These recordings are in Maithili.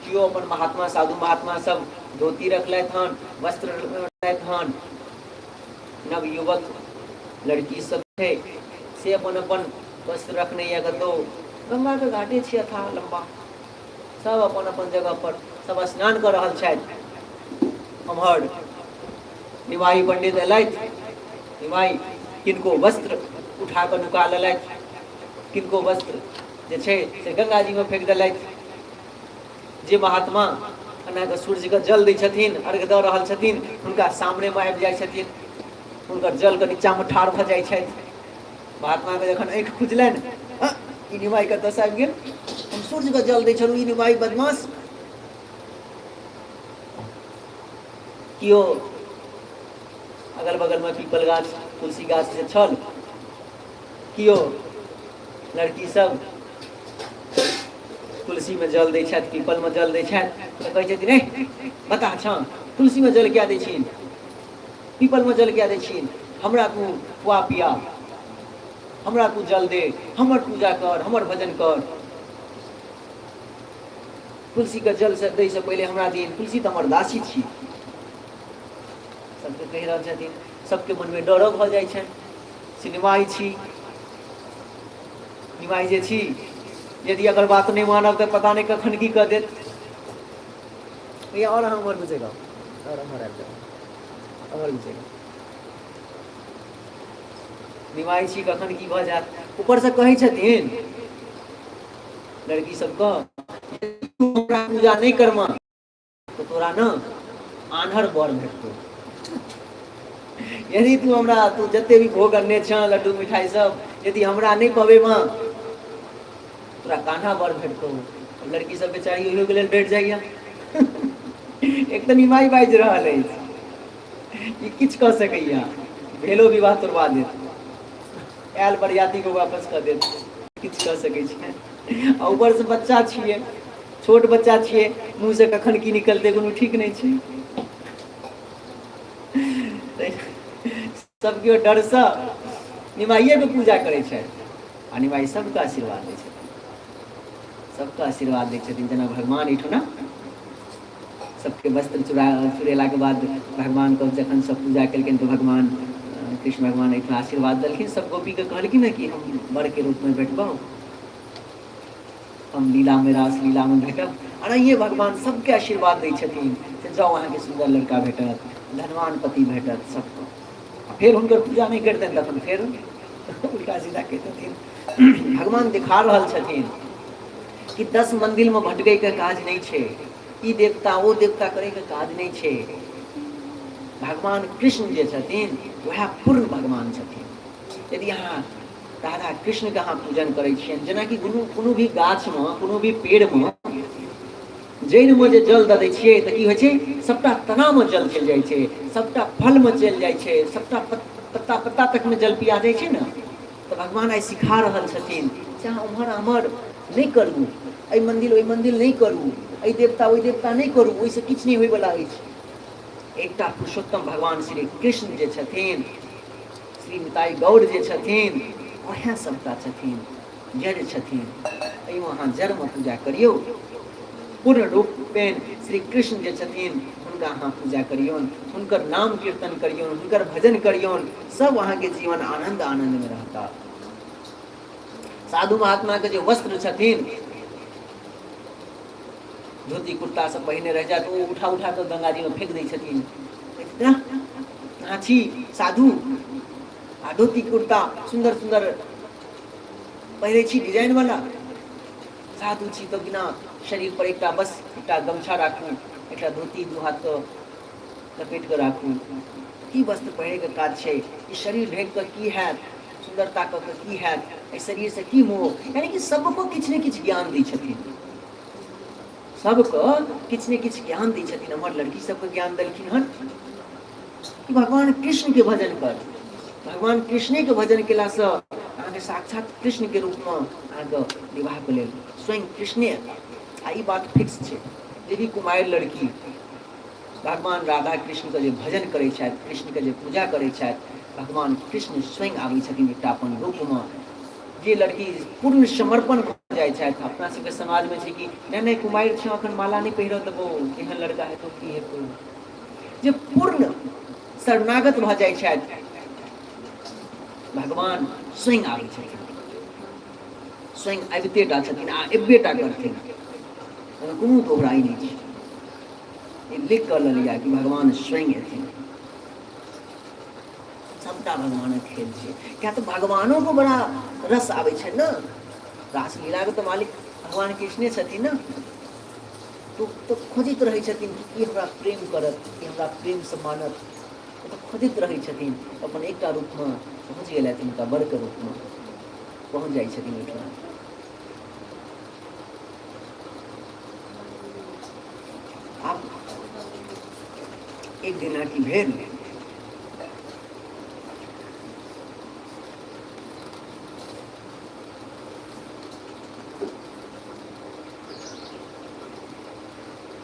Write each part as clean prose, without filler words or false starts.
केओ अपन महात्मा साधु महात्मा सब धोती रखलथि हन, वस्त्र रखलथि हन। नवयुवक लड़की सब छै से अपन अपन वस्त्र रखने यऽ कतहु। गंगाके घाटे छै अथा लम्बा, सब अपन अपन जगह पर सब स्नान कऽ रहल छथि। एम्हर निमाही पंडित एलथि, निमाही किनको वस्त्र उठा कऽ नुका लेलथि, किनको वस्त्र जे छै से गंगाजीमे फेंक देलथि। जे महात्मा एना कऽ सूर्यके जल दै छथिन, अर्घ दऽ रहल छथिन, हुनका सामनेमे आबि जाइ छथिन, हुनकर जलके नीचाँमे ठाढ़ भऽ जाइ छथि। महात्माके जखन आँखि खुजलनि, ई निमाहि कतऽसँ आबि गेल? हम सूर्यके जल दै छलहुँ, ई निमाहि बदमाश। केओ अगल बगलमे पीपल गाछ तुलसी गाछ जे छल, केओ लड़की सब तुलसीमे जल दै छथि, पीपलमे जल दै छथि, तऽ कहै छथिन, ए बता छँ, तुलसीमे जल किया दै छिन, पीपलमे जल किया दै छिन? हमरा तू खुआ पिया, हमरा तू जल दे, हमर पूजा कर, हमर भजन कर। तुलसीके जल से दैसँ पहिले हमरा दिन, तुलसी तऽ हमर दासी छी। सबके कहि रहल छथिन। सबके मनमे डरो भऽ जाइ छनि, सिनेमाइ छी, निमाइ जे छी, यदि अगर बात नहि मानब तऽ पता नहि कखन की कऽ देत। भैया आओर अहाँ उम्हर घुसि जाउ, आओर उम्हर आबि जाउ, उम्हर घुसि जाउ। निमाइ छी, कखन की भऽ जायत। ऊपरसँ कहै छथिन लड़की सबके, हमरा पूजा नहि करबह तऽ तोरा ने आन्हर बर भेटतौ। यदि तू हमरा, तू जते भी भोग अनने छह लड्डू मिठाई सब, यदि हमरा नहि पबेबह तोरा कान्हा बर भेटतौ। लड़की सब बेचारी ओहियो के लेल डरि जाइया। एक तऽ निमाइ बाजि रहल अछि, ई किछु कऽ सकैया, भेलो विवाह तोड़वा देत, आयल बरियाती को वापस कऽ देत, किछु कऽ सकै छै। आ ऊपरसँ बच्चा छियै, छोट बच्चा छियै, मुँहसँ कखन की निकलतै कोनो ठीक नहि छै। सब केओ डरसँ निमाइएके पूजा करै छथि आ निमाइ सबके आशीर्वाद दै छथिन, सबके आशीर्वाद दै छथिन। जेना भगवान एहिठुना सबके वस्त्र चुरेलाके बाद भगवानके जखन सब पूजा केलखिन तऽ भगवान कृष्ण भगवान एहिठुना आशीर्वाद देलखिन। सब गोपीके कहलखिन ने कि हम बरके रूपमे भेटबौ, हम लीलामे रास लीलामे भेटब। एनाहिए भगवान सबके आशीर्वाद दै छथिन से जाउ अहाँके सुन्दर लड़का भेटत, धनवान पति भेटत सबके। आ फेर हुनकर पूजा नहि करितनि तखन फेर उल्टा सीधा कहितथिन। भगवान दिखा रहल छथिन कि 10 मंदिरमे भटकैके काज नहि छै, ई देवता ओ देवता करैके काज नहि छै। भगवान कृष्ण जे छथिन वएह पूर्ण भगवान छथिन। यदि अहाँ राधा कृष्णके अहाँ पूजन करै छियनि, जेनाकि कोनो भी गाछमे कोनो भी पेड़मे जड़िमे जे जल दऽ दै छियै तऽ की होइ छै? सभटा तनामे जल चलि जाइ छै, सभटा फलमे चलि जाइ छै, सभटा पत्ता पत्ता तकमे जल पिया जाइ छै ने। तऽ भगवान आइ सिखा रहल छथिन जे अहाँ ओम्हर आम्हर नहि करू, एहि मन्दिर ओहि मन्दिर नहि करू, एहि देवता ओहि देवता नहि करू, ओहिसँ किछु नहि होइवला अछि। एकटा पुरुषोत्तम भगवान श्री कृष्ण जे छथिन, श्री निताई गौर जे छथिन, वएह सबटा छथिन, जड़ छथिन। एहिमे अहाँ जड़मे पूजा करियौ। पूर्ण रूपेण श्री कृष्ण जे छथिन हुनका अहाँ पूजा करियौन, हुनकर नाम कीर्तन करियौन, हुनकर भजन करियौन, सब अहाँके जीवन आनन्द आनन्दमे रहता। साधु महात्माके जे वस्त्र छथिन, धोती कुर्ता सब पहिने रहि जायत, ओ उठा उठा कऽ गंगाजीमे फेंक दै छथिन। अहाँ छी साधु आ धोती कुर्ता सुन्दर सुन्दर पहिरै छी डिजाइन वाला। साधु छी तऽ बिना शरीर पर एकटा बस एकटा गमछा राखू, एकटा धोती दू हाथ कऽ लपेट कऽ राखू। की वस्त्र पहिरैके काज छै? ई शरीर ढकि कऽ की हैत? सुन्दरता कऽ कऽ की हैत? एहि शरीरसँ की मोह? यानी कि सबको किछु ने किछु ज्ञान दै छथिन, सबके किछु ने किछु ज्ञान दै छथिन। हमर लड़की सबके ज्ञान देलखिन हन कि भगवान कृष्णके भजन कर। भगवान कृष्णेके भजन केलासँ अहाँके साक्षात कृष्णके रूपमे अहाँके विवाहके लेल स्वयं कृष्णे अयता। आ ई बात फिक्स छै, जे भी कुमारि लड़की भगवान राधा कृष्णके जे भजन करै छथि, कृष्णके जे पूजा करै छथि, भगवान कृष्ण स्वयं आबै छथिन एकटा अपन रूपमे। जे लड़की पूर्ण समर्पण भऽ जाइ छथि। अपना सबके समाजमे छै कि नहि नहि कुमारि छौ एखन माला नहि पहिरऽ देबौ, केहन लड़का हेतौ की हेतौ। जे पूर्ण शरणागत भऽ जाइ छथि, भगवान स्वयं आबै छथिन, स्वयं आबिते टा छथिन आ एबे टा करथिन, ओहिमे कोनो दोहराइ नहि छै। ई लिख कऽ लऽ लिअ कि भगवान स्वयं एथिन। सबटा भगवानक खेल छै, किया तऽ भगवानोके बड़ा रस आबै छै ने। रासलीलाके तऽ मालिक भगवान कृष्णे छथिन ने। तो खोजैत रहै छथिन कि ई हमरा प्रेम करत, ई हमरा प्रेमसँ मानत। ओ तऽ खोजैत रहै छथिन, अपन एकटा रूपमे पहुँच गेलथि, हुनका बड़के रूपमे पहुँच जाइ छथिन ओहिठमा। आब एक दिना की भेल,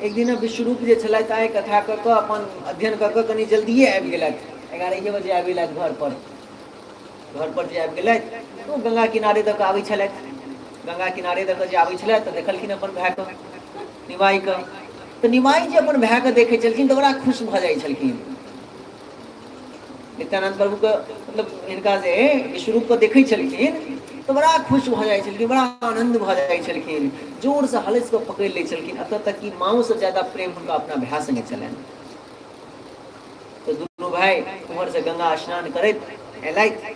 एक दिन विश्वरूप जे छलथि आइ कथा कऽ कऽ अपन अध्ययन कऽ कऽ कनि जल्दिए आबि गेलथि, 11 बजे आबि गेलथि घर पर। घर पर जे आबि गेलथि तऽ ओ गंगा किनारे दऽ कऽ आबै छलथि। गंगा किनारे दऽ कऽ जे आबै छलथि तऽ देखलखिन अपन भायके निमाइके। तऽ निमाइ जे अपन भायके देखै छलखिन तऽ बड़ा खुश भऽ जाइ छलखिन। नित्यानंद प्रभुके मतलब हिनका जे विश्वरूपके देखै छलखिन तऽ बड़ा खुश भऽ जाइ छलखिन, बड़ा आनन्द भऽ जाइ छलखिन, जोरसँ हलसि कऽ पकड़ि लै छलखिन। एतऽ तक कि माँओसँ ज्यादा प्रेम हुनका अपना भाय सङ्गे छलनि। तऽ दुनू भाय उम्हरसँ गंगा स्नान करैत अयलथि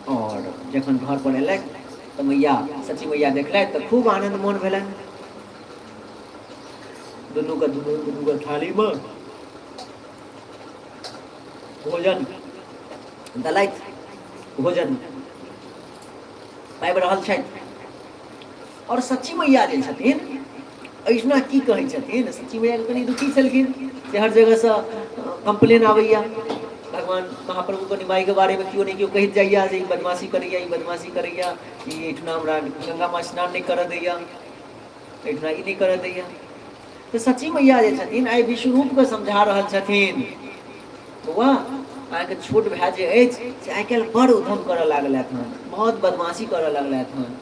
और जखन घर पर अयलथि तऽ मैया सची मैया देखलथि तऽ खूब आनन्द मोन भेलनि। दुनूके दुनू दुनूके थालीमे भोजन देलथि, भोजन पाबि रहल छथि। और सची मैया जे छथिन ऐसना की कहै छथिन, सची मैयाके कनि दुखी छलखिन जे हर जगहसँ कम्प्लेन आबैया भगवान महाप्रभुके निमाइके बारेमे, केओ ने केओ कहैत जाइया जे ई बदमाशी करैया, ई बदमाशी करैया, ई एहिठिना हमरा गंगामे स्नान नहि करऽ दैया, एहिठिना ई नहि करऽ दैया। तऽ सची मैया जे छथिन आइ विश्वरूपके समझा रहल छथिन, बौआ अहाँके छोट भाय जे अछि से आइ काल्हि बड़ उधम करऽ लागलथि हन, बहुत बदमाशी करऽ लगलथि हन,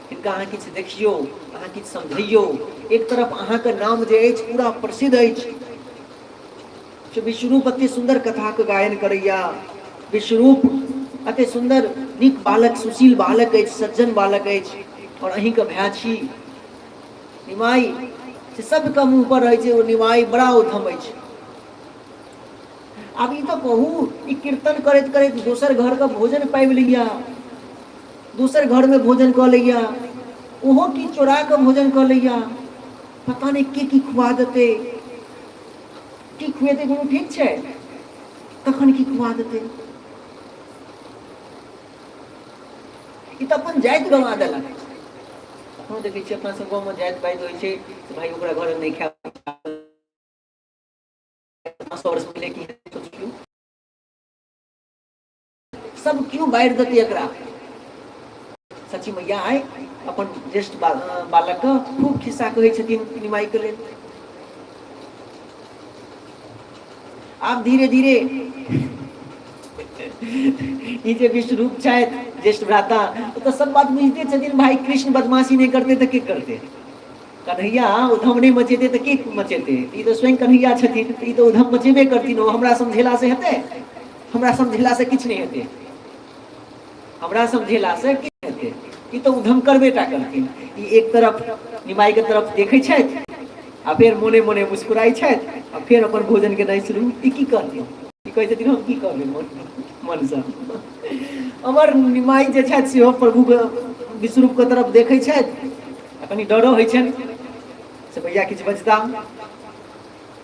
हिनका अहाँ किछु देखियौ, अहाँ किछु समझैयौ। एक तरफ अहाँके नाम जे अछि पूरा प्रसिद्ध अछि, से विश्वरूप अति सुन्दर कथाके गायन करैया, विश्वरूप अति सुन्दर नीक बालक, सुशील बालक अछि, सज्जन बालक अछि, आओर अहीँके भाय छी निमाइ, से सबके मुँह पर रहै छै ओ निमाइ बड़ा उधम अछि। आब ई तऽ कहू, ई कीर्तन करैत करैत दोसर घरके भोजन पाबि लैया, दोसर घरमे भोजन कऽ लैया, ओहो की चोरा कऽ भोजन कऽ लैया, पता नहि के की खुआ देतै, की खुएतै कोनो ठीक छै, कखन की खुआ देतै। ई तऽ अपन जाति गवा देलक। एखनो देखै छियै अपना सब गाँवमे जाति पाति होइ छै तऽ भाय ओकरा घर नहि खायब, 100 वर्ष पहिले की सोचियौ, सब क्यों बाढ़ि देतै एकरा। सची मैया आइ अपन ज्येष्ठ बालक के खूब खिस्सा कहै छथिन निमाइ के लेल। आब धीरे धीरे ई जे विश्वरूप छथि ज्येष्ठ भ्राता, ओ तऽ सब बात बुझिते छथिन, भाई कृष्ण बदमाशी नहि करते तऽ के करते, कन्हैया उधम नहि मचेतै तऽ के मचेतै, ई तऽ स्वयं कन्हैया छथिन, ई तऽ उधम मचेबे करथिन। ओ हमरा समझेलासँ हेतै? हमरा समझेलासँ किछु नहि हेतै, हमरा समझेलासँ की हेतै, ई तऽ उधम करबे टा करथिन। ई एक तरफ निमाइके तरफ देखै छथि आ फेर मोने मोने मुस्कुराइ छथि आ फेर अपन भोजन केनाइ शुरू। ई की कहथिन? ई कहै छथिन हम की कहबै मन मनसँ। अमर निमाइ जे छथि सेहो प्रभुके विश्वरूपके तरफ देखै छथि आ कनि डरो होइ छनि से भैया किछु बजता,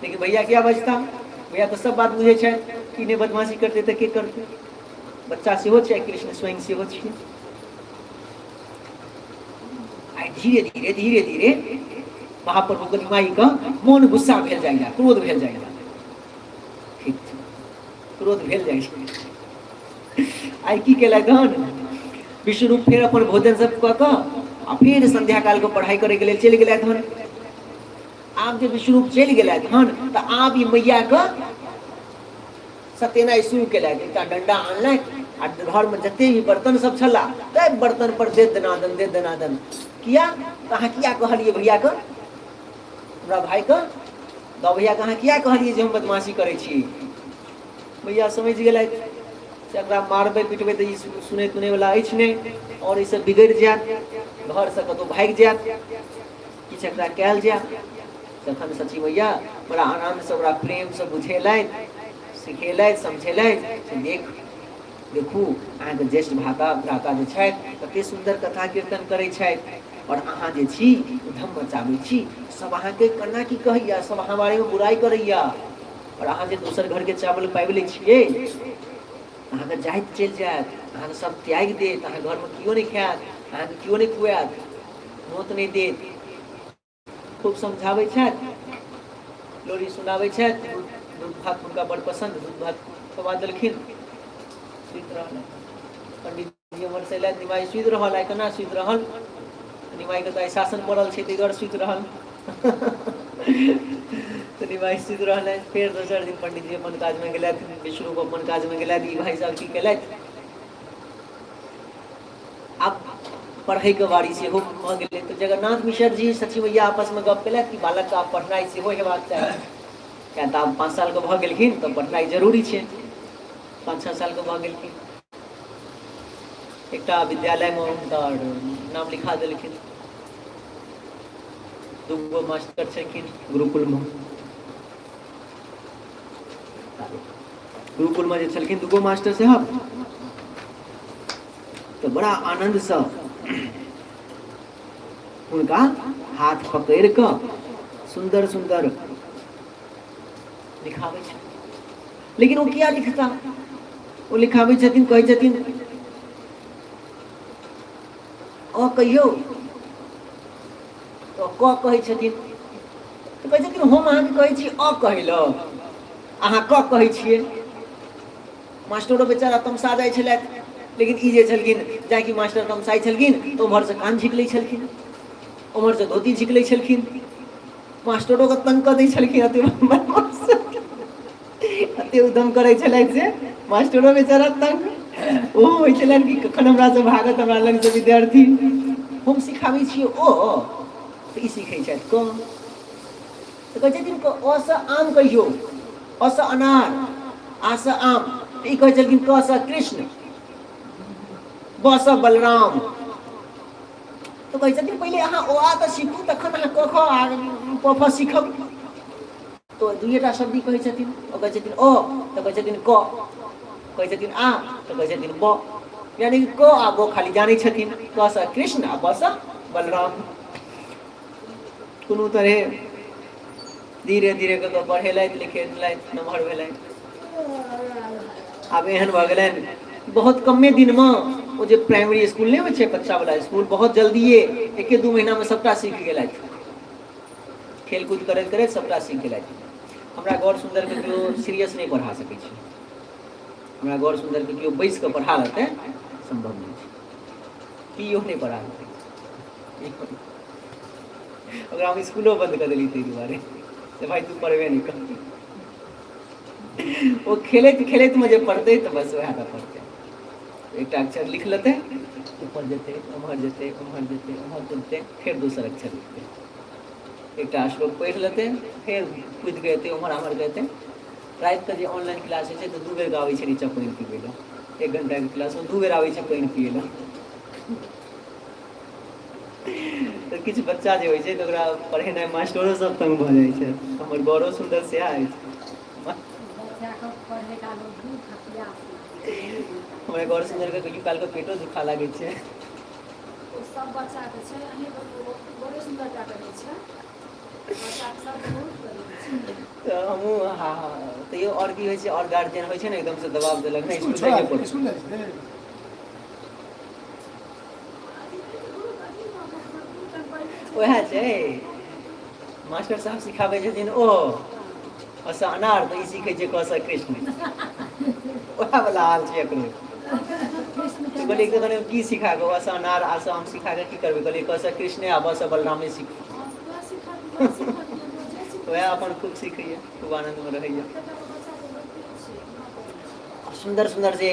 लेकिन भैया किया बजता, भैया तऽ सब बात बुझै छथि कि नहि बदमाशी करतै तऽ के करतै, बच्चा सेहो छै, कृष्ण स्वयं सेहो छियै। आइ धीरे धीरे धीरे धीरे महाप्रभुके निमाइके मोन गुस्सा भेल जाइया, क्रोध भेल जाइया, ठीक छै, क्रोध भेल जाइ छै। आइ की केलथि हन विश्वरूप, फेर अपन भोजन सब कऽ कऽ आ फेर संध्या कालके पढ़ाइ करैके लेल चलि गेलथि हन। आब जे विश्वरूप चलि गेलथि हन तऽ आब ई मैयाके सतेनाइ शुरू केलथि। एकटा डंडा आनलथि आ घरमे जते भी बर्तन सब छला तब बर्तन पर दे दनादन दे दनादन। किया तऽ अहाँ किया कहलियै भैयाके, हमरा भाइके दऽ भैयाके अहाँ किया कहलियै जे हम बदमाशी करै छी? भैया समझि गेलथि से एकरा मारबै पिटबै तऽ ई सुनै तुनैवला अछि नहि, आओर एहिसँ बिगड़ि जायत, घरसँ कतहु भागि जायत, किछु एकरा कयल जाय। तखन सची मैया बड़ा आनन्दसँ ओकरा प्रेमसँ बुझेलथि, सिखेलथि, समझेलथि से देख देखू अहाँके ज्येष्ठ भ्राता भ्राता जे छथि कते सुन्दर कथा कीर्तन करै छथि, आओर अहाँ जे छी उधम मचाबै छी, सब अहाँके केना की कहैया, सब अहाँ बारेमे बुराइ करैया, आओर अहाँ जे दोसर घरके चावल पाबि लै छियै अहाँके जाइत चलि जायत, अहाँके सब त्यागि देत, अहाँ घरमे केओ नहि खायत, अहाँके केओ नहि खुआयत, नोत नहि देत। खूब समझाबै छथि, लोरी सुनाबै छथि, दूध भात हुनका बड़ पसन्द, दूध भात खुआ देलखिन, सुति रहल। पंडित जी उम्हरसँ अयलथि, निमाइ सुति रहल, आइ केना सुति रहल? निमाइके तऽ आइ शासन पड़ल छै ताहि दुआरे सुति रहल। तऽ निमाइ सुति रहलथि। फेर दोसर दिन पंडित जी अपन काजमे गेलथि, विष्णु अपन काजमे गेलथि। ई भाइ साहब की केलथि, आब पढ़ैके बारी सेहो भऽ गेलै। तऽ जगन्नाथ मिश्र जी सचिव भैया आपसमे गप केलथि कि बालकके आब पढ़नाइ सेहो हेबाक चाही, किया तऽ आब 5 सालके भऽ गेलखिन तऽ पढ़नाइ जरूरी छै। 5-6 सालके भऽ गेलखिन, एकटा विद्यालयमे हुनकर नाम लिखा देलखिन। 2 गो मास्टर छलखिन गुरुकुलमे, गुरुकुलमे जे छलखिन 2 गो मास्टर साहब, तऽ बड़ा आनन्दसँ हुनका हाथ पकड़ि कऽ सुन्दर सुन्दर लिखाबै छै। लेकिन ओ किया लिखता? ओ लिखाबै छथिन, कहै छथिन अ कहियौ तऽ क कहै छथिन, तऽ कहै छथिन हम अहाँके कहै छी अ कहै लए, अहाँ क कहै छियै। मास्टरो बेचारा तमसा जाइ छलथि, लेकिन ई जे छलखिन जाकि मास्टर तमसाइ छलखिन तऽ ओम्हरसँ कान झीक लै छलखिन, ओम्हरसँ धोती झीक लै छलखिन, मास्टरोके तंग कऽ दै छलखिन। एते एते उद्यम करै छलथि जे मास्टरो बेचारा तंग ओहो होइ छलनि कि कखन हमरासँ भागत हमरा लगसँ विद्यार्थी। हम सिखाबै छियै ओ तऽ ई सीखै छथि क, तऽ कहै छथिन अ सँ आम कहियौ, अ सँ अनार, आ सँ आम, तऽ ई कहै छलखिन क सँ कृष्ण, ब सँ बलराम। तऽ कहै छथिन पहिले अहाँ ओ आ तऽ सीखू तखन अहाँ क ख आ प फ सीखब। तऽ दुइएटा शब्द ई कहै छथिन, ओ कहै छथिन अ तऽ कहै छथिन क, कहै छथिन आ तऽ कहै छथिन ब, यानी कि क आ ब खाली जानै छथिन, क सँ कृष्ण आ ब सँ बलराम। कोनो तरहे धीरे धीरे कऽ कऽ पढ़ेलथि लिखेलथि, नमहर भेलथि। आब एहन भऽ गेलनि बहुत कमे दिनमे ओ जे प्राइमरी इसकुल नहि होइ छै बच्चावला इसकुल, बहुत जल्दिए 1-2 महीनामे सभटा सीख गेलथि, खेलकूद करैत करैत सभटा सीख गेलथि। हमरा गौर सुन्दरके केओ सीरियस नहि पढ़ा सकै छै, हमरा गौर सुन्दरके केओ बैस कऽ पढ़ा लेतै सम्भव नहि छै, केओ नहि पढ़ा सकै छै। ओकरा हम इसकुलो बन्द कऽ देलियै ताहि दुआरे से भाइ तू पढ़बे नहि कर। ओ खेलैत खेलैतमे जे पढ़तै तऽ बस वएह टा पढ़तै, एकटा अक्षर लिख लेतै, ऊपर जेतै उम्हर जेतै उम्हर जेतै उम्हर कुदतै, फेर दोसर अक्षर लिखतै, एकटा श्लोक पढ़ि लेतै, फेर कुदि कऽ एतै उम्हर आम्हर के एतै। रातिके जे ऑनलाइन क्लास होइ छै तऽ 2 बेर आबै छै नीचाँ पानि पीबै लए, 1 घंटाके क्लासमे 2 बेर आबै छै पानि पियै लए। तऽ किछु बच्चा जे होइ छै तऽ ओकरा पढ़ेनाइ मास्टरो सब तंग भऽ जाइ छै। हमर गौरव सुन्दर सएह अछि। हमरा गौरव सुन्दरके कहियो कालके पेटो दुखा लागै छै। सब बच्चाके छै, अहीं बड़े सुन्दर टा के नहि छै, बच्चाके सब बहुत गरीब छै। तऽ हमहूँ हँ हँ तैयो आओर की होइ छै, आओर गार्जियन होइ छै ने एकदमसँ दबाव देलक नहि इसकुल इसकुल छोड़ा जाइए पड़त। इसकुल जाइ छै। उएह छै, मास्टर साहब सिखाबै छथिन ओ अ अनार तऽ ई सीखै छै क सँ कृष्ण, उएह वला हाल छै एकरो। कहलियै कखन की सिखा कऽ अ सँ अनार आ सँ हम सिखा कऽ की करबै, कहलियै क सँ कृष्णे आ ब सँ बलरामे सीख। उएह अपन खूब सीखैए, खूब आनन्दमे रहैए। सुन्दर सुन्दर जे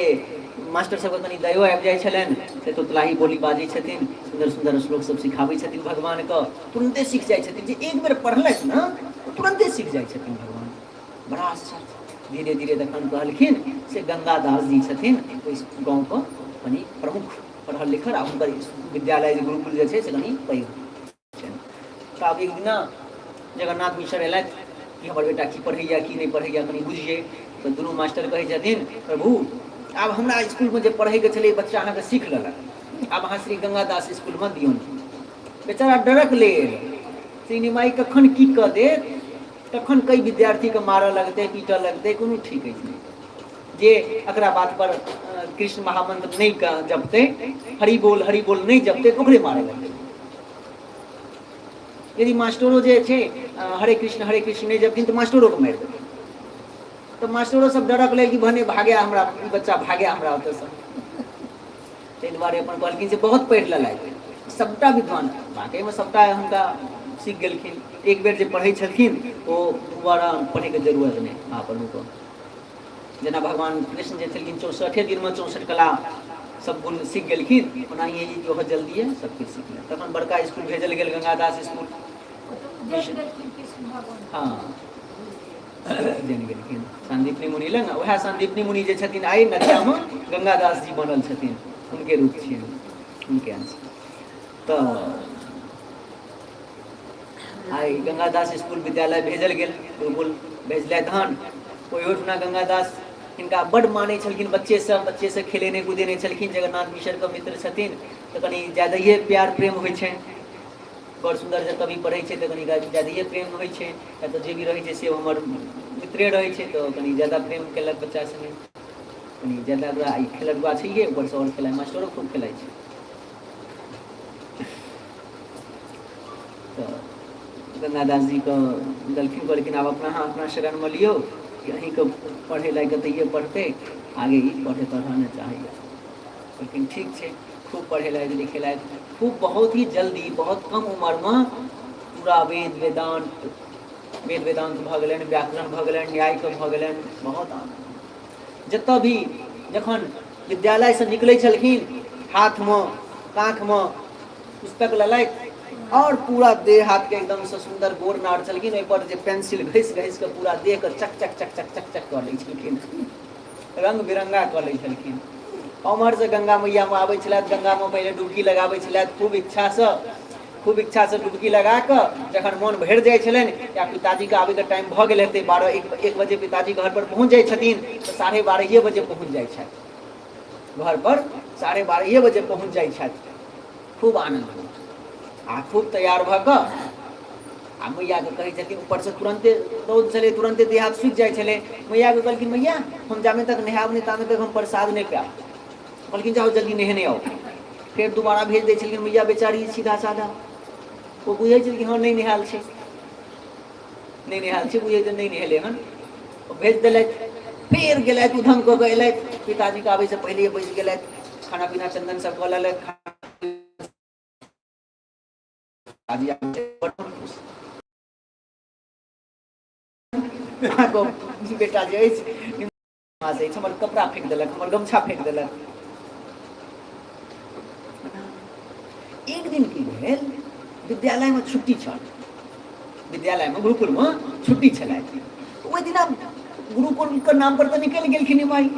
मास्टर सबके कनि दयो आबि जाइ छलनि से तोतलाही बोली बाजै छथिन, सुन्दर सुन्दर श्लोक सब सिखाबै छथिन भगवानके, तुरन्ते सीख जाइ छथिन। जे एक बेर पढ़लथि ने ओ तुरन्ते सीख जाइ छथिन भगवान, बड़ा आश्चर्य। धीरे धीरे तखन कहलखिन से गंगादास जी छथिन ओहि गाँवके कनि प्रमुख पढ़ल लिखल, आ हुनकर विद्यालय जे गुरुकुल जे छै से कनि पैघ छनि। तऽ आब एक दिना जगन्नाथ मिश्र अयलथि कि हमर बेटा की पढ़ैया की नहि पढ़ैया कनि बुझियै। तऽ दुनू मास्टर कहै छथिन प्रभु आब हमरा इसकुलमे जे पढ़ैके छलै बच्चा अहाँके सीख लेलक, आब अहाँ श्री गंगादास इसकुलमे दियौन। बेचारा डरक लेल श्री निमाई कखन की कऽ देत, कखन कई विद्यार्थीके मारऽ लगतै पीटऽ लगतै, कोनो ठीक अछि नहि। जे एकरा बात पर कृष्ण महामंत्र नहि जपतै, हरि बोल हरि बोल नहि जपतै, तऽ ओकरे मारऽ लगतै। यदि मास्टरो जे छै हरे कृष्ण हरे कृष्ण नहि जपथिन तऽ मास्टरोके मारि देतै। तऽ मास्टरो सब डरक लेल कि भने भागे हमरा ई बच्चा, भागे हमरा ओतऽसँ, ताहि दुआरे अपन कहलखिन से बहुत पढ़ि लेलथि सबटा विद्वान, वाकईमे सबटा हुनका सीख गेलखिन। एक बेर जे पढ़ै छलखिन ओ दोबारा पढ़ैके जरूरत नहि महाप्रभुके। जेना भगवान कृष्ण जे छलखिन 64 दिनमे 64 कला सब गुण सीख गेलखिन, ओनाहिए ई बहुत जल्दिए सब किछु सीख गेल। तखन बड़का इसकुल भेजल गेल गंगादास इसकुल। हँ जानि गेलखिन संदीपनी मुनि लग। उएह संदीपनी मुनि जे छथिन आइ नदियामे गंगादास जी बनल छथिन, हुनके रूप छियनि, हुनके अंश। तऽ आइ गंगादास इसकुल विद्यालय भेजल गेल, गुरुकुल भेजलथि हन। ओहिठुना गंगादास हिनका बड्ड मानै छलखिन, बच्चेसँ बच्चेसँ खेलेने कूदेने छलखिन। जगन्नाथ मिश्रके मित्र छथिन तऽ कनि ज्यादाए प्यार प्रेम होइ छनि। बड़ सुन्दर जतऽ भी पढ़ै छै तऽ कनि ज्यादाए प्रेम होइ छै, या तऽ जे भी रहै छै से हमर मित्रे रहै छै तऽ कनि ज्यादा प्रेम केलक बच्चा सङ्गे, कनि ज्यादा ओकरा ई खेलडुआ छैहे, ऊपरसँ आओर खेलाइ, मास्टरो खूब खेलाइ छै। तऽ गंगादास जीके देलखिन, कहलखिन आब अपना अहाँ अपना शरणमे लियौ कि अहीँके पढ़ै लायक एतहिए पढ़तै, आगे ई पढ़ै तढ़ऽ नहि चाहैए। कहलखिन ठीक छै। खूब पढ़ेलथि लिखेलथि, खूब बहुत ही जल्दी बहुत कम उमरमे पूरा वेद वेदान्त, वेद वेदान्त भऽ गेलनि, व्याकरण भऽ गेलनि, न्यायके भऽ गेलनि, बहुत आनन्द। जतऽ भी जखन विद्यालयसँ निकलै छलखिन हाथमे काँखमे पुस्तक लेलथि आओर पूरा देह हाथके एकदमसँ सुन्दर गोर नार छलखिन, ओहिपर जे पेंसिल घसि घसि कऽ पूरा देहके चक चक चक चक चक चक कऽ लै छलखिन, रङ्ग बिरङ्गा कऽ लै छलखिन। ओम्हरसँ गंगा मैयामे आबै छलथि, गंगामे पहिले डुबकी लगाबै छलथि खूब इच्छासँ, खूब इच्छासँ डुबकी लगा कऽ जखन मोन भरि जाइ छलनि या पिताजीके आबैके टाइम भऽ गेल हेतै, 12-1 बजे पिताजी घर पर पहुँच जाइ छथिन तऽ 12:30 बजे पहुँच जाइ छथि घर पर, 12:30 बजे पहुँच जाइ छथि। खूब आनन्द होइ आ खूब तैयार भऽ कऽ आ मैयाके कहै छथिन, ऊपरसँ तुरन्ते रौद छलै, तुरन्ते देह हाथ सुखि जाइ छलै। मैयाके कहलखिन मैया हम जामे तक नहायब नहि तामे तक हम प्रसाद नहि पायब। कहलखिन जाउ जल्दी नहेने आउ। फेर दोबारा भेज दै छलखिन। मैया बेचारी सीधा साधा, ओ बुझै छलखिन हँ नहि नहायल छै, नहि नहायल छै, बुझै तऽ नहि नहेलै हन, ओ भेज देलथि। फेर गेलथि, उधम कऽ कऽ एलथि, पिताजीके आबैसँ पहिले बैस गेलथि, खाना पीना चन्दन सब कऽ लेलथि। अहाँके बेटा जे अछि अछि हमर कपड़ा फेंक देलक, हमर गमछा फेंक देलक। एक दिन की भेल, विद्यालयमे छुट्टी छल, विद्यालयमे गुरुकुलमे छुट्टी छलै। ओहि दिना गुरुकुलके नाम पर तऽ निकलि गेलखिन निमाई,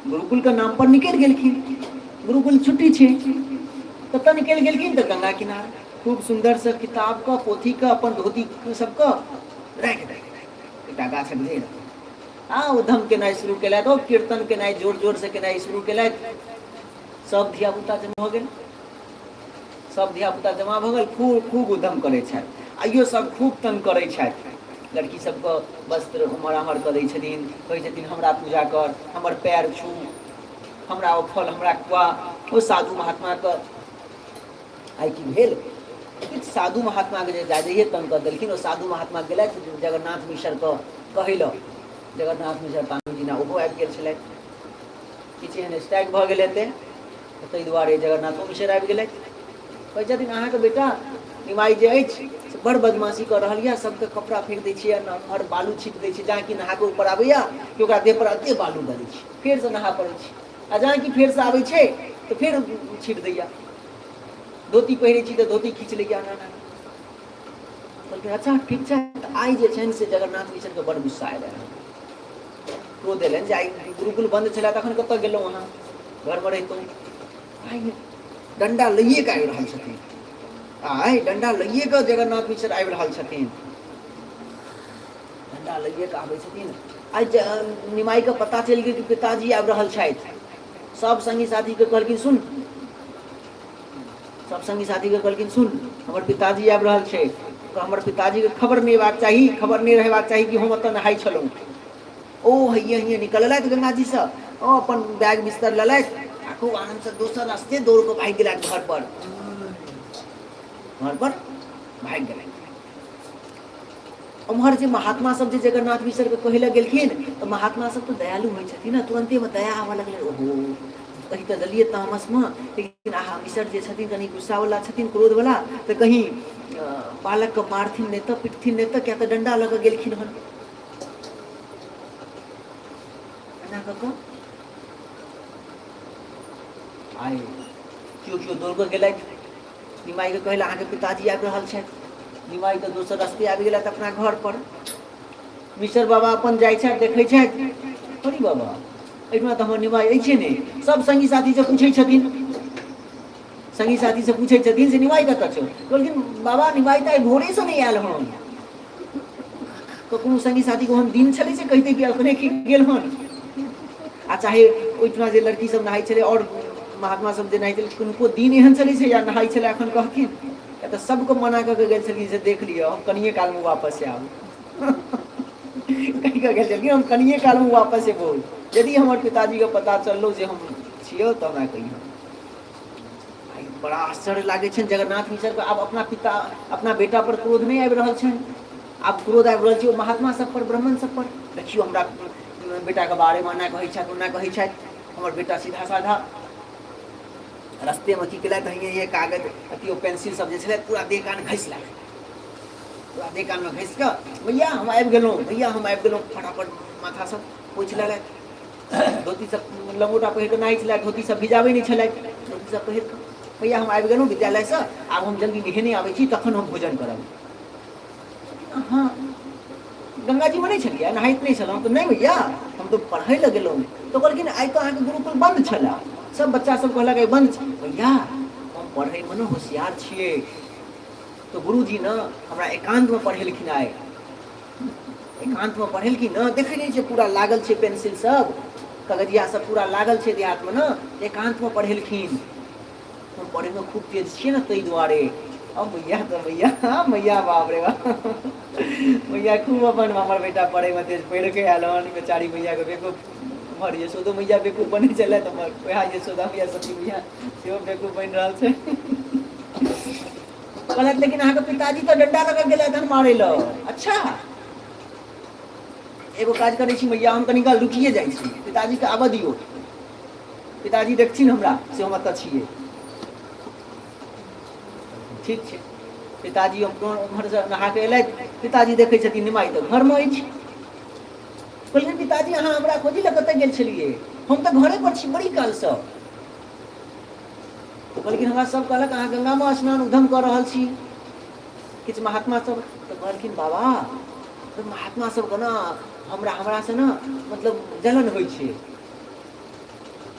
गुरुकुलके नाम पर निकलि गेलखिन, गुरुकुल छुट्टी छै ततऽ निकलि गेलखिन। तऽ गंगा किनार खूब सुन्दरसँ किताबके पोथीके अपन धोती सबके राखि देलखिन एकटा गाछक जड़ि आ उधम केनाइ शुरू केलथि, ओ कीर्तन केनाइ जोर जोरसँ केनाइ शुरू केलथि। सब धियापुता जमा भऽ गेल, सब धियापुता जमा भऽ गेल, खूब खूब उधम करै छथि। आइयो सब खूब तंग करै छथि, लड़की सबके वस्त्र उम्हर आम्हर कऽ दै छथिन, कहै छथिन हमरा पूजा कर, हमर पैर छू, हमरा ओ फल हमरा खुआ। ओ साधु महात्माके आइ की भेल, किछु साधु महात्माके जे जादेहे तंग कऽ देलखिन। ओ साधु महात्मा गेलथि जगन्नाथ मिश्रके कहै लए, जगन्नाथ मिश्र तानू जी ओहो आबि गेल छलथि, किछु एहन स्ट्राइक भऽ गेल हेतै ताहि दुआरे जगन्नाथो मिश्र आबि गेलथि। कहै छथिन अहाँके बेटा निमाई जे अछि से बड़ बदमाशी कऽ रहल यऽ, सबके कपड़ा फेंक दै छियै, हर बालू छीट दै छै, जहाँ कि नहा कऽ ऊपर आबैया कि ओकरा देह पर एते बालू दऽ दै छै, फेरसँ नहा पड़ै छै। आ जहाँ कि फेरसँ आबै छै तऽ फेर छीट दैया। धोती पहिरै छी तऽ धोती खींच लैया। एना एना कहलखिन, अच्छा ठीक छै। तऽ आइ जे छनि से जगन्नाथ मिश्रके बड़ गुस्सा आयल हन, क्रोध एलनि जे आइ गुरुकुल बन्द छलै तखन कतऽ गेलहुँ अहाँ, घरमे रहितहुँ। आइ डंडा लैए कऽ आबि रहल छथिन, आइ डंडा लैए कऽ जगन्नाथ मिश्र आबि रहल छथिन, डंडा लैए कऽ आबै छथिन। आइ निमाइके पता चलि गेल कि पिताजी आबि रहल छथि। सब संगी साथीके कहलखिन सुन, सब संगी साथीके कहलखिन सुन, हमर पिताजी आबि रहल छै, तऽ हमर पिताजीके खबर नहि हेबाक चाही, खबर नहि रहेबाक चाही कि हम ओतऽ नहाइ छलहुँ। ओ हैये हैये निकललथि गंगाजीसँ, ओ अपन बैग बिस्तर लेलथि आ खूब आनन्दसँ दोसर रास्ते दौड़ कऽ भागि गेलथि घर पर, घर पर भागि गेलथि। उम्हर जे महात्मा सब जे जगन्नाथ मिश्रके कहै लए गेलखिन तऽ महात्मा सब तऽ दयालु होइ छथिन ने, तुरन्तेमे दया आबऽ लगलै। ओहो कहि तऽ देलियै तामसमे, लेकिन आहा मिश्र जे छथिन कनि गुस्सावला छथिन, क्रोधवला, तऽ कहीं बालकके मारथिन नहि तऽ पिटथिन नहि तऽ, किया तऽ डंडा लऽ कऽ गेलखिन हन। एना कऽ कऽ आइ केओ केओ दौड़ कऽ गेलथि निमाइके कहै लए, अहाँके पिताजी आबि रहल छथि। निमाइ तऽ दोसर रस्ते आबि गेलथि अपना घर पर। मिसर बाबा अपन जाइ छथि, देखै छथि, अरे बाबा एहिठमा तऽ हमर निमाइ अछि नहि। सब संगी साथीसँ पूछै छथिन, संगी साथीसँ पूछै छथिन से निमाइ कतऽ छौ? कहलखिन बाबा निमाइ तऽ आइ भोरेसँ नहि आयल हन। ककरो संगी साथीके ओहन दिन छलै से कहितै कि अखने की गेल हन? आ चाहे ओहिठमा जे लड़की सब नहाइ छलै आओर महात्मा सब जे नहाइ छलै, किनको दिन एहन छलै से या नहाइ छलै एखन कहथिन? तऽ सबके मना कऽ के गेल छलखिन से देख लिअ हम कनिए कालमे वापस आयब। कहि कऽ गेल छलखिन हम कनिए कालमे वापस एबो, यदि हमर पिताजीके पता चललो जे हम छियौ तऽ हमरा कहियौ। बड़ा आश्चर्य लागै छनि जगन्नाथ मिश्रके। आब अपना पिता अपना बेटा पर क्रोध नहि आबि रहल छनि, आब क्रोध आबि रहल छै ओ महात्मा सब पर, ब्राह्मण सब पर। देखियौ हमरा बेटाके बारेमे एना कहै छथि, ओना कहै छथि, हमर बेटा सीधा साधा रस्तेमे की केलथि, हइये हइये कागज अथी ओ पेंसिल सब जे छलै पूरा देह कान घसि लेलथि, पूरा देह कानमे घसि कऽ भैया हम आबि गेलहुँ, भैया हम आबि गेलहुँ, फटाफट माथा सब पोछि लेलथि, धोती सब लंगोटा पहिर कऽ नहाइ छलथि, धोती सब भिजाबै नहि छलथि, धोती सब पहिर कऽ भैया हम आबि गेलहुँ विद्यालयसँ, आब हम जल्दी नहेने आबै छी तखन हम भोजन करब। अहाँ गंगाजीमे नहि छलियै, नहाइत नहि छलहुँ? तऽ नहि भैया हम तऽ पढ़ै लए गेलहुँ। तऽ कहलखिन आइ तऽ अहाँके गुरुकुल बन्द छलए, सब बच्चा सब कहलक आइ बन्द छै। भैया हम पढ़ैमे ने होशियार छियै, तऽ गुरुजी ने हमरा एकान्तमे पढ़ेलखिन, आइ एकान्तमे पढ़ेलखिन ने, देखै नहि छियै पूरा लागल छै पेंसिल सब कगजिया सब पूरा लागल छै देहातमे ने, एकान्तमे पढ़ेलखिन, हम पढ़ैमे खूब तेज छियै ने ताहि दुआरे। अब भैया तऽ भैया मैया बाप रे बाप मैया खूब अपन हमर बेटा पढ़ैमे तेज पढ़ि कऽ आयल हन। बेचारी मैयाके बेवकूफ हमर यशोदो मैया बेवकूफ बनै छलै, तऽ हमर वएह यशोदा मैया सती मैया सेहो बेवकूफ बनि रहल छै। कहलथि लेकिन अहाँके पिताजी तऽ डंडा लऽ कऽ गेलथि हन मारै लए। अच्छा एगो काज करै छी मैया, हम कनि काल रुकिए जाइ छी, पिताजीके आबऽ दियौ, पिताजी देखथिन हमरा से हम एतऽ छियै। ठीक छै पिताजी उम्हरसँ नहा कऽ एलथि, पिताजी देखै छथिन निमाइ तऽ घरमे अछि। कहलखिन पिताजी अहाँ हमरा खोजै लए कतऽ गेल छलियै, हम तऽ घरे पर छी बड़ी कालसँ। तऽ कहलखिन हमरा सब कहलक अहाँ गंगामे स्नान उधम कऽ रहल छी, किछु महात्मा सब। तऽ कहलखिन बाबा तऽ महात्मा सबके ने हमरा हमरासँ ने मतलब जलन होइ छै,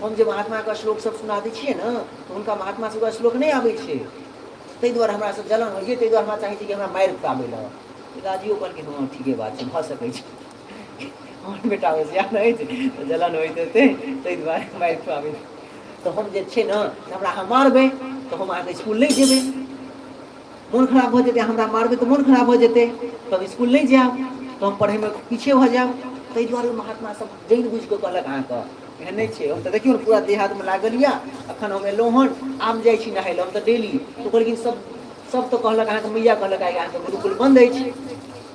हम जे महात्माके श्लोक सब सुना दै छियै ने तऽ हुनका महात्मा सबके श्लोक नहि आबै छै, ताहि दुआरे हमरा सब जलन होइ छै, ताहि दुआरे हमरा चाहै छै कि हमरा मारि खुआबै लए। पिताजियो कहलखिन हँ ठीके बात छै, भऽ सकै छै हमर बेटा होशियार अछि तऽ जलन होइत हेतै ताहि दुआरे मारि खुआबै। तऽ हम जे छै ने हमरा अहाँ मारबै तऽ हम अहाँके इसकुल नहि जेबै, मोन खराब भऽ जेतै, हमरा मारबै तऽ मोन खराब भऽ जेतै, तब इसकुल नहि जायब तऽ हम पढ़ैमे पीछे भऽ जायब, ताहि दुआरे महात्मा सब जानि बुझि कऽ कहलक अहाँके एहन नहि छै। हम तऽ देखियौ ने पूरा देह हाथमे लागल यऽ, एखन हम एलहुँ हन, आब जाइ छी नहाय लए, हम तऽ डेली। तऽ कहलखिन सब सब तऽ कहलक अहाँके मैया कहलक आइ अहाँके गुरुकुल बन्द अछि।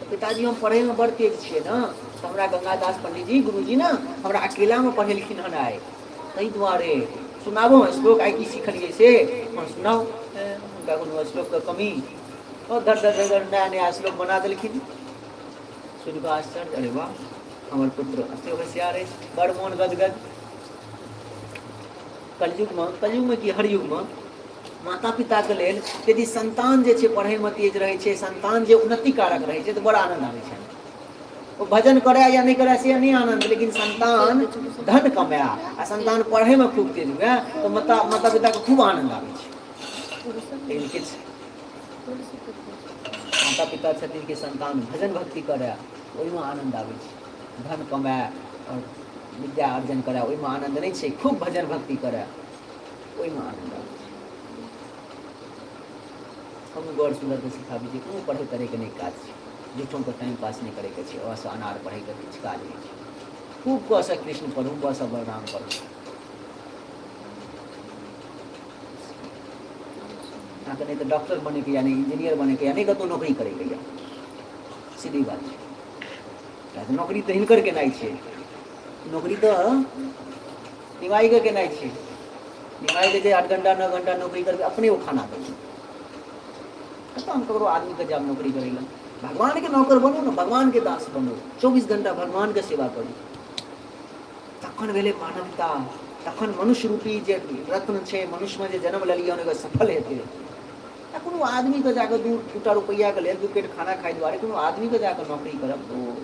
तऽ पिताजी हम पढ़ैमे बड़ तेज छियै ने, तऽ हमरा गंगादास पंडीजी गुरुजी ने हमरा अकेलामे पढ़ेलखिन हन आइ, ताहि दुआरे सुनाबो श्लोक आइ की सिखलियै से हम सुनाउ। हुनका कोनो श्लोकके कमी, ओ धर धर धर नया नया श्लोक बना देलखिन। सुनि कऽ आश्चर्य, अरे वाह हमर पुत्र एते होशियार अछि, बड़ मोन गदगद। कलयुगमे, कलयुगमे कि हर युगमे माता पिताके लेल यदि संतान जे छै पढ़ैमे तेज रहै छै, संतान जे उन्नति कारक रहै छै, तऽ बड़ आनन्द आबै छै। ओ भजन करय या नहि करय से नहि आनन्द, लेकिन संतान धन कमाय आ संतान पढ़ैमे खूब तेज हुए तऽ माता माता पिताके खूब आनन्द आबै छै। लेकिन किछु माता पिता छथिन कि संतान भजन भक्ति करय, ओहिमे आनन्द आबै छै। धन कमाय आओर विद्या अर्जन करय ओहिमे आनन्द नहि छै, खूब भजन भक्ति करय ओहिमे आनन्द आबै छै। हम गौर सुन्दरके सिखाबै छियै, कोनो पढ़ै तढ़ैके नहि काज छै, झूठोके टाइम पास नहि करैके छै, असँ अनार पढ़ैके किछु काज नहि छै। खूब कऽ सँ कृष्ण पढ़ू, ब सँ बलराम पढ़ू। अहाँके नहि तऽ डॉक्टर बनैके या नहि इंजीनियर बनैके या नहि कतहु नौकरी करैके यऽ, सीधी बात छै। नौकरी तऽ हिनकर केनाइ छै, नौकरी तऽ निमाहिके केनाइ छै। निमाहिके जे 8 घंटा 9 घंटा नौकरी करबै, अपने ओ खाना दै छै। कतऽ हम ककरो आदमीके जायब नौकरी करै लए? भगवानके नौकर बनू ने, भगवानके दास बनू, 24 घंटा भगवानके सेवा करू, तखन भेलै मानवता। तखन मनुष्य रूपी जे रत्न छै, मनुष्यमे जे जन्म लेलियै हन, सफल हेतै। आ कोनो आदमीके जाकऽ 2 2टा रुपैआके लेल, 2 प्लेट खाना खाइ दुआरे कोनो आदमीके जाकऽ नौकरी करब तऽ ओ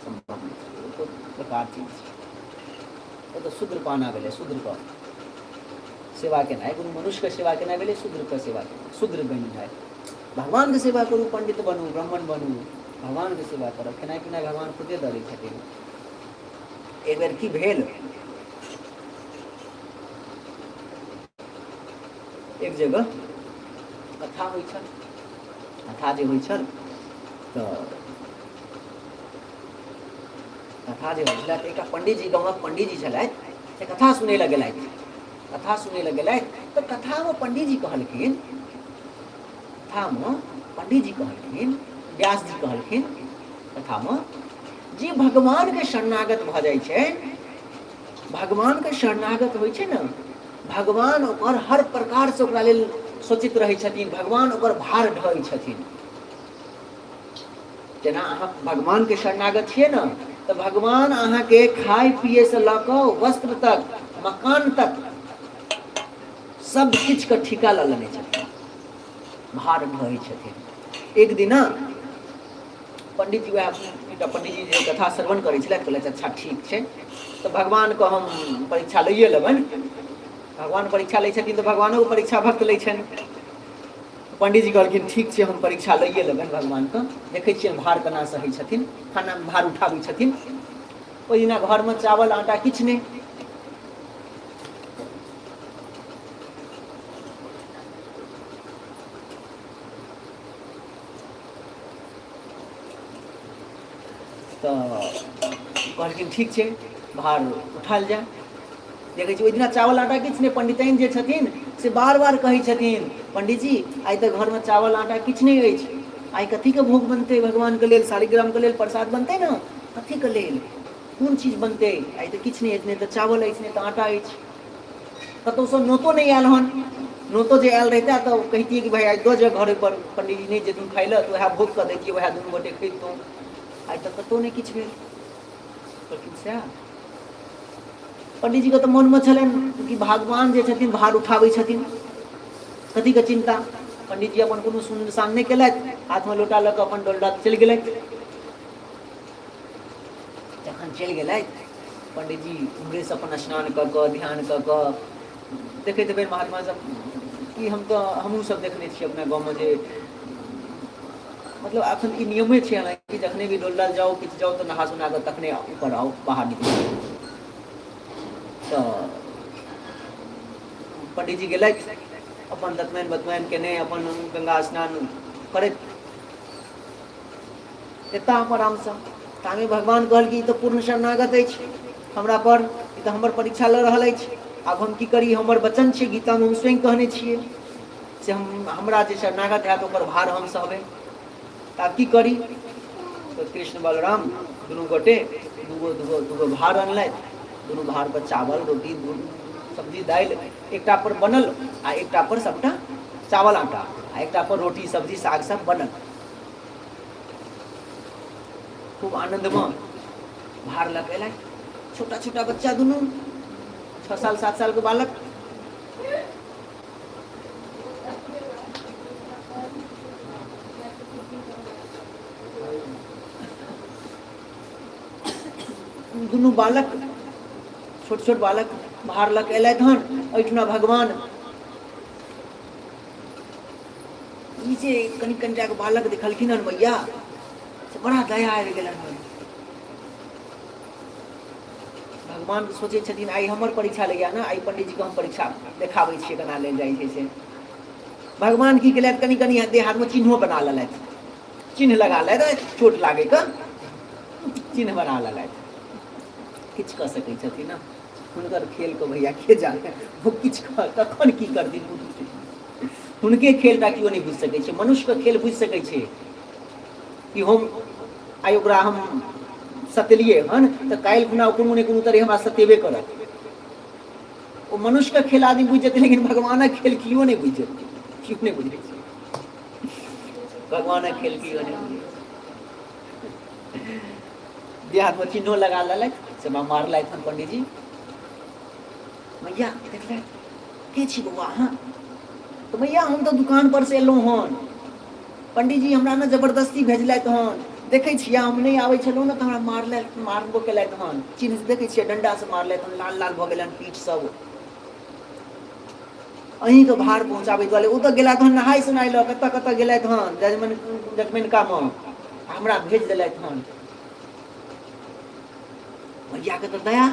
सम्भव नहि छै। ओ तऽ बेकार चीज छै, ओ तऽ शूद्र पाना भेलै। शूद्रके सेवा केनाइ, कोनो मनुष्यके सेवा केनाइ भेलै शूद्रके सेवा केनाइ, शूद्र बनि जाइ। भगवानके सेवा करू, पण्डित बनू, ब्राह्मण बनू, भगवानके सेवा करब, खेनाइ पिनाइ भगवान खुदे दऽ दै छथिन। एक बेर की भेल, एक जगह कथा होइ छल। कथा जे होइ छल तऽ कथा जे होइ छलै तऽ एकटा पंडीजी, गाँवक पंडीजी छलथि, से कथा सुनै लए गेलथि। कथा सुनै लए गेलथि तऽ कथामे पंडीजी कहलखिन, कथामे पंडीजी कहलखिन, व्यास जी कहलखिन कथामे जे भगवानके शरणागत भऽ जाइ छै, भगवानके शरणागत होइ छै ने, भगवान ओकर हर प्रकारसँ ओकरा लेल सोचैत रहै छथिन, भगवान ओकर भार ढहै छथिन। जेना अहाँ भगवानके शरणागत छियै ने, तऽ भगवान अहाँके खाय पियैसँ लऽ कऽ वस्त्र तक, मकान तक, सब किछुके ठीका लऽ लेने छथिन, भार ढहै छथिन। एक दिना पंडित जी, वएह एकटा पंडित जी जे कथा श्रवण करै छलथि, कहलथि अच्छा ठीक छै, तऽ भगवानके हम परीक्षा लैए लेबनि। भगवान परीक्षा लै छथिन तऽ भगवानोके परीक्षा भक्त लै छनि। पंडित जी कहलखिन ठीक छै, हम परीक्षा लैए लेबनि भगवानके, देखै छियनि भार केना सहै छथिन, खाना भार उठाबै छथिन। ओहि दिना घरमे चावल आटा किछु नहि। तऽ कहलखिन ठीक छै, भार उठायल जाय, देखै छी। ओहि दिना चावल आटा किछु नहि। पंडिताइन जे छथिन से बार बार कहै छथिन, पंडीजी आइ तऽ घरमे चावल आटा किछु नहि अछि, आइ कथीके भोग बनतै भगवानके लेल? शालिग्रामके लेल प्रसाद बनतै ने, कथीके लेल, कोन चीज बनतै? आइ तऽ किछु नहि अछि, नहि तऽ चावल अछि, नहि तऽ आटा अछि, कतहुसँ नोतो नहि आयल हन। नोतो जे आयल रहितै तऽ कहितियै कि भाय आइ दऽ जाउ घरे पर, पंडीजी नहि जेथुन खाइ लए तऽ उएह भोग कऽ दैतियै, उएह दुनू गोटे खैतहुँ। आइ तऽ कतहु नहि किछु भेल। कहलखिन सएह। पंडीजीके तऽ मोनमे छलनि कि भगवान जे छथिन भार उठाबै छथिन, कथीके चिन्ता। पंडीजी अपन कोनो सुनसान नहि केलथि, हाथमे लोटा लऽ कऽ अपन डोलडा चलि गेलथि। जखन चलि गेलथि पंडीजी, उम्हरेसँ अपन स्नान कऽ कऽ ध्यान कऽ कऽ, देखैत हेबै महात्मा सब कि हम तऽ हमहूँ सब देखने छियै अपना गाँवमे जे मतलब एखन ई नियमे छै, हालाँकि जखने भी डोलडाल जाउ, किछु जाउ, तऽ नहा सुना कऽ तखने ऊपर आउ, बाहर निकलू। तऽ पंडीजी गेलथि, अपन दतमैन बतमैन केने, अपन गंगा स्नान करैत एता आरामसँ। तामे भगवान कहलखिन ई तऽ पूर्ण शरणागत अछि हमरा पर, ई तऽ हमर परीक्षा लऽ रहल अछि, आब हम की करी? हमर वचन छै, गीतामे हम स्वयं कहने छियै से हम हमरा जे शरणागत हैत ओकर भार हम सहबै, तऽ आब की करी? तऽ कृष्ण बलराम दुनू गोटे दूगो दूगो दूगो भार अनलथि। दुनू भार पर चावल रोटी दूध सब्जी दालि एकटा पर बनल आ एकटा पर सबटा चावल आटा आ एकटा पर रोटी सब्जी साग सब बनल। खूब आनन्दमे भार लऽ कऽ एलथि। छोटा छोटा बच्चा दुनू, 6 साल 7 सालके बालक। दुनू बालक छोट छोट बालक भार लऽ कऽ एलथि हन एहिठुना भगवान ई जे कनि कनिटाके बालक देखलखिन हन मैया से बड़ा दया आबि गेलनि हन। भगवान सोचै छथिन आइ हमर परीक्षा लैया ने, आइ पंडीजीके हम परीक्षा देखाबै छियै केना लेल जाइ छै से। भगवान की केलथि, कनि कनि देह हाथमे चिन्हो बना लेलथि, चिन्ह लगा लेलथि, चोट लागैके चिन्ह बना लेलथि। किछु कऽ सकै छथिन ने, हुनकर खेलके भैया के जाने, ओ किछु कखन की करथिन। हुनके खेलटा केओ नहि बुझि सकै छै। मनुष्यके खेल बुझि सकै छै कि हम आइ ओकरा हम सतेलियै हन तऽ काल्हि खुना कोनो ने कोनो तरहे हमरा सतेबे करत। ओ मनुष्यके खेल आदमी बुझि जेतै, लेकिन भगवानक खेल केओ नहि बुझि जेतै, केओ नहि बुझै छै भगवानक खेल, केओ नहि बुझै छै। देह हाथमे चिन्हो लगा लेलथि से मारलथि हन पंडीजी। मैया देखलथि, के छी बौआ अहाँ? तऽ मैया हम तऽ दुकान पर से एलहुँ हन, पंडीजी हमरा ने जबरदस्ती भेजलथि हन, देखै छियै हम नहि आबै छलहुँ ने तऽ हमरा मारलथि, मारबो केलथि हन, चिन्ह देखै छियै डण्डासँ मारलथि हन, लाल लाल भऽ गेल हन पीठ सब। अहीँके भार पहुँचाबै दुआरे ओ तऽ गेलथि हन नहाय सोनाय लऽ, कतऽ कतऽ गेलथि हन जजमन जजमनिकामे, हमरा भेज देलथि हन। मैयाके तऽ दया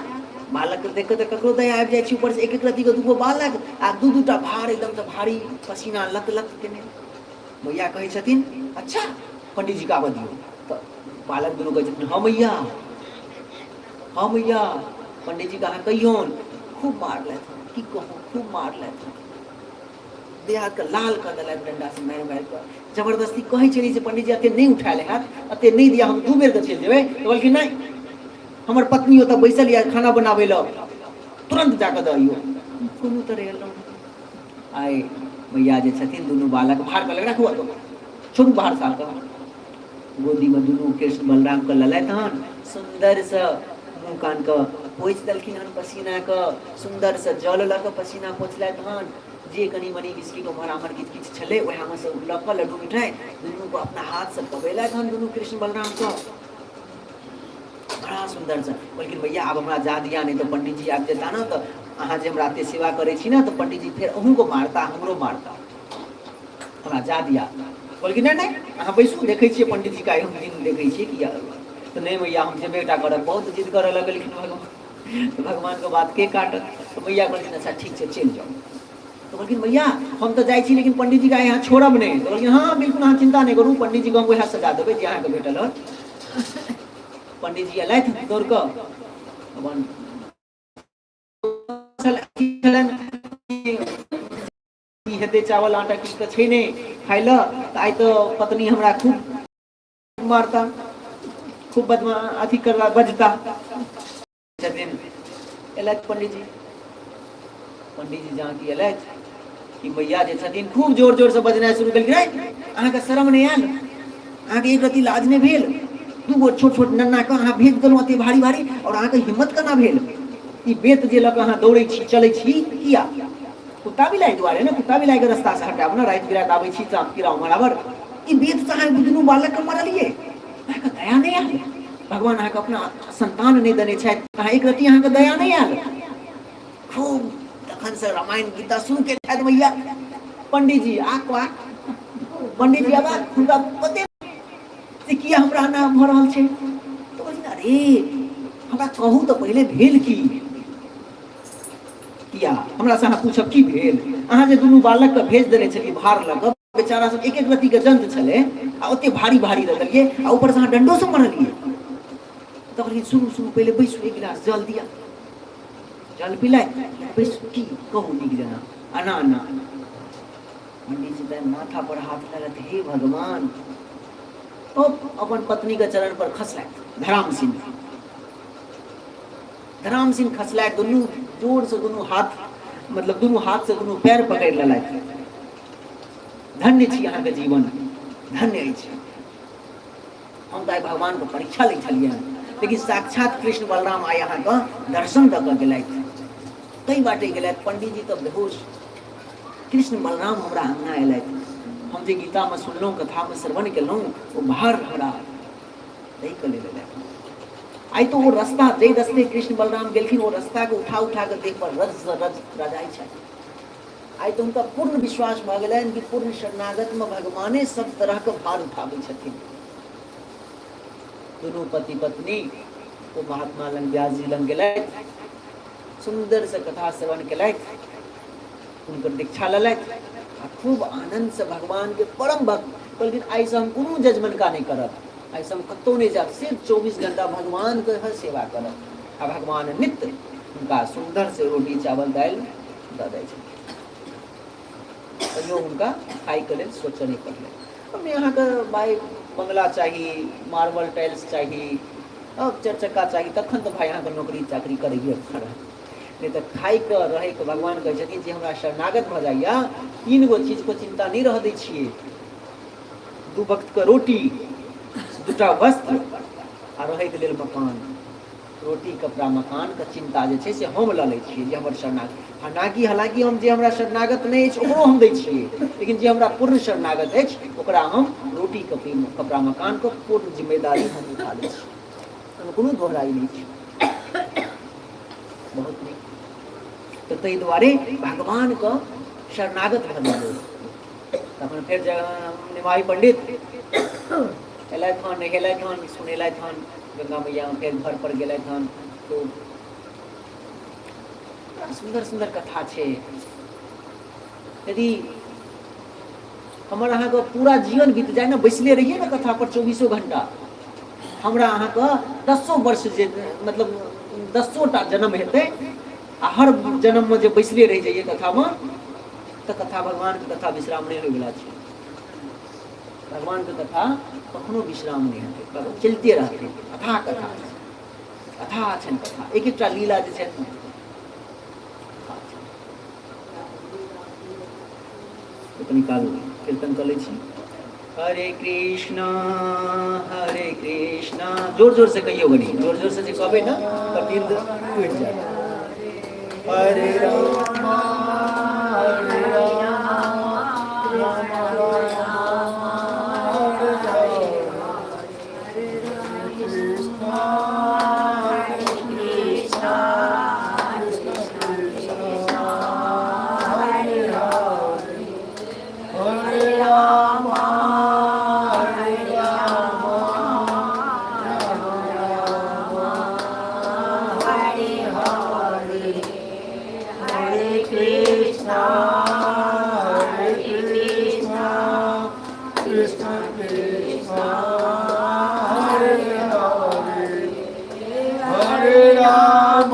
बालकके देख कऽ तऽ ककरो दया आबि जाइ छै, ऊपरसँ एक एक रत्तीके दूगो बालक आ दू दू टा भार एकदमसँ भारी पसीना लत लत केने। मैया कहै छथिन अच्छा पंडीजीके आबऽ दियौ। तऽ बालक दुनू कहै छथिन हँ मैया, हँ मैया, पंडीजीके अहाँ कहियौन खूब मारलथि हन, की कहू खूब मारलथि हन, देह हाथके लाल कऽ देलथि डंडासँ मारि मारि कऽ। जबरदस्ती कहै छलियै जे पंडीजी एते नहि उठायल हैत, एते नहि दिअ, हम दू बेरके चलि जेबै। तऽ कहलखिन नहि, हमर पत्नी ओतऽ बैसल यऽ खाना बनाबै लए, तुरन्त जाकऽ दऽ अइयौ। कोनो तरहे एलहुँ। आइ मैया जे छथिन दुनू बालक भार कहलक राखू ओतऽ, छोड़ू बाहर सालके, गोदीमे दुनू कृष्ण बलरामके लेलथि हन, सुन्दरसँ मुँह कानके पोछि देलखिन हन पसीनाके, सुन्दरसँ जल लऽ कऽ पसीना पोछलथि हन। जे कनि मनि बिस्किट ओम्हर आम्हर किछु किछु छलै उएहमे सँ लऽ कऽ लड्डू मिठाइ दुनूके अपना हाथसँ पबेलथि हन दुनू कृष्ण बलरामके बड़ा सुन्दरसँ। कहलखिन भैया आब हमरा जा दिया, नहि तऽ पंडीजी आबि जेता ने, तऽ अहाँ जे हमरा एते सेवा करै छी ने तऽ पंडीजी फेर अहूँके मारता हमरो मारता, हमरा जा दिया। कहलखिन नहि नहि अहाँ बैसू, देखै छियै पंडीजीके आइ हम दिन देखै छियै किया। तऽ नहि मैया हम जेबे टा करब, बहुत जिद करऽ लगलखिन भगवान, तऽ भगवानके बात के काटत। तऽ मैया कहलखिन अच्छा ठीक छै चलि जाउ। तऽ कहलखिन मैया हम तऽ जाइ छी लेकिन पंडीजीके आइ अहाँ छोड़ब नहि। तऽ कहलखिन हँ बिल्कुल अहाँ चिन्ता नहि करू, पंडीजीके हम वएह सजा देबै जे अहाँके भेटल हन। पंडीजी एलथि दौड़ कऽ, अपन की हेतै चावल आटा किछु तऽ छै नहि खाइ लए, तऽ आइ तऽ पत्नी हमरा खूब मारता, खूब बदमा अथी करला बजता छथिन। एलथि पंडीजी, पंडीजी जहाँ की एलथि कि मैया जे छथिन खूब जोर जोरसँ बजनाइ शुरू केलखिन, अहाँके शरम नहि आयल, अहाँके एक रत्ती लाज नहि भेल, दू गो छोट छोट नन्नाके अहाँ भेज देलहुँ एते भारी भारी, आओर अहाँके हिम्मत केना भेल ई बेत जे लऽ कऽ अहाँ दौड़ै छी चलै छी किया? कुत्ता बिलाइ दुआरे ने, कुत्ता बिलाइके रस्तासँ हटायब ने, राति बिराति आबै छी साँप कीड़ा बराबर, ई बेतसँ अहाँ दुनू बालकके मारलियै, अहाँके दया नहि आयल? भगवान अहाँके अपना संतान नहि देने छथि, अहाँ एक रत्ती अहाँके दया नहि आयल? खूब तखनसँ रामायण गीता शुरू केने छथि मैया। पंडीजी आक वाक, पंडीजी आब हुनका पते से किया हमरा एना भऽ रहल छै। तऽ कहलखिन अरे हमरा कहू तऽ पहिले भेल की, किया हमरा से अहाँ पूछब की भेल? अहाँ जे दुनू बालकके भेज देने छलियै भार लऽ कऽ, बेचारा सब एक एक रत्तीके जन्त छलै आ ओते भारी भारी दऽ देलियै आ ऊपरसँ अहाँ डंडोसँ मारलियै। तऽ कहलखिन सुनू सुनू पहिले बैसू, एक गिलास जल दिअ, जल पिलाइ बैसू, की कहू नीक जेना एना एना। पंडीजी तऽ माथा पर हाथ लगत, हे भगवान, ओ अपन पत्नीके चरण पर खसलथि धराम सिंह, धराम सिंह खसलथि, दुनू जोर से दुनू हाथ मतलब दुनू हाथ से दुनू पैर पकड़ि लेलथि, धन्य छी अहाँके जीवन धन्य अछि, हम तऽ आइ भगवानके परीक्षा लै छलियै हन, लेकिन साक्षात कृष्ण बलराम आइ अहाँके दर्शन दऽ कऽ गेलथि, ताहि बाटे गेलथि। पंडीजी तऽ बेहोश, कृष्ण बलराम हमरा अङ्गना एलथि, हम जे गीतामे सुनलहुँ कथामे श्रवण केलहुँ ओ भार हमरा दै कऽ लेल एलथि। आइ तऽ ओ रस्ता जाहि रस्ते कृष्ण बलराम गेलखिन ओ रस्ताके उठा उठा कऽ देह पर रज रज रजाइ छथि। आइ तऽ हुनका पूर्ण विश्वास भऽ गेलनि कि पूर्ण शरणागतमे भगवाने सब तरहके भार उठाबै छथिन। दुनू पति पत्नी ओ महात्मा लग व्यास जी लग गेलथि, सुन्दरसँ कथा श्रवण केलथि, हुनकर दीक्षा लेलथि आ खूब आनन्दसँ भगवानके परम भक्त कहलखिन आइसँ हम कोनो जजमनका नहि करब, आइसँ हम कतहु नहि जायब, सिर्फ 24 घंटा भगवानके सेवा करब। आ भगवान नित्य हुनका सुन्दरसँ रोटी चावल दालि दऽ दै छलखिन, कहियो हुनका खाइके लेल सोचऽ नहि पड़लै। ओहिमे अहाँके भाइ बंगला चाही, मार्बल टाइल्स चाही, अब चारि चक्का चाही, तखन तऽ भाइ अहाँके नौकरी चाकरी करैए पड़त, नहि तऽ खाइके रहैके भगवान कहै छथिन जे हमरा शरणागत भऽ जाइए 3 गो चीजके चिन्ता नहि रहऽ दै छियै, 2 वक्तके रोटी, 2टा वस्त्र आ रहैके लेल मकान। रोटी कपड़ा मकानके चिन्ता जे छै से हम लऽ लै छियै जे हमर शरणागत, हालाँकि हम जे हमरा शरणागत नहि अछि ओकरो हम दै छियै, लेकिन जे हमरा पूर्ण शरणागत अछि ओकरा हम रोटी कपड़ा मकानके पूर्ण जिम्मेदारी हम उठा लै छियै, ओहिमे कोनो दोहराइ नहि छै। बहुत नीक। तऽ ताहि दुआरे भगवानके शरणागत भऽ गेलै। तखन फेर निमाही पंडित एलथि हन, नहेलथि हन, सुनेलथि हन गंगा मैया, फेर घर पर गेलथि हन। खूब बड़ा सुन्दर सुन्दर कथा छै। यदि हमर अहाँके पूरा जीवन बीत जाय ने, बैसले रहिए ने कथा पर 24 घंटा, हमरा अहाँके 10 वर्ष जे मतलब 10टा जन्म हेतै आ हर जन्ममे जे बैसले रहि जाइए कथामे, तऽ कथा भगवानके कथा विश्राम नहि होइवला छै। भगवानके कथा कखनो विश्राम नहि हेतै, चलिते रहतै। अथा कथा अथा छनि कथा, एक एकटा लीला जे छै कनि काल कीर्तन कऽ लै छी। हरे कृष्णा हरे कृष्णा, जोर जोर से कहियो कनि, जोर जोर से जे कहबै ने तऽ नींद टूटि जायत। हरे राम हरे राम राम राम हरे हरे, कृष्ण कृष्ण कृष्ण हरे हरे, हरे राम हरे राम राम राम हरे हरे, हरे कृष्ण हरे कृष्ण कृष्ण कृष्ण हरे हरे, हरे राम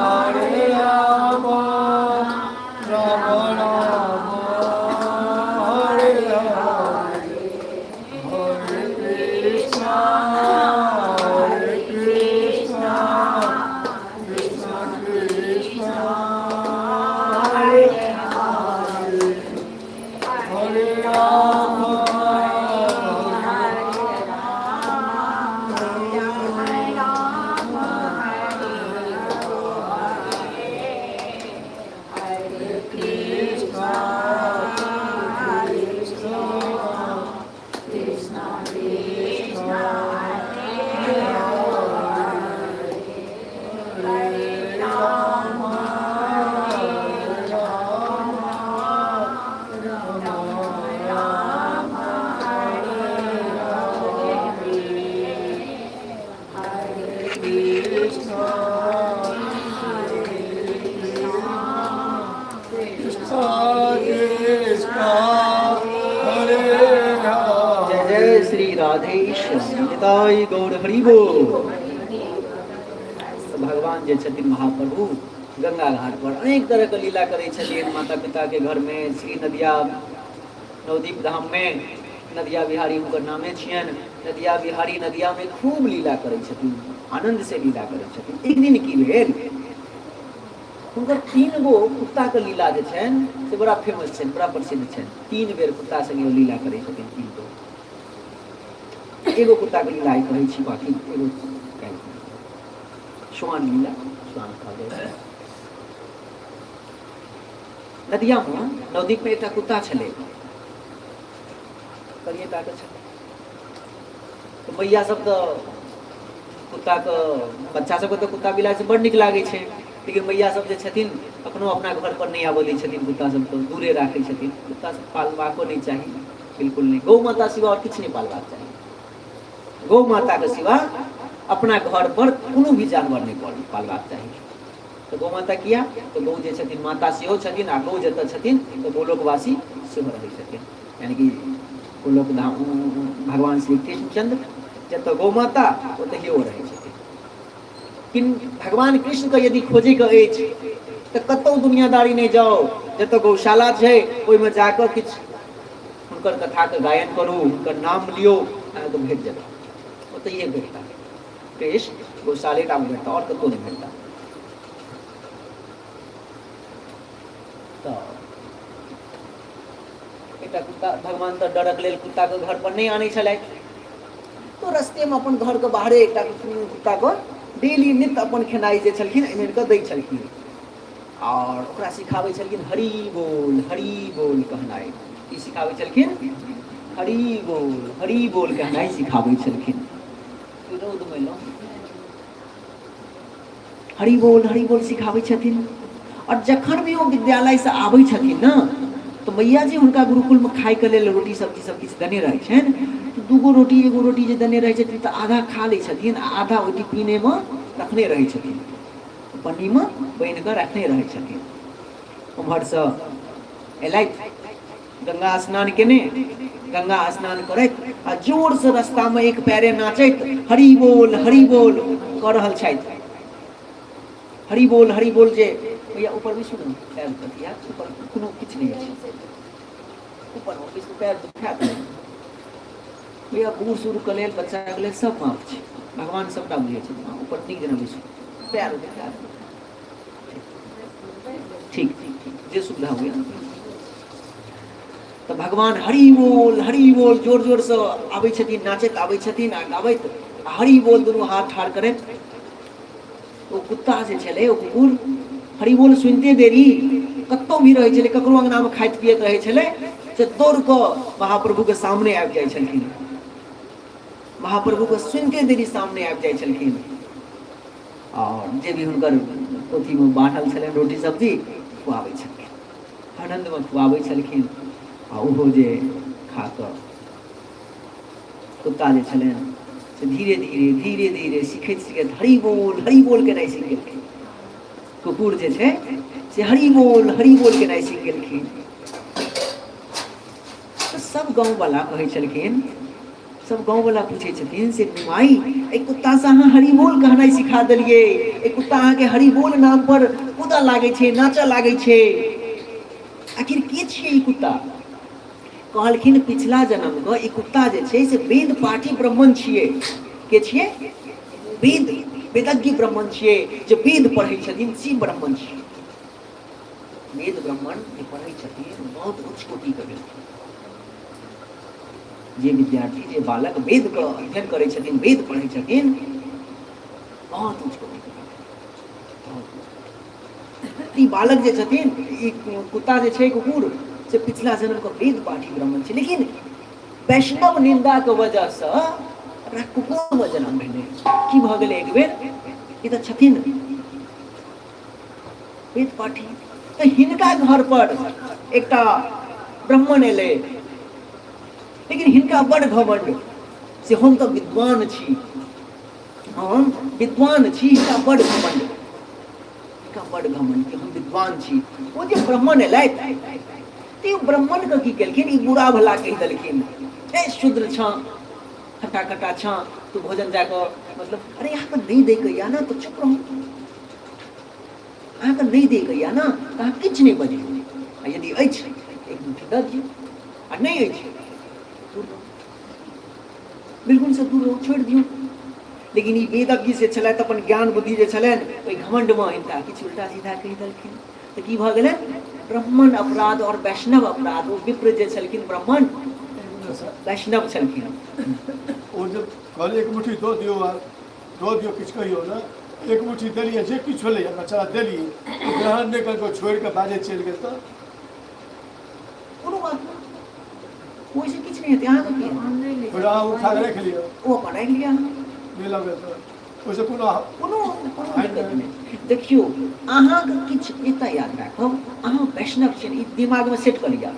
हरे राम राम राम हरे हरे, हरे कृष्ण हरे कृष्ण कृष्ण कृष्ण हरे हरे, हरे राम हरे कृष्ण कृष्ण कृष्ण कृष्ण हरे हरे राम हरे राम राम राम हरे हरे, हरे कृष्ण कृष्ण कृष्ण हरे हरे। जय जय श्री राधे श्याम निताई गौर हरि बोल। भगवान जे छथिन महाप्रभु गंगा घाट पर अनेक तरह के लीला करै छथिन। माता पिता के घर में श्री नदिया नवदीप धाम में नदिया बिहारी हुनकर नामे छियनि। नदिया बिहारी नदिया में खूब लीला करै छथिन, आनंद से लीला करै छथिन। एक दिन की भेल, हुनकर 3 गो कुत्ता के लीला जे छनि से बड़ा फेमस छनि, बड़ा प्रसिद्ध छनि। 3 बेर कुत्ता संगे ओ लीला करै छथिन, 3 गो। एगो कुत्ता के लीला आइ कहै छी, बाकी एगो काल्हि। श्वान लीला, श्वान कहल जाइ छै। नदिया में नवदीप में एकटा कुत्ता छलै, करिए टा के छलै। तऽ मैया सब तऽ कुत्ताके बच्चा सबके तऽ कुत्ता बिलाइ से बड़ नीक लागै छै, लेकिन मैया सब जे छथिन कखनो अपना घर पर नहि आबऽ दै छथिन, कुत्ता सबके दूरे राखै छथिन। कुत्ता सब पालबाको नहि चाही, बिल्कुल नहि। गौ माता सिवा आओर किछु नहि पालबाक चाही। गौ माताके सिवा अपना घर पर कोनो भी जानवर नहि पालबाक चाही। तऽ गौ माता किया? तऽ गौ जे छथिन माता सेहो छथिन, आ गौ जतऽ छथिन तऽ गोलोकवासी सेहो रहै छथिन, यानी कि गोलोक धाम भगवान श्री कृष्णचंद्र जतऽ गौ माता ओतहिए ओ रहै छथिन। किन भगवान कृष्णके यदि खोजैके अछि तऽ कतहु दुनियादारी नहि जाउ, जतऽ गौशाला छै ओहिमे जाकऽ किछु हुनकर कथाके गायन करू, हुनकर नाम लियौ, अहाँके भेट जेता, ओतहिए भेटता। कृष्ण गौशाले टामे भेटता, आओर कतहु नहि भेटता। तऽ एकटा कुत्ता, भगवान तऽ डरक लेल कुत्ताके घर पर नहि आनै छलथि, तो रस्तेमे अपन घरके बाहरे एकटा कुत्ताके डेली नित्य अपन खेनाइ जे छलखिन आनि आनि कऽ दै छलखिन, आओर ओकरा सिखाबै छलखिन हरि बोल हरि बोल कहनाइ। की सिखाबै छलखिन? हरि बोल हरि बोल कहनाइ सिखाबै छलखिन। रौदमे एलहुँ, हरि बोल हरि बोल सिखाबै छथिन। आओर जखन भी ओ विद्यालयसँ आबै छथिन ने, तऽ मैया जी हुनका गुरुकुलमे खाइके लेल रोटी सब्जी सब किछु देने रहै छनि, तऽ दूगो रोटी एगो रोटी जे देने रहै छथिन तऽ आधा खा लै छथिन आ आधा ओहि टिफिनेमे रखने रहै छथिन, पन्नीमे बान्हि कऽ रखने रहै छथिन। ओम्हरसँ एलथि गंगा स्नान केने, गंगा स्नान करैत आ जोरसँ रस्तामे एक पैरे नाचैत हरि बोल हरि बोल कऽ रहल छथि। हरि बोल हरि बोल जे भैया ऊपर बैसू ने, पैर कथिया ऊपर कोनो किछु नहि अछि, ऊपर बैसू, पैर दुखायत नहि भैया। बूढ़ सूढ़के लेल बच्चाके लेल सब माफ छै, भगवान सबटा बुझै छथिन। अहाँ ऊपर नीक जेना बैसू, पैर दुखायत। ठीक ठीक, जे सुविधा हुए। तऽ भगवान हरि बोल हरि बोल जोर जोरसँ आबै छथिन, नाचैत आबै छथिन आ गाबैत आ हरि बोल दुनू हाथ ठाढ़ करैत। ओ कुत्ता जे छलै, ओ कुकुर हरि बोल सुनिते देरी कतहु भी रहै छलै, ककरो अङ्गनामे खाइत पियैत रहै छलै, से दौड़ कऽ महाप्रभुके सामने आबि जाइ छलखिन। महाप्रभुके सुनिते देरी सामने आबि जाइ छलखिन आओर जे भी हुनकर पोथीमे बाँटल छलनि रोटी सब्जी खुआबै छलखिन, आनन्दमे खुआबै छलखिन। आ ओहो जे खा कऽ कुत्ता जे छलनि से धीरे धीरे धीरे धीरे सीखैत सीखैत हरि बोल हरि बोल केनाइ सीख गेलखिन। कुकुर जे छै से हरि बोल हरि बोल केनाइ सीख गेलखिन। तऽ सब गाँववला कहै छलखिन, सब गाँववला पूछै छथिन से निमाई एहि कुत्तासँ अहाँ हरि बोल कहनाइ सिखा देलियै, एहि कुत्ता अहाँके हरि बोल नाम पर कूदऽ लागै छै, नाचऽ लागै छै, आखिर के छियै ई कुत्ता? कहलखिन पिछला जन्मके ई कुत्ता जे छै से वेद पाठी ब्राह्मण छियै। के छियै? वेद वेदज्ञ ब्राह्मण छियै, जे वेद पढ़ै छथिन से ब्राह्मण छियै। वेद ब्राह्मण जे पढ़ै छथिन बहुत उच्च कोटिके भेलखिन। जे विद्यार्थी जे बालक वेदके अध्ययन करै छथिन, वेद पढ़ै छथिन, बहुत उच्च कोटिके भेलखिन। ई बालक जे छथिन, ई कुत्ता जे छै कुकुर, से पिछला जन्मके वेद पाठी ब्राह्मण छै, लेकिन वैष्णव निन्दाके वजहसँ ओकरा कुकुरमे जन्म भेलै। की भऽ गेलै एक बेर, ई तऽ छथिन वेद पाठी, तऽ हिनका घर पर एकटा ब्राह्मण एलै, लेकिन हिनका बड़ घमंड से हम तऽ विद्वान छी, हम विद्वान छी। हिनका बड़ घमंड, हिनका बड़ घमंड कि हम विद्वान छी। ओ जे ब्राह्मण एलथि तऽ ओ ब्राह्मणके की केलखिन, ई बुरा भला कहि देलखिन, ए शूद्र छँ, खट्टा खट्टा छँ तू, भोजन जाकऽ मतलब अरे अहाँके नहि दैके यऽ ने तऽ चुप रहू, अहाँके नहि दैके यऽ ने तऽ अहाँ किछु नहि बजियौ, आ यदि अछि एक मुट्ठी दऽ दियौ, आ नहि अछि दूर रहू, बिल्कुल से दूर रहू, छोड़ि दियौ। लेकिन ई वेदज्ञ जे छलथि अपन ज्ञान बुद्धि जे छलनि ओहि घमंडमे हिनका किछु उल्टा सीधा कहि देलखिन, तऽ की भऽ गेलनि ब्राह्मण अपराध आओर वैष्णव अपराध। ओ विप्र जे छलखिन ब्राह्मण वैष्णव छलखिन। ओ जे कहलियै एक मुट्ठी दऽ दियौ, आर दऽ दियौ, किछु कहियौ ने, एक मुट्ठी देलियै, जे किछु होलै बच्चा देलियै, ग्रहण नहि करिकऽ छोड़ि कऽ बाजे चलि गेल तऽ कोनो बात नहि, ओहिसँ किछु नहि हेतै। अहाँके की फेर अहाँ उठा कऽ राखि लिअ, ओ अपन राखि लिअ, नहि लगल तऽ ओहिसँ कोनो कोनो कोनो दिक्कत नहि। देखियौ, अहाँके किछु एतऽ याद राखब, अहाँ वैष्णव छियै, ई दिमागमे सेट कऽ लिअ।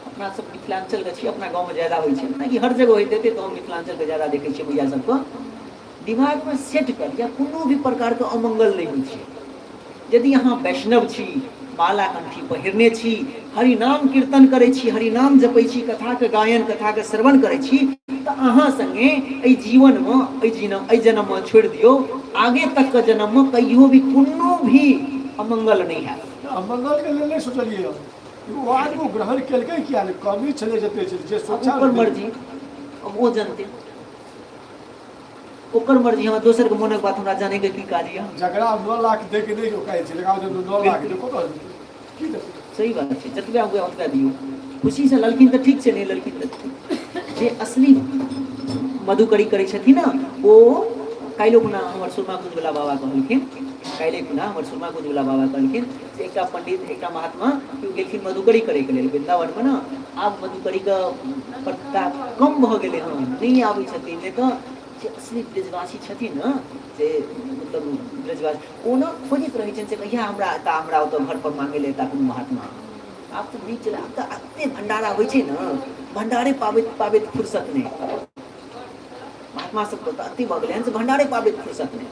अपना सब मिथिलाञ्चलके छी, अपना गाँवमे ज्यादा होइ छै, जेनाकि हर जगह होइत हेतै, तऽ हम मिथिलाञ्चलके ज्यादा देखै छियै मैया सबके। दिमागमे सेट कऽ लिअ, कोनो भी प्रकारके अमंगल नहि होइ छै। यदि अहाँ वैष्णव छी, माला कंठी पहिरने छी, हरिनाम कीर्तन करै छी, हरिनाम जपै छी, कथाके गायन कथाके श्रवण करै छी, तऽ अहाँ संगे एहि जीवनमे, एहि जीवन एहि जन्ममे छोड़ि दियौ, आगे तकके जन्ममे कहियो भी कोनो भी अमंगल नहि हैत। अमंगलके लेल नहि सोचलियै हम, ओ आदमी ग्रहण केलकै किया नहि, कमी छलै जते छलै जे सोचा ओकर मर्जी, अब ओ जनते, ओकर मर्जी, हमरा दोसरके मोनक बात हमरा जानैके की काज यऽ। जकरा 9 लाख दै के नहि कहै छै, लेकिन 9 लाख दे कतऽ की देतै? सही बात छै, जतबे हुए ओतबे दियौ। खुशीसँ ललखिन तऽ ठीक छै, नहि ललखिन तऽ ठीक। जे असली मधुकरी करै छथिन ने, ओ काल्हिओ खुना हमर सुरमा कुंजवला बाबा कहलखिन, काल्हि खुना हमर सुरमा कुंजवला बाबा कहलखिन जे एकटा पंडित, एकटा महात्मा केओ गेलखिन मधुकरी करैके लेल वृन्दावनमे ने। आब मधुकरीके पत्ता कम भऽ गेलै हँ, नहि आबै छथिन, नहि तऽ जे असली ब्रजवासी छथिन ने, से मतलब ब्रजवासी ओ ने खोजैत रहै छनि से कहिया हमरा एता, हमरा ओतऽ घरपर मांगै लए एता कोनो महात्मा। आब तऽ नहि चलै, आब तऽ एते भण्डारा होइ छै ने, भण्डारे पाबैत पाबैत फुर्सत नहि। महात्मा सबके तऽ एते भऽ गेलै हन से भण्डारे पाबैत फुर्सत नहि।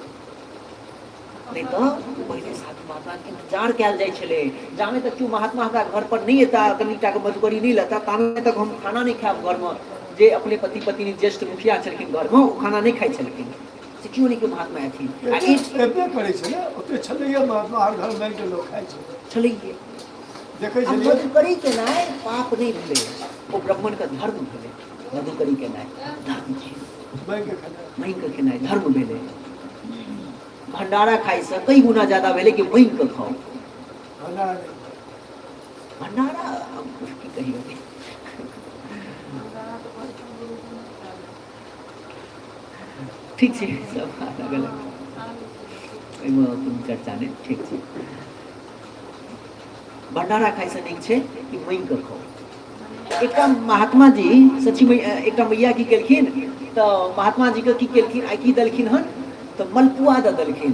नहि तऽ पहिले साधु महात्माके इंतजार कयल जाइ छलै, जामे तक केओ महात्मा हमरा घर पर नहि एता, कनि टाके मधुबनी नहि लेता, तामे तक हम खाना नहि खायब घरमे। जे अपने पति पत्नी ज्येष्ठ मुखिया छलखिन घरमे, ओ खाना नहि खाइ छलखिन, से केओ नहि केओ महात्मा अथिन। आ ई एबे करै छलै, ओते छलैए महात्मा, हर घर मांगि कऽ लोक खाइ छलै। छलैए। देखै आ छलियै। मधुकरी केनाइ पाप नहि भेलै, ओ ब्राह्मणके धर्म भेलै। मधुकरी केनाइ धर्म छियै। मांगि कऽ खेनाइ, मांगि कऽ खेनाइ धर्म भेलै। भंडारा खाइसँ कई गुना ज्यादा भेलै कि मांगि कऽ खाउ। भंडारा नहि। भंडारा की कहियौ। ठीक छै, सब अलग अलग, एहिमे कोनो चर्चा नहि। ठीक छै, भंडारा खाइसँ नीक छै कि मांगि कऽ खाउ। एकटा महात्मा जी सची एकटा मैया की केलखिन तऽ महात्मा जी के की केलखिन आ की देलखिन हन तऽ मलपुआ दऽ देलखिन।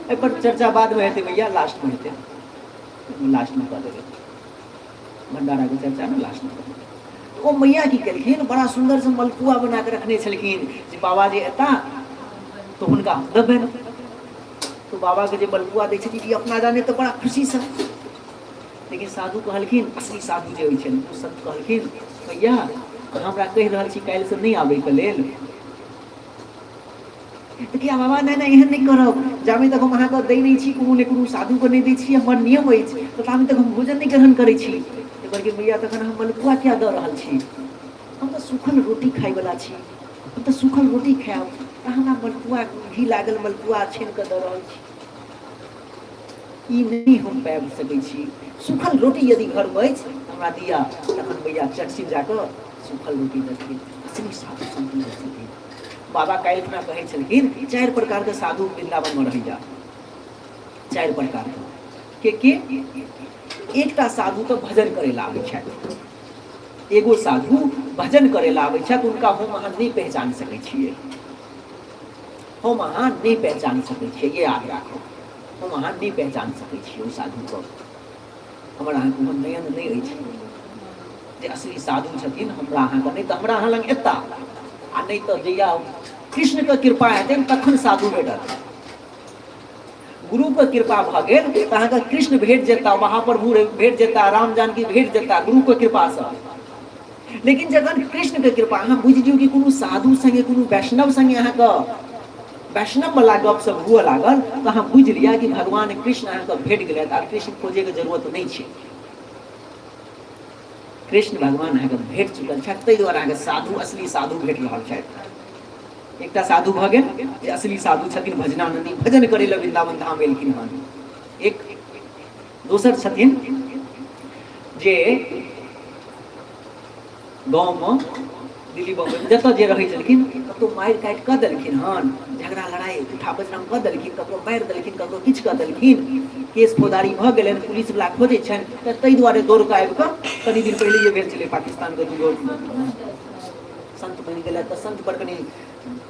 एहिपर चर्चा बादमे हेतै भैया, लास्टमे हेतै, लास्टमे कऽ देबै भंडाराके चर्चा ने, लास्टमे कऽ देबै। तऽ ओ मैया की केलखिन, बड़ा सुन्दरसँ मलपुआ बना कऽ रखने छलखिन जे बाबा जे एता तऽ हुनका हम देबनि। तो बाबाके जे मलपुआ दै छथिन ई अपना जाने तऽ बड़ा खुशीसँ, लेकिन साधु कहलखिन, असली साधु जे होइ छै ओ संत कहलखिन, भैया अहाँ हमरा कहि रहल छी काल्हिसँ नहि आबैके लेल, तऽ किया बाबा, नहि नहि, एहन नहि करब, जाबे तक हम अहाँके दै नहि छी, कोनो ने कोनो साधुके नहि दै छी, हमर नियम अछि, तऽ ताबे तक हम भोजन नहि ग्रहण करै छी। तऽ कहलखिन, भैया तखन हम मलपुआ किया दऽ रहल छी? हम तऽ सूखल रोटी खाइवला छी, हम तऽ सूखल रोटी खायब, तऽ हमरा मलपुआ घी लागल मलपुआ छानि कऽ दऽ रहल छी, ई नहि हम पाबि सकै छी। सूखल रोटी यदि घरमे अछि तऽ हमरा दिअ। तखन भैया चटसिन जा कऽ सूखल रोटी देलखिन। असली साधु संत होइ छथिन। बाबा काल्हि खुना कहै छलखिन, चारि प्रकारके साधु वृन्दावनमे रहैया, चारि प्रकारके। के के एकटा साधु तऽ भजन करै लए आबै छथि, एगो साधु भजन करै लए आबै छथि, हुनका हम अहाँ नहि पहचान सकै छियै, हम अहाँ नहि पहचान सकै छियै, ये याद राखब, हम अहाँ नहि पहचान सकै छियै ओ साधुके, हमर अहाँके ओहन नयन नहि अछि जे असली साधु छथिन। हमरा अहाँके नहि तऽ हमरा अहाँ लग एता, आ नहि तऽ जहिया कृष्णके कृपा हेतनि तखन साधु भेटत। गुरुके कृपा भऽ गेल तऽ अहाँके कृष्ण भेट जेता, महाप्रभु भेट जेता, राम जानकी भेट जेता गुरुके कृपासँ। लेकिन जखन कृष्णके कृपा, अहाँ बुझि जियौ कि कोनो साधु सङ्गे, कोनो वैष्णव सङ्गे अहाँके वैष्णववला गप सब हुअ लागल तऽ अहाँ बुझि लिअ कि भगवान कृष्ण अहाँके भेट गेलथि, आब कृष्ण खोजैके जरूरत नहि छै, कृष्ण भगवान अहाँके भेट चुकल छथि, ताहि दुआरे अहाँके साधु, असली साधु भेट रहल छथि। एकटा साधु भऽ गेल जे असली साधु छथिन, भजनानंदी, भजन करै लए वृन्दावन धाम एलखिन हन। एक दोसर छथिन जे गाँवमे, दिल्ली बम्बई जतऽ जे रहै छलखिन, कतहु मारि काटि कऽ देलखिन हन, झगड़ा लड़ाइ उठा बजरंग कऽ देलखिन, ककरो मारि देलखिन, ककरो किछु कऽ देलखिन, केस फौजदारी भऽ गेलनि, पुलिसवला खोजै छनि, तऽ ताहि दुआरे दौड़ कऽ आबि कऽ, कनि दिन पहिले जे भेल छलै पाकिस्तानके दूगो। संत बनि गेलथि तऽ संत पर कनि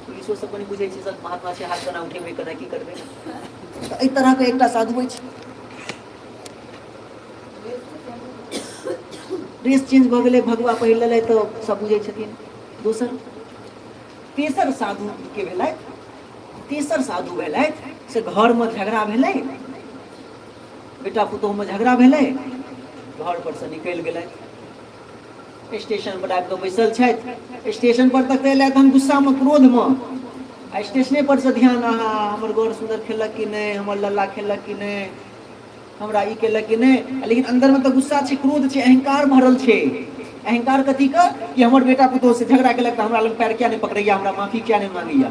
पुलिसो सब कनि बुझै छै संत महात्मा छै, हाथ केना उठेबै, केना की करबै। तऽ एहि तरहके एकटा साधु अछि। ड्रेस चेंज भऽ गेलै, भगवा पहिर लेलथि तऽ सब बुझै छथिन। दोसर तेसर साधु के भेलथि, तेसर साधु भेलथि से घरमे झगड़ा भेलै, बेटा पुतोहुमे झगड़ा भेलै, घर पर से निकलि गेलथि, स्टेशन पर आबि कऽ बैसल छथि। स्टेशन पर तक तऽ एलथि हन गुस्सामे, क्रोधमे, आ स्टेशने पर से ध्यान, आहा हमर गौर सुन्दर खेलक कि नहि, हमर लल्ला खेलक कि नहि, हमरा ई केलक कि नहि, लेकिन अन्दरमे तऽ गुस्सा छै, क्रोध छै, अहंकार भरल छै। अहंकार कथीके कि हमर बेटा पुतोह से झगड़ा केलक तऽ हमरा लग पैर किया नहि पकड़ैया, हमरा माफी किया नहि मांगैया,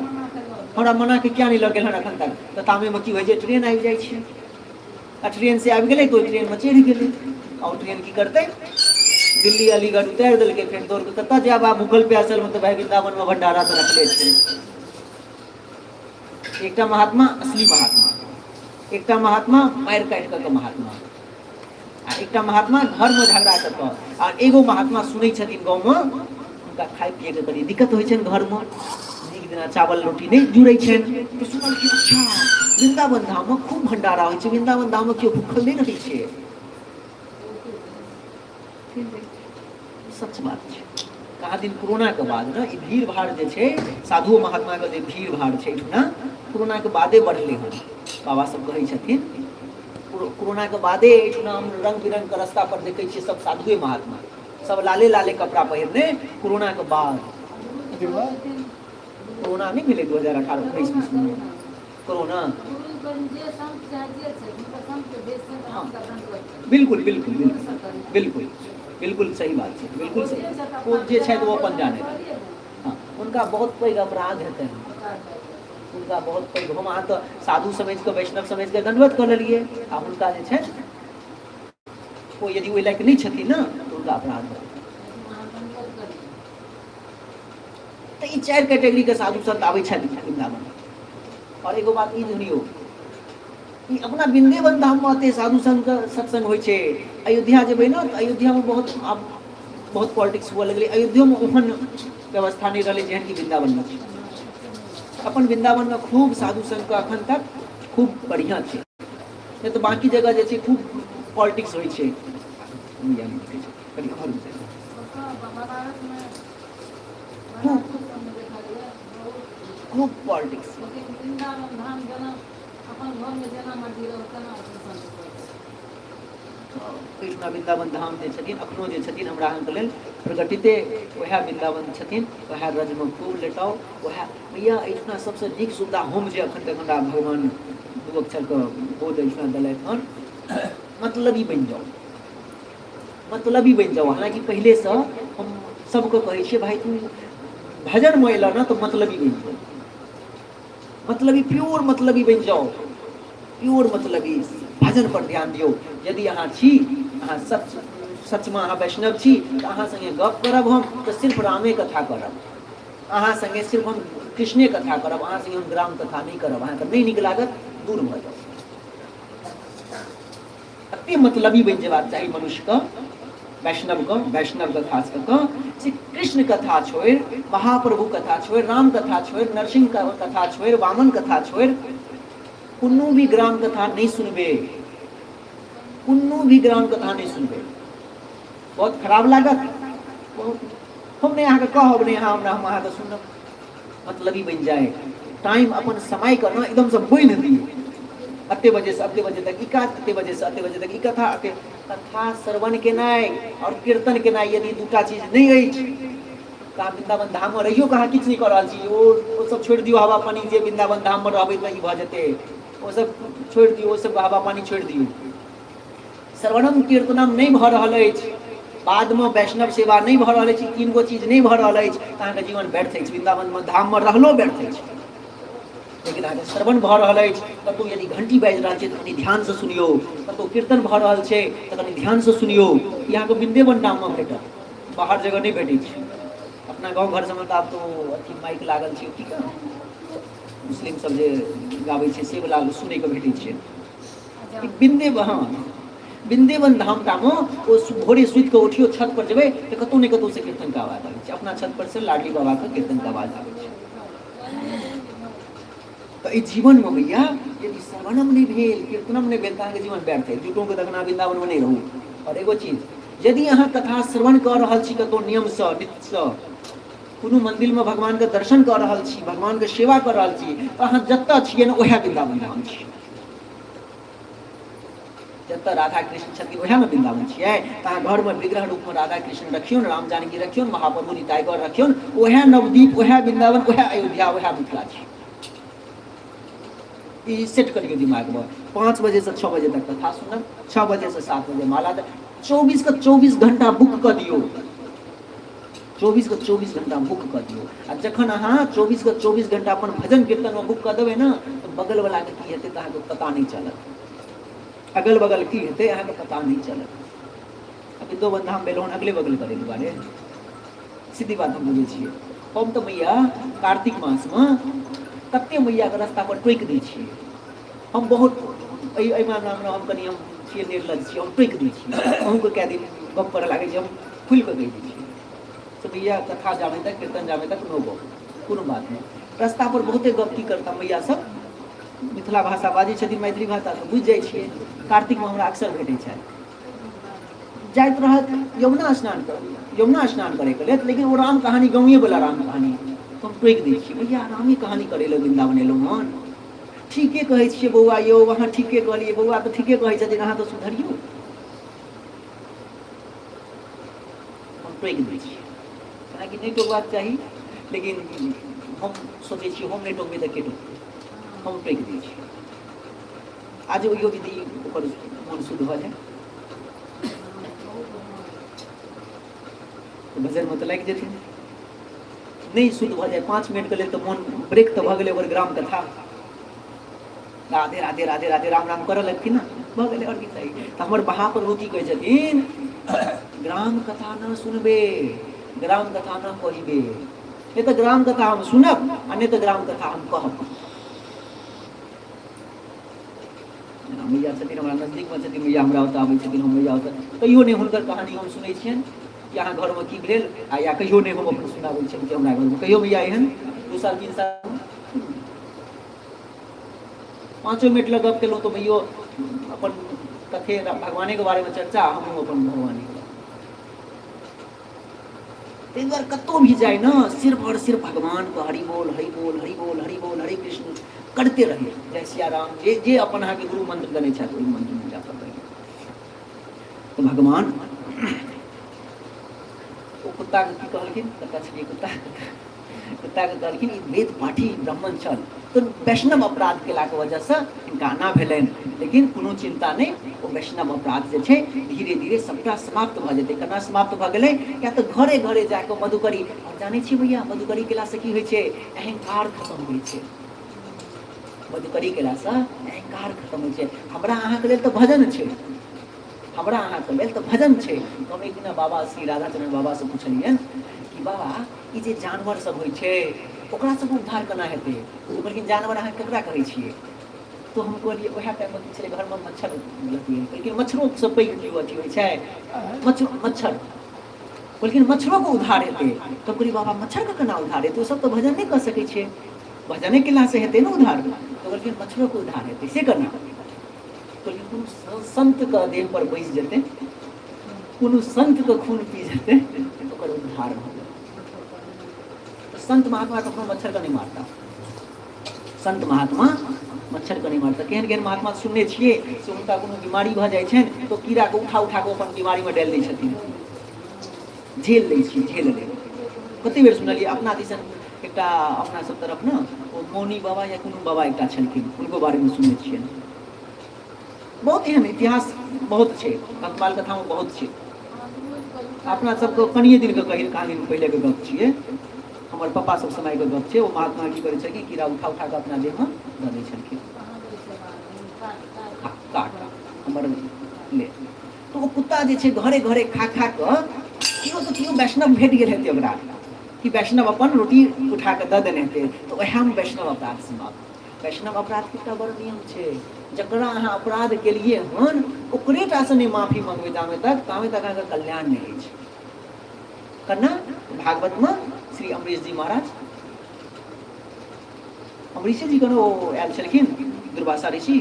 हमरा मना के किया नहि लऽ गेल हन एखन तक। तऽ तामेमे की होइ छै, ट्रेन आबि जाइ छै, आ ट्रेन से आबि गेलै तऽ ओहि ट्रेनमे चढ़ि गेलै, आ ओ ट्रेन की करतै, दिल्ली अलीगढ़ उतारि देलकै। फेर दौड़ कऽ कतऽ जायब आब भूखल प्यासलमे, तऽ भाय वृन्दावनमे भण्डारा तऽ रखले छै। एकटा महात्मा असली महात्मा, एकटा महात्मा मारि काटि कऽ के महात्मा, आ एकटा महात्मा घरमे झगड़ा कऽ कऽ, आ एगो महात्मा सुनै छथिन गाँवमे हुनका खाय पियैके कनि दिक्कत होइ छनि, घरमे नीक जेना चावल रोटी नहि जुड़ै छनि, तऽ सुनलखिन अच्छा वृन्दावन धाममे खूब भण्डारा होइ छै, वृन्दावन धाममे केओ भूखल नहि रहै छै। सच बात छै। कहाँ दिन कोरोनाके बाद ने ई भीड़ भाड़ जे छै, साधुओ महात्माके जे भीड़ भाड़ छै एहिठुना, कोरोनाके बादे बढ़लै हन। बाबा सब कहै छथिन कोरोनाके बादे एहिठुना हम रङ्ग बिरङ्गके रास्ता पर देखै छियै सब साधुए महात्मा, सब लाले लाले कपड़ा पहिरने। कोरोनाके बाद, कोरोना नहि भेलै 2018 19 20मे कोरोना, हँ बिल्कुल बिल्कुल बिल्कुल बिल्कुल बिल्कुल सही बात छै, बिल्कुल सही। ओ जे छथि ओ अपन जाने, हँ हुनका बहुत पैघ अपराध हेतनि, हुनका बहुत पैघ। हम अहाँ तऽ साधु समझि कऽ, वैष्णव समझि कऽ दण्डवत कऽ लेलियै, आ हुनका जे छनि ओ यदि ओहि लायक नहि छथिन ने तऽ हुनका अपराध हेतनि। तऽ ई चारि कैटेगरीके साधु संत आबै छथि वृन्दावन। आओर एगो बात ई सुनियौ, ई अपना वृन्देवन धाममे एते साधु संतके सत्संग होइ छै। अयोध्या जेबै ने तऽ अयोध्यामे बहुत आब बहुत पॉलिटिक्स हुअ लगलै, अयोध्योमे ओहन व्यवस्था नहि रहलै जेहन कि वृन्दावनमे छै। अपन वृन्दावनमे खूब साधु संतके अखन तक खूब बढ़िआँ छै, नहि तऽ बाँकी जगह जे छै खूब पॉलिटिक्स होइ छै। कनि आओर खूब खूब पॉलिटिक्स। कृष्णा वृन्दावन धाम जे छथिन, अखनो जे छथिन हमरा अहाँके लेल प्रगटिते वएह वृन्दावन छथिन, वएह रजमे खूब लेटाउ वएह। भैया एहिठिना सबसँ नीक सुविधा हम जे अखन तक हमरा भगवान दू अक्षरके बोध एहिठिना देलथि हन, मतलबी बनि जाउ, मतलबी बनि जाउ। हालाँकि पहिलेसँ हम सबके कहै छियै, भाय तू भजनमे अयलह ने तऽ मतलबी बनि जाउ, मतलबी प्योर मतलबी बनि जाउ, प्योर मतलबी, भजन पर ध्यान दियौ। यदि अहाँ छी, अहाँ सच सचमे अहाँ वैष्णव छी तऽ अहाँ सङ्गे गप करब हम तऽ सिर्फ रामे कथा करब, अहाँ सङ्गे सिर्फ हम कृष्णे कथा करब, अहाँ सङ्गे हम ग्राम कथा नहि करब। अहाँके नहि नीक लागत दूर भऽ जाउ। एते मतलबी बनि जेबाक चाही मनुष्यके, वैष्णवके, वैष्णवके खास कऽ कऽ, जे कृष्ण कथा छोड़ि, महाप्रभु कथा छोड़ि, राम कथा छोड़ि, नरसिंह कथा छोड़ि, वामन कथा छोड़ि कोनो भी ग्राम कथा नहि सुनबै, कोनो भी ग्राम कथा नहि सुनबै। बहुत खराब लागत, बहुत। हम नहि अहाँके कहब, नहि अहाँ हमरा, हम अहाँके सुनब। मतलबी बनि जाय, टाइम अपन समयके ने एकदमसँ बान्हि दियौ, एते बजेसँ एते बजे तक ई काज, एते बजेसँ एते बजे तक ई कथा, एते कथा श्रवण केनाइ आओर कीर्तन केनाइ यदि दूटा चीज नहि अछि तऽ अहाँ वृन्दावन धाममे रहियो कऽ अहाँ किछु नहि कऽ रहल छी। ओ सब छोड़ि दियौ हवा पानि जे वृन्दावन धाममे रहबै तऽ ई भऽ जेतै, ओ सब छोड़ि दियौ, ओ सब हवा पानि छोड़ि दियौ। श्रवणम कीर्तनम नहि भऽ रहल अछि, बादमे वैष्णव सेवा नहि भऽ रहल अछि, 3 गो चीज नहि भऽ रहल अछि तऽ अहाँके जीवन व्यर्थ अछि, वृन्दावनमे धाममे रहलो व्यर्थ अछि। लेकिन अहाँके श्रवण भऽ रहल अछि, कतहु यदि घंटी बाजि रहल छै तऽ कनि ध्यानसँ सुनियौ, कतहु कीर्तन भऽ रहल छै तऽ कनि ध्यानसँ सुनियौ। ई अहाँके वृन्देवन धाममे भेटत, बाहर जगह नहि भेटै छै। अपना गाँव घर सबमे तऽ आब तऽ अथी माइक लागल छै, की कहै मुस्लिम सब जे गाबै छै से वला सुनैके भेटै छै। बिन्दे, हँ, वृंदावन धाम टामे ओ भोरे सुति कऽ उठियौ छत पर जेबै तऽ कतहु ने कतहु से कीर्तनके आवाज आबै छै। अपना छत पर से लाडली बाबाके कीर्तनके आवाज आबै छै। तऽ एहि जीवनमे भैया यदि श्रवणम नहि भेल, कीर्तनम नहि भेल, तऽ अहाँके जीवन व्यर्थ है। झूठोके तखन वृंदावनमे नहि रहू। आओर एगो चीज, यदि अहाँ कथा श्रवण कऽ रहल छी कतहु नियमसँ, नित्यसँ, कोनो मन्दिरमे भगवानके दर्शन कऽ रहल छी, भगवानके सेवा कऽ रहल छी, तऽ अहाँ जतऽ छियै ने उएह वृंदावन धाम छियै। जतऽ राधा कृष्ण छथिन उएहमे वृंदावन छियै। तऽ अहाँ घरमे विग्रह रूपमे राधा कृष्ण रखियौ ने, राम जानकी रखियौ ने, महाप्रभु निताई गौर रखियौ ने, उएह नवद्वीप, उएह वृंदावन, उएह अयोध्या, उएह मिथिला छै। ई सेट करियौ दिमागमे। 5 बजेसँ 6 बजे तक कथा सुनब, 6 बजेसँ 7 बजे माला, 24 के 24 घंटा बुक कऽ दियौ, 24 के 24 घंटा बुक कऽ दियौ। आ जखन अहाँ 24 के 24 घंटा अपन भजन कीर्तनमे बुक कऽ देबै ने, तऽ बगलवलाके की हेतै तऽ अहाँके पता नहि चलत। अगल बगल की हेतै अहाँके पता नहि चलत। अभी दो बंधा हम भेलहुँ अगले बगल करै दुआरे, सीधी बात हम बुझै छियै। हम तऽ मैया कार्तिक मासमे कते मैयाके रास्ता पर टोकि दै छियै। हम बहुत एहि एहि मामलामे हम कनि हम छियै निर्लज छियै, हम टोकि दै छियै। अहूँके कए दिन गप करऽ लागै छै, हम खुलि कऽ कहि दै छियै से भैया कथा जामे तक, कीर्तन जामे तक नो गप, कोनो बात नहि। रास्ता पर बहुते गप की करता मैया सब, मिथिला भाषा बाजै छथिन, मैथिली भाषा तऽ बुझि जाइ छियै। कार्तिकमे हमरा अक्सर भेटै छथि, जाइत रहत यमुना स्नान कर, यमुना स्नान करैके लेल, लेकिन ओ राम कहानी गाँवेवला राम कहानी। हम टोकि दै छियै, भैया रामे कहानी करै लए वृन्दावन एलहुँ हन? ठीके कहै छियै बौआ यौ, अहाँ ठीके कहलियै बौआ, तऽ ठीके कहै छथिन, अहाँ तऽ सुधरियौ। हम टोकि दै छियै, हालाँकि नहि टोकबाक चाही, लेकिन हम सोचै छियै हम नहि टोकबै तऽ के टोकतै, हम टोकि दै छियै। आज ओहियो विधि ओकर मोन शुद्ध भऽ जाय तऽ भजनमे तऽ लागि जेथिन। नहि शुद्ध भऽ जाय 5 मिनटके लेल तऽ मोन ब्रेक तऽ भऽ गेलै ओकर ग्राम कथा, राधे राधे राधे राधे राम राम करऽ लगथिन ने, भऽ गेलै, आओर की चाही। तऽ हमर महाप्रभु की कहै छथिन, ग्राम कथा न सुनबे, ग्राम कथा न कहिबे। नहि तऽ ग्राम कथा हम सुनब आ नहि तऽ ग्राम कथा हम कहब। मैया छथिन हमरा नजदीकमे छथिन, मैया हमरा ओतऽ आबै छथिन, हम मैया ओतऽ कहियो नहि हुनकर कहानी हम सुनै छियनि कि अहाँ घरमे की भेल, आ या कहियो नहि हम अपन सुनाबै छियनि कि हमरा घरमे कहियो मैया एहन 2 साल 3 साल 5 मिनट लग गप केलहुँ तऽ मैयो अपन कथे भगवानेके बारेमे चर्चा, हमहूँ अपन भगवानेके बारेमे। ताहि दुआरे कतहु भी जाइ ने, सिर्फ और सिर्फ भगवानके हरि बोल हरि बोल हरि बोल हरि बोल हरे कृष्ण करते रहिए, जय सिया राम, जे जे अपन अहाँके गुरु मंत्र देने छथि ओहि मंत्रमे जा कर रहिए। तऽ भगवान ओ कुत्ताके की कहलखिन, कतऽ छलियै कुत्ता, कुत्ताके कहलखिन ई वेद पाठी ब्राह्मण छल तऽ वैष्णव अपराध केलाके वजहसँ हिनका एना भेलनि, लेकिन कोनो चिन्ता नहि, ओ वैष्णव अपराध जे छै धीरे धीरे सबटा समाप्त भऽ जेतै। केना समाप्त भऽ गेलै? किया तऽ घरे घरे जाकऽ मधुकरी, आओर जानै छियै भैया मधुकरी केलासँ की होइ छै? अहंकार खतम होइ छै। मधुकरी केलासँ अहंकार खतम होइ छै। हमरा अहाँके लेल तऽ भजन छै, हमरा अहाँके लेल तऽ भजन छै। हम एक दिना बाबा श्री राधाचरण बाबासँ पुछलियनि कि बाबा ई जे जानवर सब होइ छै ओकरा सबके उद्धार केना हेतै? ओ कहलखिन जानवर अहाँ ककरा कहै छियै? तऽ हम कहलियै उएह टाइममे की छलै घरमे मच्छर अथी, कहलखिन मच्छरोसँ पैघ केओ अथी होइ छै? मच्छर, मच्छर। कहलखिन मच्छरोके उद्धार हेतै। तऽ कहलियै बाबा मच्छरके केना उद्धार हेतै? ओ सब तऽ भजन नहि कऽ सकै छै, भजने केलासँ हेतै ने उद्धार। तऽ कहलखिन मच्छरोके उद्धार हेतै, से केना? कहलखिन कोनो सन्तके देह पर बैसि जेतै, कोनो सन्तके खून पी जेतै, ओकर उद्धार भऽ जेतै। तऽ संत महात्मा कखनो मच्छरके नहि मारता, संत महात्मा मच्छरके नहि मारता। केहन केहन महात्मा सुनने छियै से हुनका कोनो बीमारी भऽ जाइ छनि तऽ कीड़ाके उठा उठा कऽ अपन बीमारीमे डालि दै छथिन। झेल लै छियै, झेल लै। कते बेर सुनलियै अपना दिसन एकटा अपना सब तरफ ने ओ मौनी बाबा या कोनो बाबा एकटा छलखिन, हुनको बारेमे सुनने छियनि। बहुत एहन इतिहास बहुत छै, भक्तमाल कथामे बहुत छै। अपना सबके कनिए दिनके कही कहानी पहिलेके गप छियै, हमर पप्पा सब समयके गप छै। ओ महात्मा की करै छलखिन, कीड़ा उठा उठा कऽ अपना देहमे दऽ दै छलखिन, काट हमर ले। तऽ ओ कुत्ता जे छै घरे घरे खा खा कऽ केओ तऽ केओ वैष्णव भेट गेल हेतै ओकरा, कि वैष्णव अपन रोटी उठा कऽ दऽ देने हेतै, तऽ उएहमे वैष्णव अपराध समाप्त। वैष्णव अपराधके एकटा बड़ नियम छै, जकरा अहाँ अपराध केलियै हन ओकरे टा से नहि माफी मंगबै तामे तक तामे तक अहाँके कल्याण नहि होइ छै। केना? भागवतमे श्री अमरीश जी महाराज, अमरीशे जी कोनो आयल छलखिन दुर्वासा ऋषि,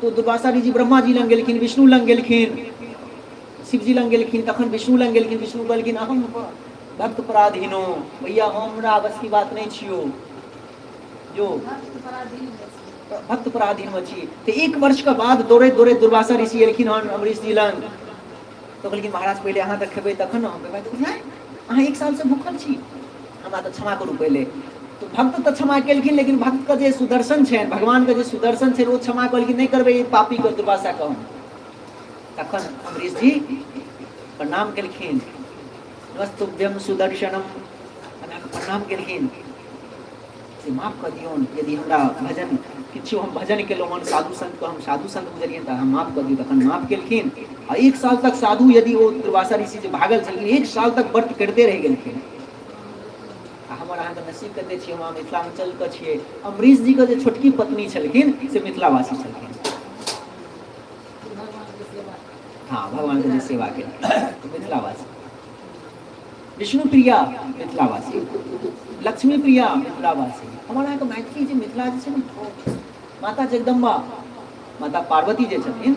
तो दुर्वासा ऋषि ब्रह्मा जी लग गेलखिन, विष्णु लग गेलखिन, शिवजी लग गेलखिन, तखन विष्णु लग गेलखिन। विष्णु कहलखिन अहम भक्त पराधीनो, भैया हमरा बस की बात नहि छियो, जो भक्त पराधीन में छी। तो एक वर्ष के बाद दौड़ैत दौड़ैत दुर्वासा ऋषि एलखिन हन अमरीश जी लग। तो कहलखिन महाराज पहिले अहाँ तऽ खेबै तखन ने हम खेबै। तऽ नहि, अहाँ एक सालसँ भूखल छी, हमरा तऽ क्षमा करू पहिले। तो भक्त तऽ क्षमा केलखिन, लेकिन भक्तके जे सुदर्शन छनि, भगवानके जे सुदर्शन छनि, ओ क्षमा कहलखिन नहि करबै ई पापीके दुर्वासाके हम। तखन अमरीश जी प्रणाम केलखिन, नमस्तुभ्यम सुदर्शनम, अहाँके प्रणाम केलखिन से माफ कऽ दियौन, यदि हमरा भजन किछु हम भजन केलहुँ हन, साधु संतके हम साधु संत बुझलियनि, तऽ अहाँ माफ कऽ दियौ। तखन माफ केलखिन आ एक साल तक साधु यदि ओ दुर्वासा ऋषि जे भागल छलखिन, एक साल तक व्रत करिते रहि गेलखिन। आ हमर अहाँके नसीब कते छियै, हम मिथिलाञ्चलके छियै। अमरीश जीके जे छोटकी पत्नी छलखिन से मिथिलावासी छलखिन। हँ, भगवानके जे सेवा केलखिन मिथिलावासी। विष्णु प्रिया मिथिलावासी, लक्ष्मी प्रिया मिथिलावासी। हमर अहाँके मैथिली जे मिथिला जे छै ने, माता जगदम्बा, माता पार्वती जे छथिन,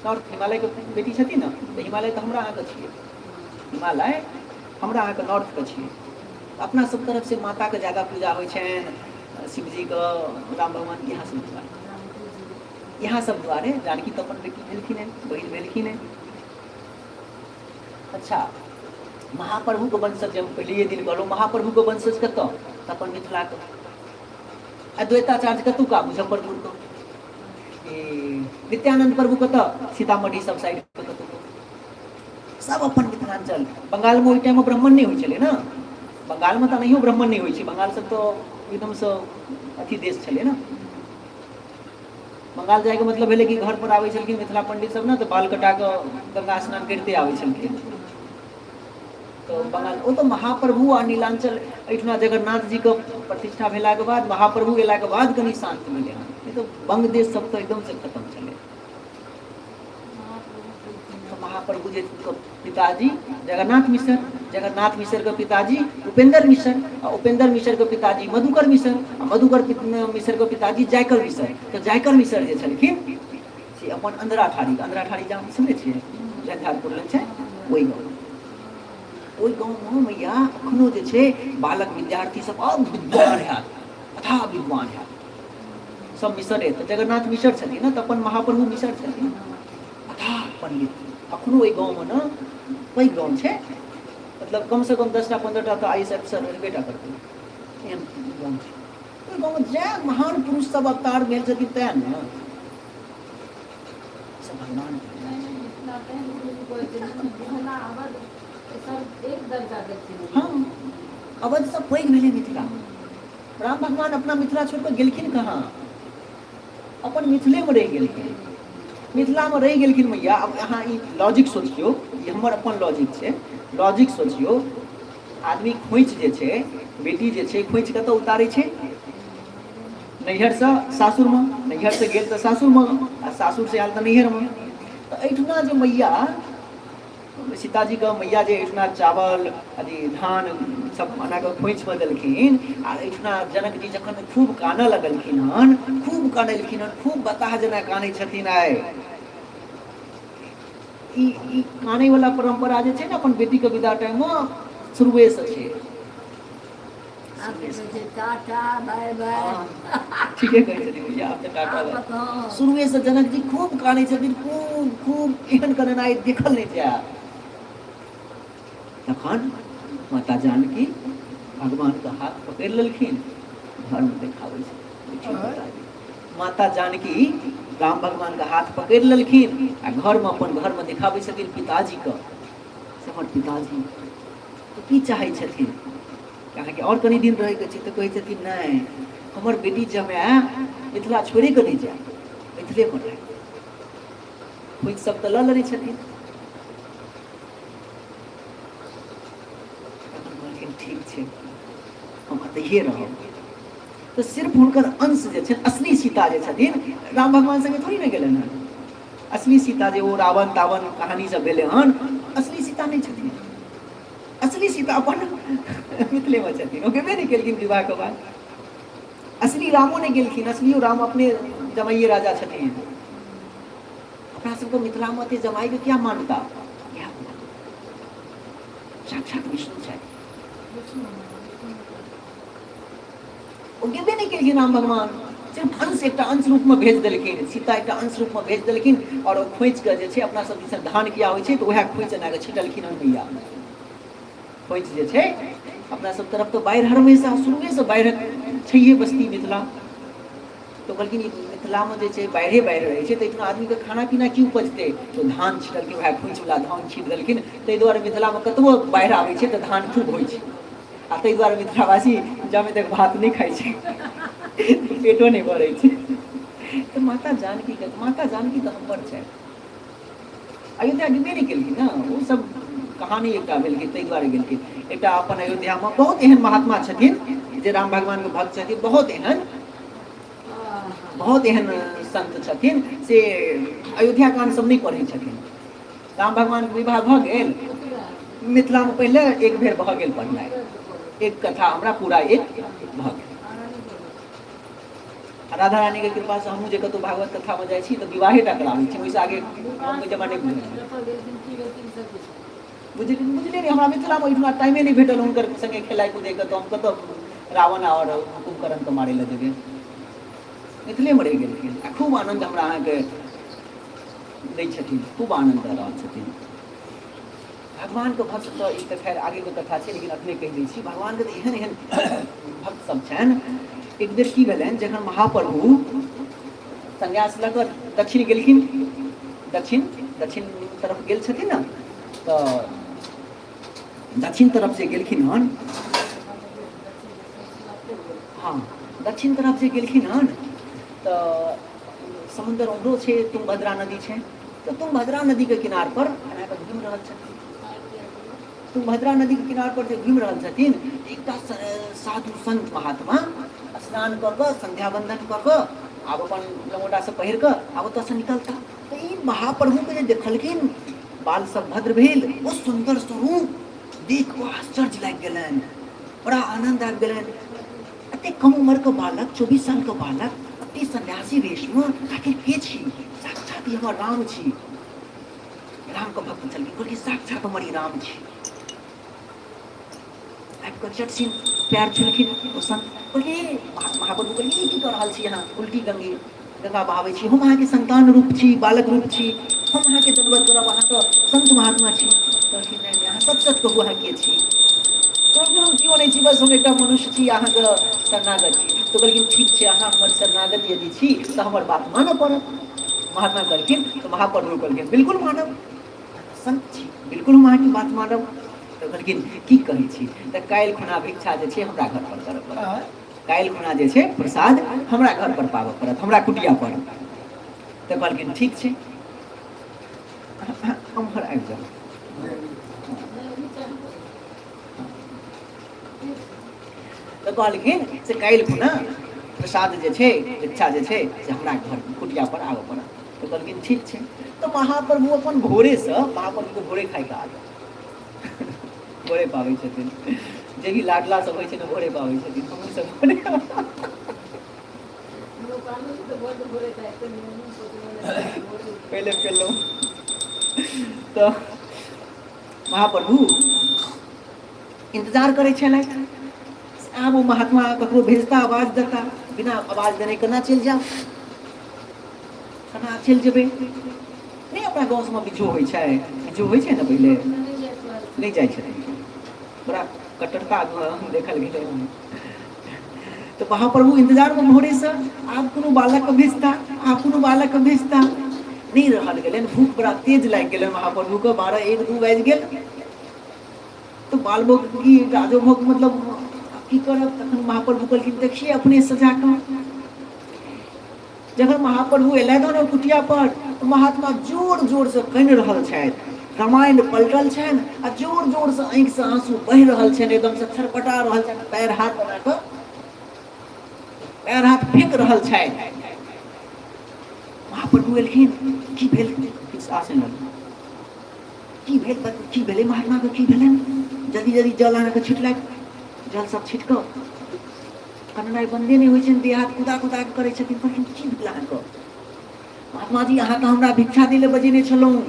नॉर्थ हिमालयके बेटी छथिन ने, तऽ हिमालय तऽ हमरा अहाँके छियै, हिमालय हमरा अहाँके नॉर्थके छियै। अपना सब तरफ से माताके ज्यादा पूजा होइ छनि, शिवजीके, राम भगवान, इएह सब दुआरे, इएह सब दुआरे। जानकी तऽ अपन बेटी भेलखिन हेँ, बहिन भेलखिन हेँ। अच्छा, महाप्रभुके वंशज जे हम पहिलैए दिन कहलहुँ, महाप्रभुके वंशज कतऽ? तऽ अपन मिथिलाके। अद्वैताचार्य कतुका? मुजफ्फरपुरके। नित्यानंद प्रभु कतऽ? सीतामढ़ी सब साइड कतौ। सब अपन मिथिलाञ्चल। बंगालमे ओहि टाइममे ब्राह्मण नहि होइ छलै ने, बंगालमे तऽ नहियो ब्राह्मण नहि होइ छै, बंगाल सब तऽ एकदमसँ अथी देश छलै ने। बंगाल जाइके मतलब भेलै कि घर पर आबै छलखिन मिथिला पंडित सब ने, तऽ बाल कटा कऽ गंगा स्नान करिते आबै छलखिन। तऽ बंगाल ओ तऽ महाप्रभु आ नीलांचल एहिठुना जगन्नाथ जीके प्रतिष्ठा भेलाके बाद, महाप्रभु एलाके बाद कनि शान्त भेलै हन, नहि तऽ बंग देश सब तऽ एकदमसँ खतम छलै। तऽ महाप्रभु जे पिताजी जगन्नाथ मिश्र, जगन्नाथ मिश्रके पिताजी उपेंद्र मिश्र, आ उपेंद्र मिश्रके पिताजी मधुकर मिश्र, आ मधुकर मिश्रके पिताजी जयकर मिश्र। तऽ जयकर मिश्र जे छलखिन से अपन अंधराठाड़ी, अंधराठाड़ी जाम सुनने छियै, झंझारपुर लग छै, ओहि गाँव, ओहि गाँवमे मैया एखनो जे छै बालक विद्यार्थी सब अब विद्वान हैत, अथाह विद्वान हैत, सब मिसरे। तऽ जगन्नाथ मिश्र छथिन ने, तऽ अपन महाप्रभु मिश्र छथिन, अथाह पंडित। अखनो ओहि गाँवमे ने पैघ गाँव छै, मतलब कमसँ कम 10टा 15टा तऽ I S अफसर रहबे टा करतै, एहन गाँव छै। ओहि गाँवमे जै महान पुरुष सब अवतार भेल छथिन तैं ने सब भगवान। हँ, अवधसँ पैघ भेलै मिथिला। राम भगवान अपना मिथिला छोड़ि कऽ गेलखिन कहाँ? अपन मिथिलेमे रहि गेलखिन, मिथिलामे रहि गेलखिन मैया। आब अहाँ ई लॉजिक सोचियौ, ई हमर अपन लॉजिक छै, लॉजिक सोचियौ। आदमी खोँइछ जे छै, बेटी जे छै, खोँइछ कतऽ उतारै छै? नैहरसँ सासुरमे। नैहरसँ गेल तऽ सासुरमे, आ सासुरसँ आयल तऽ नैहरमे। तऽ एहिठुना जे मैया सीताजीके मैया जे एहिठुना चावल अथी धान सब बना कऽ खोँइछमे देलखिन, आ एहिठुना जनकजी जखन खूब कानऽ लगलखिन हन, खूब कानलखिन हन, खूब बताह जेना कानै छथिन। आइ ई ई कानैवला परम्परा जे छै ने, अपन बेटीके विदा टाइममे शुरुएसँ छै। आब तऽ कहै छै टाटा बाय बाय। ठीके कहै छथिन भैया, आब तऽ टाटा बाय। शुरुएसँ जनक जी खूब कानै छथिन, खूब खूब, एहन कनेनाइ देखल नहि जाय। तखन माता जानकी भगवानके हाथ पकड़ि लेलखिन, घरमे देखाबै छै। माता जानकी राम भगवानके हाथ पकड़ि लेलखिन आ घरमे, अपन घरमे देखाबै छथिन पिताजीके से हमर पिताजी तऽ की चाहै छथिन? अहाँके आओर कनि दिन रहैके छै? तऽ कहै छथिन नहि, हमर बेटी जमाए मिथिला छोड़ि कऽ नहि जाय, मिथिलेमे रहै। खोज सब तऽ लऽ लेने छथिन। तखन कहलखिन ठीक छै, हम एतहिए रहब। तऽ सिर्फ हुनकर अंश जे छनि, असली सीता जे छथिन, राम भगवान संगे थोड़ी ने गेलनि हन। असली सीता जे ओ रावण तावण कहानी सब भेलै हन, असली सीता नहि छथिन। असली सीता अपन मिथिलेमे छथिन, ओ गेबे नहि केलखिन विवाहके बाद। असली रामो नहि गेलखिन, असलियो राम अपने जमाइए राजा छथिन। अपना सबके मिथिलामे एते जमाइके क्या मान्यता? इएह साक्षात विष्णु छथि। ओ गेबे नहि केलखिन राम भगवान, सिर्फ अंश, एकटा अंश रूपमे भेज देलखिन। सीता एकटा अंश रूपमे भेज देलखिन आओर ओ खोँचि कऽ जे छै, अपना सब दिस धान किया होइ छै, तऽ उएह खोँचि एना कऽ छिटलखिन हन मैया। खोँचि जे छै, अपना सब तरफ तऽ बाढ़ि हमेशा शुरुएसँ बाढ़ि छैहे बस्ती मिथिला। तऽ कहलखिन ई मिथिलामे जे छै बाढ़िए बाढ़ि रहै छै, तऽ एहिठुना आदमीके खाना पीना की उपजतै? तऽ धान छिटलखिन, उएह खोँचिवला धान छीट देलखिन। ताहि दुआरे मिथिलामे कतबो बाढ़ि आबै छै तऽ धान खूब होइ छै। आ ताहि दुआरे मिथिलावासी जामे तक भात नहि खाइ छै पेटो नहि भरै छै। तऽ माता जानकीके, माता जानकी तऽ हमर छथि। अयोध्या गेबे नहि केलखिन ने, ओ सब कहानी एकटा भेलखिन, ताहि दुआरे गेलखिन। एकटा अपन अयोध्यामे बहुत एहन महात्मा छथिन जे राम भगवानके भक्त छथिन, बहुत एहन, बहुत एहन संत छथिन से अयोध्या कांड सब नहि पढ़ै छथिन। राम भगवानके विवाह भऽ गेल मिथिलामे पहिले एक बेर भऽ गेल पढ़नाइ, एक कथा हमरा पूरा एक भऽ गेल। आ राधा रानीके कृपासँ हमहूँ जे कतहु भागवत कथामे जाइ छी तऽ विवाहे टा कराबै छी, ओहिसँ आगे हम ओहि जमाने नहि बुझलियै, बुझलियै नहि। हमरा मिथिलामे ओहिठुना टाइमे नहि भेटल हुनकर सङ्गे खेलाइ कूदैके, तऽ हम कतऽ रावण आओर कुम्भकर्णके मारै लए जेबै? मिथिलेमे रहि गेलखिन आ खूब आनन्द हमरा अहाँके दै छथिन, खूब आनन्द दऽ रहल छथिन। भगवानके भक्त तऽ ई तऽ खैर आगेके कथा छै, लेकिन अखने कहि दै छी, भगवानके तऽ एहन एहन भक्त सब छनि। एक बेर की भेलनि, जखन महाप्रभु सन्यास लऽ कऽ दक्षिण गेलखिन, दक्षिण दक्षिण तरफ गेल छथिन ने, तऽ दक्षिण तरफ जे गेलखिन हन, हँ, दक्षिण तरफ जे गेलखिन हन तऽ समुद्र उम्हरो छै, तुंगभद्रा नदी छै, तऽ तुंगभद्रा नदीके किनार पर एना कऽ घुमि रहल छथिन। तुंगभद्रा नदीके किनार पर जे घुमि रहल छथिन, एकटा साधु संत महात्मा स्नान कऽ कऽ, संध्या बंदन कऽ कऽ, आब अपन लंगोटा सब पहिर कऽ आब ओतऽसँ निकलता। तऽ ई महाप्रभुके जे देखलखिन, बाल सब भद्र भेल, ओ सुन्दर स्वरूप देख कऽ आश्चर्य लागि गेलनि, बड़ा आनन्द आबि गेलनि। एतेक कम उम्रके बालक, 24 सालके बालक, एते सन्यासी वेशमे आखिर के छी? साक्षात ई हमर राम छी। रामके भक्त छलखिन, कहलखिन साक्षात हमर ई राम छी। आबि कऽ चट सिंह पैर छुलखिन ओ संत। कहलखिन, महाप्रभु कहलखिन, ई की कऽ रहल छी अहाँ? उल्टी गंगे गंगा बहाबै छी। हम अहाँके संतान रूप छी, बालक रूप छी, हम अहाँके दंडवत करब, अहाँ तऽ संत महात्मा छी। कहलखिन, नहि नहि, अहाँ सच सच कहू, अहाँ के छी? कहलखिन, हम केओ नहि छी, बस हम एकटा मनुष्य छी, अहाँके शरणागत छी। तऽ कहलखिन, ठीक छै, अहाँ हमर शरणागत यदि छी तऽ हमर बात मानऽ पड़त। महात्मा कहलखिन, तऽ महाप्रभु कहलखिन, बिल्कुल मानब, संत छी, बिल्कुल हम अहाँके बात मानब। तऽ कहलखिन, की कहै छी? तऽ काल्हि खुना भिक्षा जे छै हमरा घर पर करऽ पड़त, काल्हि खुना जे छै प्रसाद हमरा घर पर पाबऽ पड़त, हमरा कुटिया पर। तऽ कहलखिन, ठीक छै, एम्हर आबि जाउ। तऽ कहलखिन से काल्हि खुना प्रसाद जे छै, भिक्षा जे छै से हमरा घर कुटिया पर आबऽ पड़त। तऽ कहलखिन, ठीक छै। तऽ महाप्रभु अपन भोरेसँ, महाप्रभुके भोरे खाइके आदत, भोरे पाबै छथिन। जे भी लाडला सब होइ छै ने, भोरे पाबै छथिन। हमहूँ सब भोरे। पहिले पेलहुँ। तऽ महाप्रभु इंतजार करै छलथि, आब ओ महात्मा ककरो भेजता, आवाज देता, बिना आवाज देने केना चलि जाउ, केना चलि जेबै? नहि, अपना गाँव सबमे बिज्जू होइ छै, बिज्जू होइ छै ने, पहिले नहि जाइ छथिन, बड़ा कट्टरता देखल गेलै। तऽ महाप्रभु इंतजारमे भोरेसँ, आब कोनो बालकके भेजता, आब कोनो बालकके भेजता। नहि रहल गेलनि, भूख बड़ा तेज लागि गेलनि महाप्रभुके। 12 1 2 बाजि गेल। तऽ बालभोग की राजोभोग, मतलब की करब? तखन महाप्रभु कहलखिन, देखिए अपने सजा कऽ। जखन महाप्रभु एलथि हन कुटिया पर, महात्मा जोर जोरसँ कानि रहल छथि, रामायण पलटल छनि आ जोर जोरसँ आँखिसँ आंसू बहि रहल छनि, एकदमसँ छटपटा रहल छनि, पैर हाथ बना कऽ। पैर हाथ फेंक रहल छथि। महाप्रभु एलखिन, की भेल? किछु आसन लगल, की भेल, की भेलै महात्माके, की भेलनि? जल्दी जल्दी जल अहाँके छिटलथि, जल सब छिट कऽ कननाइ बन्दे नहि होइ छनि, देह हाथ कुदा कुदा कऽ करै छथिन। कहलखिन की भेल अहाँके महात्मा जी? अहाँ तऽ हमरा भिक्षा दै लए बजेने छलहुँ,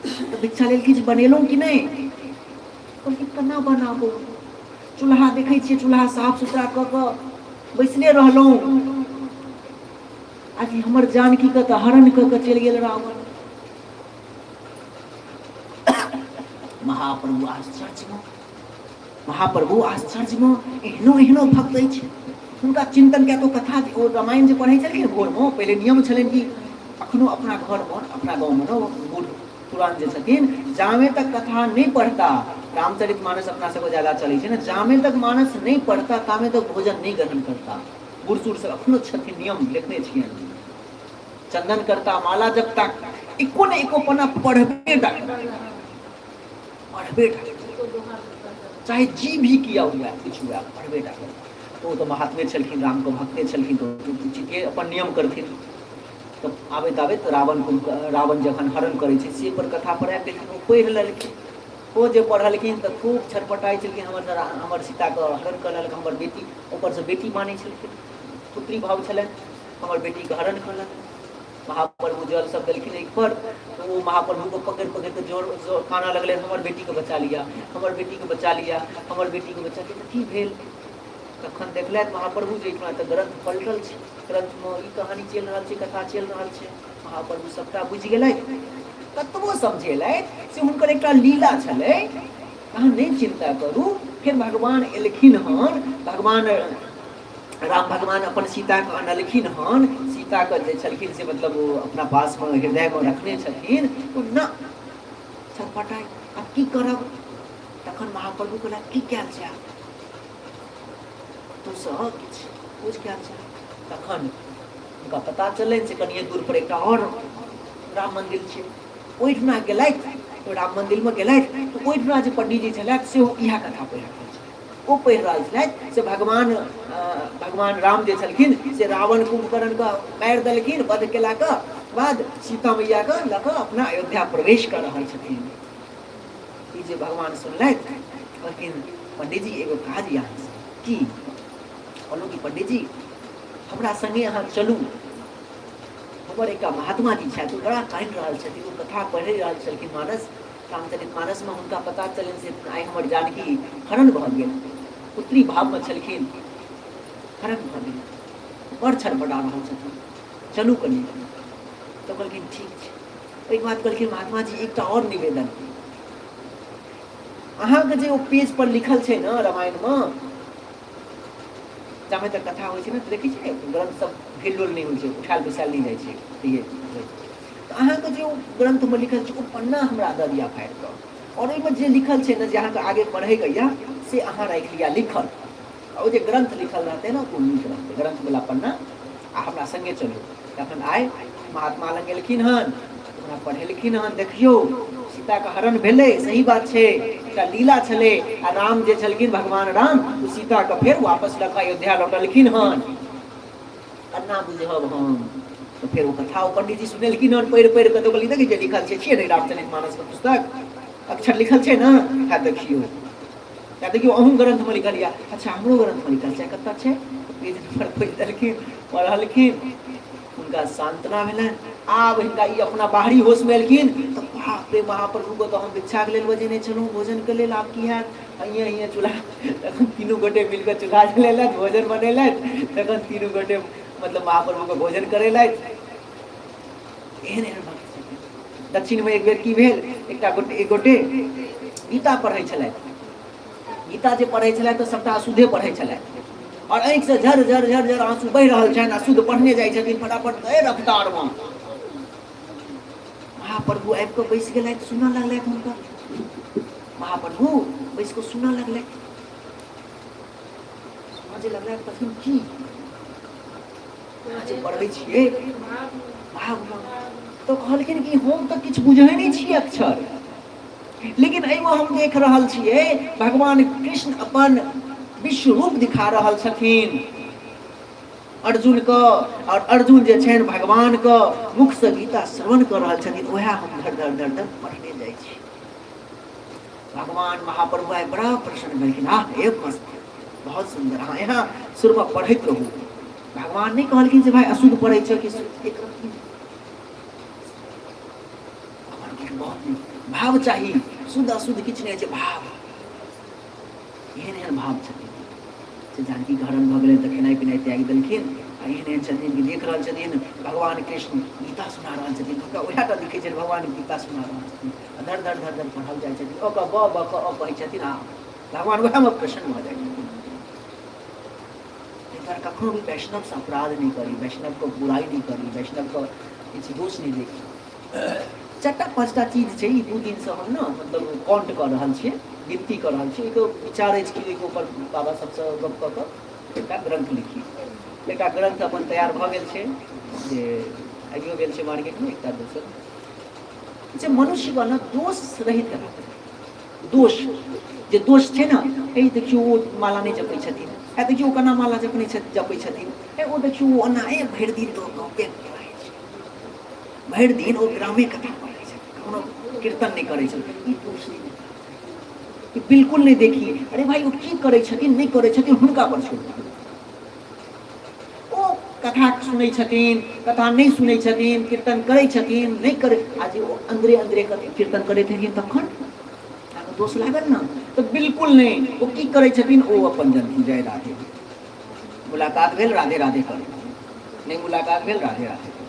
तऽ भिक्षा लेल किछु बनेलहुँ कि नहि? कहलखिन केना बनाबू, चूल्हा देखै छियै, चूल्हा साफ सुथरा कऽ कऽ बैसले रहलहुँ, आज हमर जानकीके तऽ हरण कऽ कऽ चलि गेल रावण। महाप्रभु आश्चर्यमे, महाप्रभु आश्चर्यमे, एहनो एहनो भक्त अछि। हुनका चिन्तन कए कऽ कथा ओ रामायण जे पढ़ै छलखिन भोरमे, पहिले नियम छलनि कि अखनो अपना घरमे, अपना गाँवमे ने बूढ़ पुरान जे छथिन, जामे तक कथा नहि पढ़ता, रामचरित मानस अपना सबके ज्यादा चलै छै ने, जामे तक मानस नहि पढ़ता तामे तक भोजन नहि ग्रहण करता। बूढ़ सूढ़ सब अखनो छथिन, नियम लिखने छियनि, चंदन करता, माला जपता, एको ने एको पन्ना पढ़बे टा पढ़बे टा, चाहे जी भी किया हुआ कुछ हुआ, पढ़बे टा करता। तो ओ तऽ महात्मे छलखिन, रामके भक्ते छलखिन, तऽ उचिते अपन नियम करथिन। तऽ आबैत आबैत रावण रावण जखन हरण करै छै से पर कथा पर आबि गेलखिन, ओ पढ़ि लेलखिन। ओ जे पढ़लखिन तऽ खूब छटपटाइ छलखिन, हमर हमर सीताके हरण कऽ लेलक, हमर बेटी, ऊपरसँ बेटी मानै छलखिन, पुत्री भाव छलनि, हमर बेटीके हरण कऽ लेलक। महाप्रभु जल सब देलखिन एक पर, तऽ ओ महाप्रभुके पकड़ि पकड़ि कऽ जोर जोर कानऽ लगलनि, हमर बेटीके बचा लिअ, हमर बेटीके बचा लिअ, हमर बेटीके बचा लिअ। तऽ की भेल? तखन देखलथि महाप्रभु जे एहिठिमा तऽ ग्रन्थ पलटल छै, ग्रन्थमे ई कहानी चलि रहल छै, कथा चलि रहल छै। महाप्रभु सभटा बुझि गेलथि। कतबो समझेलथि से हुनकर एकटा लीला छलै, अहाँ नहि चिन्ता करू। फेर भगवान एलखिन हन, भगवान राम भगवान अपन सीताके अनलखिन हन, सीताके जे छलखिन से मतलब ओ अपना पासमे हृदयमे रखने छथिन। ओ न छटपटाइ, आब की करब? तखन महाप्रभु कहला की कयल जाय, तू सब किछु बुझ कयल जाय। तखन हुनका पता चललनि से कनिए दूर पर एकटा आओर राम मन्दिर छै, ओहिठिना गेलथि। ओहि राम मन्दिरमे गेलथि तऽ ओहिठिना जे पंडीजी छलथि सेहो इएह कथा पढ़ि रहल छलथि। ओ पढ़ि रहल छलथि से भगवान भगवान राम जे छलखिन से रावण कुंभकर्णके मारि देलखिन, वध केलाके बाद सीता मैयाके लऽ कऽ अपना अयोध्या प्रवेश कऽ रहल छथिन। ई जे भगवान सुनलथि, कहलखिन पंडीजी एगो काज यऽ अहाँसँ। की? कहलहुँ कि पंडीजी हमरा सङ्गे अहाँ चलू, हमर एकटा महात्मा जी छथि, ओ बड़ा कानि रहल छथिन। ओ कथा पढ़ि रहल छलखिन मानस, रामचरित मानसमे। हुनका पता चलनि से आइ हमर जानकी हरण भऽ गेल, पुत्री भावमे छलखिन, हरण भऽ गेल, बड़ छटपटा रहल छथिन, चलू कनि। तऽ कहलखिन ठीक छै। ओहिके बाद कहलखिन महात्मा जी एकटा आओर निवेदन, अहाँके जे ओ पेज पर लिखल छै ने रामायणमे, जामे तक कथा होइ छै ने, देखै छियै ने ग्रंथ सब हिल डोल नहि होइ छै, उठायल बैसायल नहि जाइ छै, तऽ अहाँके जे ओ ग्रन्थमे लिखल छै ओ पन्ना हमरा दऽ दिअ फाड़ि कऽ, आओर ओहिमे जे लिखल छै ने जे अहाँके आगे पढ़ैके यऽ से अहाँ राखि लिअ लिखल, आ ओ जे ग्रन्थ लिखल रहतै ने ओ नीक रहतै, ग्रन्थवला पन्ना, आ हमरा सङ्गे चलू। तखन आइ महात्मा लग गेलखिन हन, ओकरा पढ़ेलखिन हन, देखियौ सीताके हरण भेलै, सही बात छै, एकटा लीला छलै, आ राम जे छलखिन भगवान राम ओ सीताके फेर वापस लऽ कऽ अयोध्या लौटलखिन हन, केना बुझब हम? तऽ फेर ओ कथा ओ पंडीजी सुनेलखिन हन पढ़ि पढ़ि कऽ। तऽ कहलियै देखै छियै लिखल छै, छियै ने रामचरित मानसके पुस्तक, अक्षर लिखल छै ने, हँ देखियौ, या देखियौ अहूँ ग्रन्थमे लिखल यऽ, अच्छा हमरो ग्रन्थमे लिखल छै, कतऽ छै? पेज नंबर खोजि देलखिन, पढ़लखिन, हुनका सान्त्वना भेलनि। आब हिनका ई अपना बाहरी होशमे एलखिन तऽ बाप रे, महाप्रभुके तऽ हम भिक्षाके लेल बजेने छलहुँ, भोजनके लेल, आब की हैत? हियाँ हियाँ चूल्हा, तखन तीनू गोटे मिलि कऽ चूल्हा जलेलथि, भोजन बनेलथि, तखन तीनू गोटे मतलब महाप्रभुके भोजन करेलथि। एहन एहन भक्त छथिन। दक्षिणमे एक बेर की भेल, एकटा गोटे एक गोटे गीता पढ़ै छलथि। गीता जे पढ़ै छलथि तऽ सभटा अशुद्धे पढ़ै छलथि, आओर आँखिसँ झर झर झर झर आँसू बहि रहल छनि, अशुद्ध पढ़ने जाइ छथिन फटाफट ए रफ्तारमे। महाप्रभु आबि कऽ बैसि गेलथि, सुनऽ लगलथि हुनकर। महाप्रभु बैसि कऽ सुनऽ लगलथि, सुनऽ जे लगलथि तखन की अहाँ जे पढ़ै छियै भागवत, तऽ कहलखिन कि हम तऽ किछु बुझै नहि छियै अक्षर, लेकिन एहिमे हम देख रहल छियै भगवान कृष्ण अपन विश्व रूप दिखा रहल छथिन। अर्जुनके, आओर अर्जुन जे छनि भगवानके मुखसँ गीता श्रवण कऽ रहल छथिन, उएह हम धर धर धर धर पढ़ने जाइ छी। भगवान महाप्रभु आइ बड़ा प्रसन्न भेलखिन, आह एक मस्त, बहुत सुन्दर, अहाँ यहाँ शुरूमे पढ़ैत रहू। भगवान नहि कहलखिन जे भाइ अशुद्ध पढ़ै छौ कि शुद्ध, एक रत्ती नहि। भगवान कहलखिन बहुत नीक भाव चाही, शुद्ध अशुद्ध किछु नहि होइ छै, भाव एहन एहन भाव छथिन से जानकी हरण भऽ गेलै तऽ खेनाइ पिनाइ त्यागि देलखिन। आ एहन एहन छथिन कि देख रहल छथिन भगवान कृष्ण गीता सुना रहल छथिन, हुनका उएह टा दिखै छनि, भगवान गीता सुना रहल छथिन, आ धर धर धर धर पढ़ल जाइ छथिन, अ क ब ब क अ कहै छथिन, आ भगवान उएहमे प्रसन्न भऽ जाइ छथिन। ताहि दुआरे कखनो भी वैष्णवसँ अपराध नहि करी, वैष्णवके बुराइ नहि करी, वैष्णवके किछु दोष नहि देखी। चारिटा पाँचटा चीज छै, ई 2 दिनसँ हम ने मतलब काउंट कऽ रहल छियै, गिनती कऽ रहल छियै। ओहिके विचार अछि कि ओहिके ऊपर बाबा सबसँ गप कऽ कऽ एकटा ग्रन्थ लिखी। एकटा ग्रन्थ अपन तैयार भऽ गेल छै, जे आबियो गेल छै मार्केटमे। एकटा दोसर जे मनुष्यके ने दोष रहित हेबाक चाही, दोष जे दोष छै ने, ए देखियौ ओ माला नहि जपै छथिन, ए देखियौ ओ केना माला जपने छथिन जपै छथिन, ए ओ देखियौ ओ ओना, ए भरि दिन तऽ गपे रहै छै, भरि दिन ओ ग्रामे कथा पढ़ै छथिन, कखनो कीर्तन नहि करै छथिन, ई दोष नहि, ई बिल्कुल नहि देखी। अरे भाई ओ की करै छथिन नहि करै छथिन हुनका पर छोड़ि दियौ। ओ कथा सुनै छथिन, कथा नहि सुनै छथिन, कीर्तन करै छथिन नहि करै, आ जे ओ अन्दरे अन्दरे कीर्तन करैत हेथिन तखन अहाँके दोष लागल ने, तऽ बिल्कुल नहि। ओ की करै छथिन ओ अपन जनथिन। जय राधे, मुलाकात भेल राधे राधे करू, नहि मुलाकात भेल राधे राधे करू।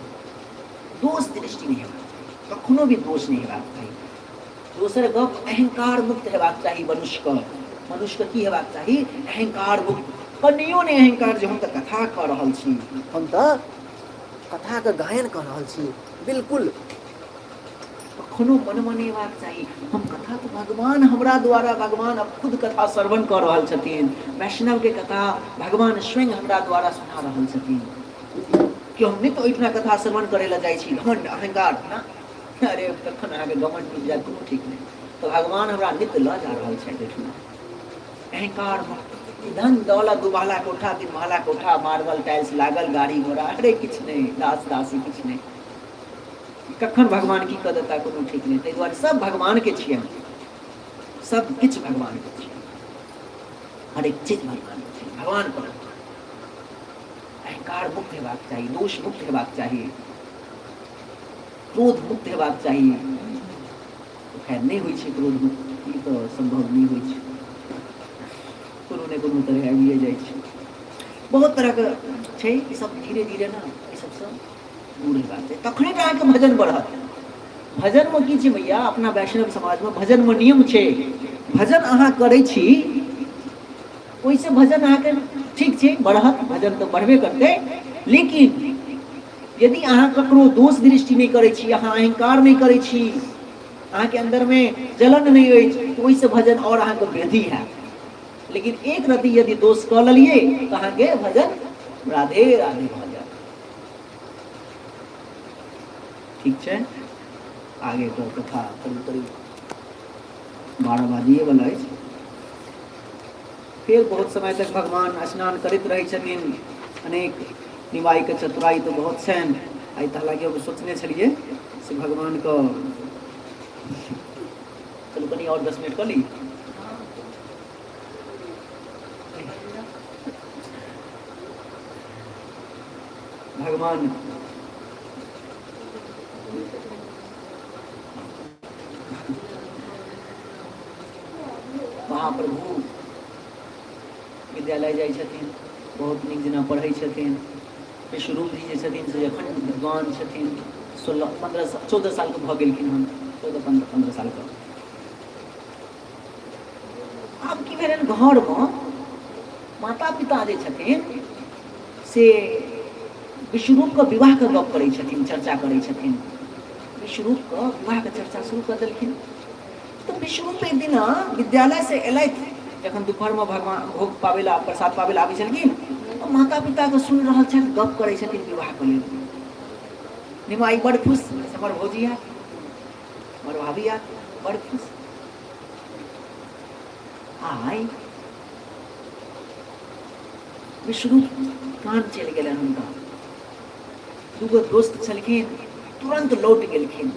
दोष दृष्टि नहि हेबाक चाही, कखनो भी दोष नहि हेबाक चाही। दोसर गप, अहंकार मुक्त हेबाक चाही मनुष्यके। मनुष्यके की हेबाक चाही? अहंकार मुक्त, कनियो नहि अहंकार जे हम तऽ कथा कऽ रहल छी, हम तऽ कथाके गायन कऽ रहल छी, बिल्कुल कखनो मन मनेबाक चाही हम कथा तऽ भगवान हमरा द्वारा, भगवान अब खुद कथा श्रवण कऽ रहल छथिन, वैष्णवके कथा भगवान स्वयं हमरा द्वारा सुना रहल छथिन। कि हम नहि तऽ ओहिठिना कथा श्रवण करै लए जाइ छी घमंड अहंकार ना, अरे कखन अहाँके घमंड टूटि जायत कोनो ठीक नहि, तऽ भगवान हमरा नित्य लऽ जा रहल छथि ओहिठिना। अहंकार धन दौलत 2 महला कोठा 3 महला कोठा, मार्बल टाइल्स लागल, गाड़ी घोड़ा, अरे किछु नहि, दास दासी किछु नहि, कखन भगवान की कऽ देता कोनो ठीक नहि। ताहि दुआरे सब भगवानके छियनि, सब किछु भगवानके छियनि, हरेक चीज भगवानके छियनि। भगवान पर अहंकार मुक्त हेबाक चाही, दोष मुक्त हेबाक चाही, क्रोध मुक्त हेबाक चाही। खैर नहि होइ छै क्रोध मुक्त, ई तऽ सम्भव नहि होइ छै, कोनो ने कोनो तरह आबिए जाइ छै। बहुत तरहके छै ई सब, धीरे धीरे ने ई सबसँ दूर हेबाक चाही, तखने तऽ अहाँके भजन बढ़त। भजनमे की छै भैया, अपना वैष्णव समाजमे भजनमे नियम छै, भजन अहाँ करै छी ओहिसँ भजन अहाँके ठीक छै बढ़त, भजन तऽ बढ़बे करतै, लेकिन यदि अहाँ ककरो दोष दृष्टि नहि करै छी, अहाँ अहंकार नहि करै छी, अहाँके अन्दरमे जलन नहि अछि, तऽ ओहिसँ भजन आओर अहाँके वृद्धि हैत। लेकिन एक रति यदि दोष कऽ लेलियै तऽ अहाँके भजन राधे राधे भऽ जायत। ठीक छै, आगे के कथा करीब करीब 12 बाजिए वाला अछि। फेर बहुत समय तक भगवान स्नान करैत रहै छथिन, अनेक निमाइके चतुराई तऽ बहुत छनि। आइ तऽ हालाँकि हम सोचने छलियै से भगवानके, चलू कनि आओर 10 मिनट कऽ ली। भगवान महाप्रभु विद्यालय जाइ छथिन, बहुत नीक जेना पढ़ै छथिन। विश्वरूप जी जे छथिन से एखन विद्वान छथिन, 16 15 14 सालके भऽ गेलखिन हन, 14 15 15 सालके। आब की भेलनि, घरमे माता पिता जे छथिन से विश्वरूपके विवाहके गप करै छथिन, चर्चा करै छथिन, विश्वरूपके विवाहके चर्चा शुरू कऽ देलखिन। तऽ विश्वरूप एक दिन विद्यालयसँ एलथि, जखन दुपहरमे भगवान भोग पाबै लए प्रसाद पाबै लए आबै छलखिन, तऽ माता पिताके सुनि रहल छथि गप करै छथिन विवाहके लेल। निमाई बड़ खुश, हमर भौजी आयत, हमर भाभी आयत, बड़ खुश। आइ विश्वरूप कान चलि गेलनि हुनका। दूगो दोस्त छलखिन, तुरन्त लौट गेलखिन,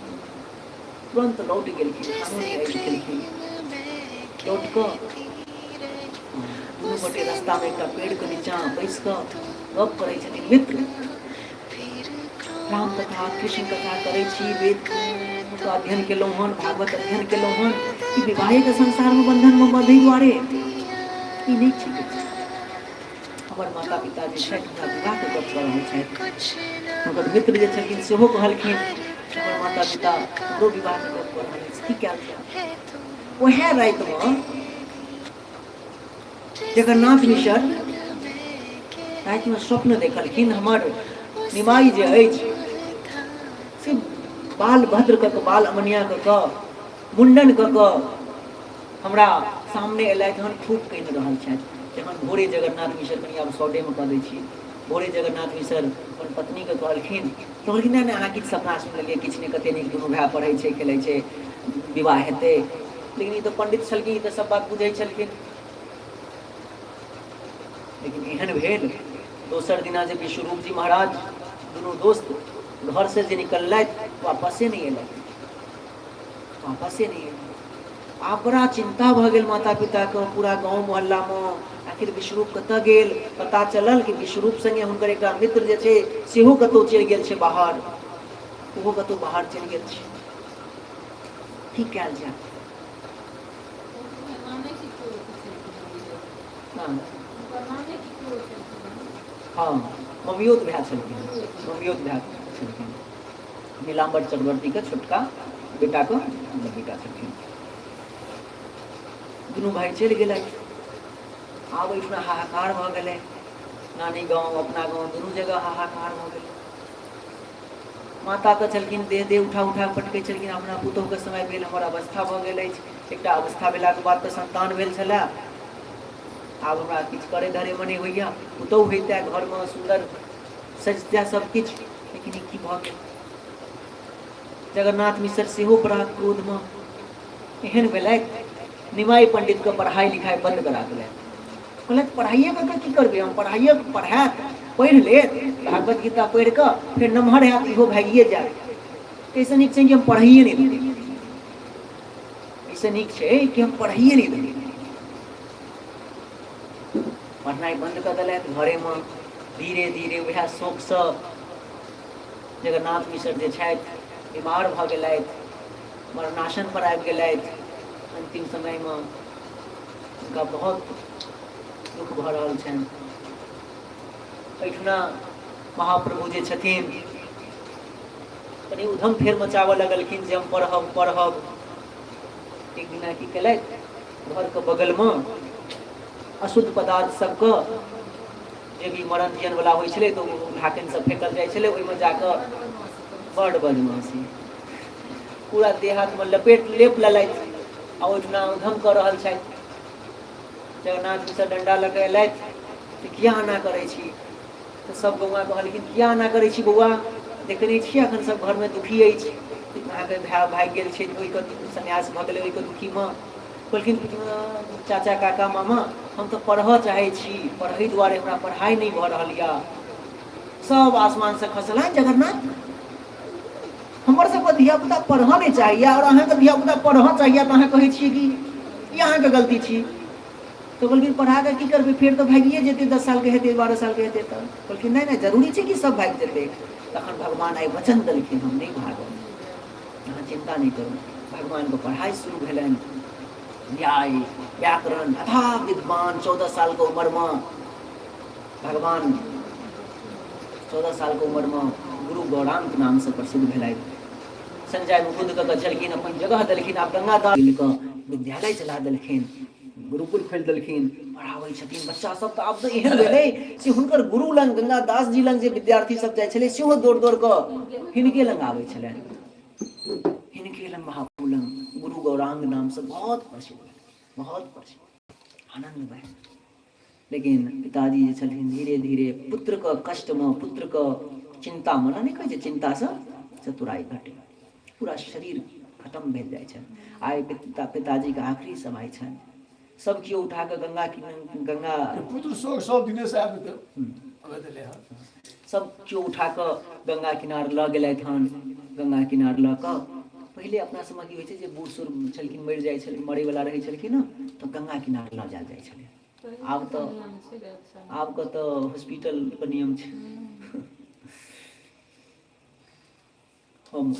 तुरन्त लौट गेलखिन, खानो नहि आबि खेलखिन। लौट कऽ दुनू गोटे रस्तामे एकटा पेड़के नीचाँ बैस कऽ गप करै छथिन। मित्र, राम कथा कृष्ण कथा करै छी, वेद के अध्ययन केलहुँ हन, भागवत अध्ययन केलहुँ हन, ई विवाहेके संसारमे बन्धनमे बंधै दुआरे ई नहि ठीक अछि। हमर माता पिता जे छथि हमरा विवाहके गप कऽ रहल छथि। हुनकर मित्र जे छलखिन सेहो कहलखिन, हमर माता पिता हमरो विवाहके गप कऽ रहल अछि, की कयल जाय? उएह रातिमे जगन्नाथ मिश्र रातिमे स्वप्न देखलखिन, हमर निमाई जे अछि से बाल भद्र कऽ कऽ, बाल अमनिया कऽ कऽ, मुण्डन कऽ कऽ हमरा सामने एलथि हन, खूब कानि रहल छथि। जखन भोरे जगन्नाथ मिश्र, कनि आब शॉर्टेमे कऽ दै छी, भोरे जगन्नाथ मिश्र अपन पत्नीके कहलखिन, तऽ कहलखिन, नहि नहि, अहाँ किछु सपना सुनि लेलियै, किछु नहि, कते नीक दुनू भाय पढ़ै छै, खेलै छै, विवाह हेतै। लेकिन ई तऽ पंडित छलखिन, ई तऽ सब बात बुझै छलखिन। लेकिन एहन भेल, दोसर दिना जे विश्वरूप जी महाराज दुनू दोस्त घरसँ जे निकललथि, वापसे नहि एलथि, वापसे नहि एलथि। आब बड़ा चिन्ता भऽ गेल माता पिताके, पूरा गाँव मोहल्लामे, आखिर विश्वरूप कतऽ गेल? पता चलल कि विश्वरूप सङ्गे हुनकर एकटा मित्र जे छै सेहो कतहु चलि गेल छै बाहर, ओहो कतहु बाहर चलि गेल छै। की कयल जाय? हँ, ममियोत भाय छलखिन, ममियोत भाय छलखिन, नीलाम्बर चक्रवर्तीके छोटका बेटाके मतलब बेटा छलखिन। दुनू भाय चलि गेलथि। आब एहिठुना हाहाकार भऽ गेलै, नानी गाँव, अपना गाँव, दुनू जगह हाहाकार भऽ गेलै। माता तऽ छलखिन देह देह उठा उठा पटकै छलखिन, अपना पुतोहुके समय भेल, हमर अवस्था भऽ गेल अछि, एकटा अवस्था भेलाके बाद तऽ संतान भेल छलए, आब हमरा किछु करै धरैमे नहि होइए, पुतोहु होइते घरमे सुन्दर सजिते सब किछु, लेकिन ई की भऽ गेल? जगन्नाथ मिश्र सेहो बड़ा क्रोधमे एहन भेलथि, निमाइ पण्डितके पढ़ाइ लिखाइ बन्द करा देलथि। कहलथि, पढ़ाइए कऽ कऽ की करबै हम? पढ़ाइए पढ़ायत, पढ़ि लेत, भागवत गीता पढ़ि कऽ फेर नमहर हैत, इहो भागिए जायत। एहिसँ नीक छै कि हम पढ़ाइए नहि देबै, एहिसँ नीक छै कि हम पढ़ाइए नहि देबै। पढ़नाइ बन्द कऽ देलथि। घरेमे धीरे धीरे उएह शोकसँ जगन्नाथ मिश्र जे छथि बीमार भऽ गेलथि, मरणासन पर आबि गेलथि। अन्तिम समयमे हुनका बहुत दुख भऽ रहल छनि। एहिठिना महाप्रभु जे छथिन कनि उधम फेर मचाबऽ लगलखिन जे हम पढ़ब पढ़ब। एक दिना की केलथि, घरके बगलमे अशुद्ध पदार्थ सबके जे भी मरण जियन वाला होइ छलै तऽ ओ ढाकन सब फेकल जाइ छलै, ओहिमे जाकऽ बड़ बदमाशी, पूरा देह हाथमे लपेट लेप लेलथि आ ओहिठिना उधम कऽ रहल छथि। जगन्नाथ जी सँ डंडा लऽ कऽ एलथि तऽ किया एना करै छी? तऽ सब गौआ कहलखिन, किया एना करै छी बौआ? देखै नहि छियै एखन सब घरमे दुखी अछि, अहाँके भाय भागि गेल छै, ओहिके सन्यास भऽ गेलै, ओहिके दुखीमे। कहलखिन, चाचा काका मामा, हम तऽ पढ़ऽ चाहै छी, पढ़ै दुआरे हमरा पढ़ाइ नहि भऽ रहल यऽ। सब आसमानसँ खसल है जगन्नाथ, हमर सबके धियापुता पढ़ऽ नहि चाहैए आओर अहाँके धियापुता पढ़ऽ चाहैए तऽ अहाँ कहै छियै कि ई अहाँके गलती छी। तऽ कहलखिन, पढ़ा कऽ की करबै? फेर तऽ भागिए जेतै, 10 सालके हेतै, 12 सालके हेतै तऽ। कहलखिन, नहि नहि, जरूरी छै कि सब भागि जेतै? तखन भगवान आइ वचन देलखिन, हम नहि भागब, अहाँ चिन्ता नहि करू। भगवानके पढ़ाइ शुरू भेलनि, न्याय व्याकरण अथा विद्वान। 14 सालके उमरमे भगवान, 14 सालके उमरमे गुरु गौरांग नामसँ प्रसिद्ध भेलथि। संजय मुकुंद कऽ छलखिन, अपन जगह देलखिन। आब गंगादास कऽ विद्यालय चला देलखिन, गुरुकुल खोलि देलखिन, पढ़ाबै छथिन बच्चा सब। तऽ आब तऽ एहन भेलै से हुनकर गुरु लग, गंगादास जी लग जे विद्यार्थी सब जाइ छलै सेहो दौड़ दौड़ कऽ हिनके लग आबै छलनि, हिनके लग, महाप्रभु लग। गुरु गौरांग नामसँ बहुत प्रसिद्ध भेल, बहुत प्रसिद्ध, आनन्द भेल। लेकिन पिताजी जे छलखिन धीरे धीरे पुत्रके कष्टमे, पुत्रके चिन्तामे ने, नहि कहै छै चिन्तासँ चतुराइ घटे, पूरा शरीर खतम भेल जाइ छनि। आइ पिताजीके आखिरी समय छनि। सब केओ उठा कऽ गंगा गंगा पुत्र शोक सब दिने से आबि देले हन। सब केओ उठा कऽ गंगा किनार लऽ गेलथि हन। गंगा किनार लऽ कऽ पहिले अपना सबमे की होइ छै जे बूढ़ सूढ़ छलखिन, मरि जाइ छलखिन, मरैवला रहै छलखिन ने, तऽ गंगा किनार लऽ जायल जाइ छलै। आब तऽ आबके तऽ हॉस्पिटलके नियम छै। हम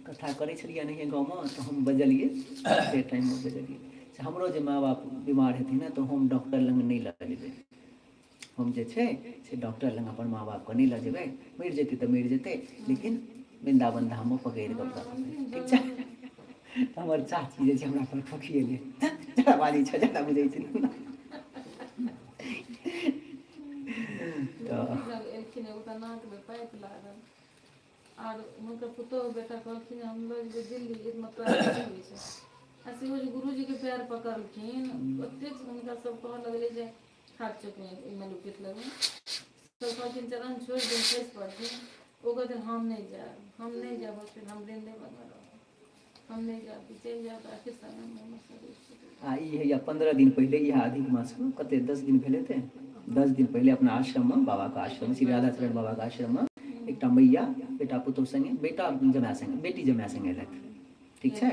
कथा करै छलियै एनाहिए गाँवमे, तऽ हम बजलियै से टाइममे बजलियै से हमरो जे माँ बाप बीमार हेथिन ने तऽ हम डॉक्टर लग नहि लऽ जेबै। हम जे छै से डॉक्टर लग अपन माँ बापके नहि लऽ जेबै, मरि जेतै तऽ मरि जेतै, लेकिन वृन्दावन धाममे पकड़ि कऽ रखबै, ठीक छै। तऽ हमर चाची जे छै हमरा पर खोखिएलै, जादा बाजै छै, जादा बुझै छै। तऽ एलखिन एगो तऽ नाकमे पाइप लागल आर हुनकर पुतोहु बेटा कहलखिन हम लऽ जेबै दिल्ली, एकमे पैर नहि होइ छै। आ सेहो जे गुरुजीके पैर पकड़लखिन ओतेक हुनका सब कहऽ लगलै जे खाक चौकमे मलुकित लगमे सब कहलखिन चरण छोड़ि दियौ, खसि पड़थिन। ओ कहथिन हम नहि जायब, हम नहि जायब हॉस्पिटल, हम वृन्देवनमे रहब, हम नहि जायब, चलि जायब तऽ आखिर समयमे हमर शरीर छूटि। आ ई हैया 15 दिन पहिले, इएह अधिक मासमे कते 10 दिन भेल हेतै, 10 दिन पहिले अपना आश्रममे, बाबाके आश्रममे, श्री राधाचरण बाबाके आश्रममे एकटा मैया बेटा पुतोहु सङ्गे, बेटा जमाय सङ्गे, बेटी जमाय सङ्गे एलथि, ठीक छै,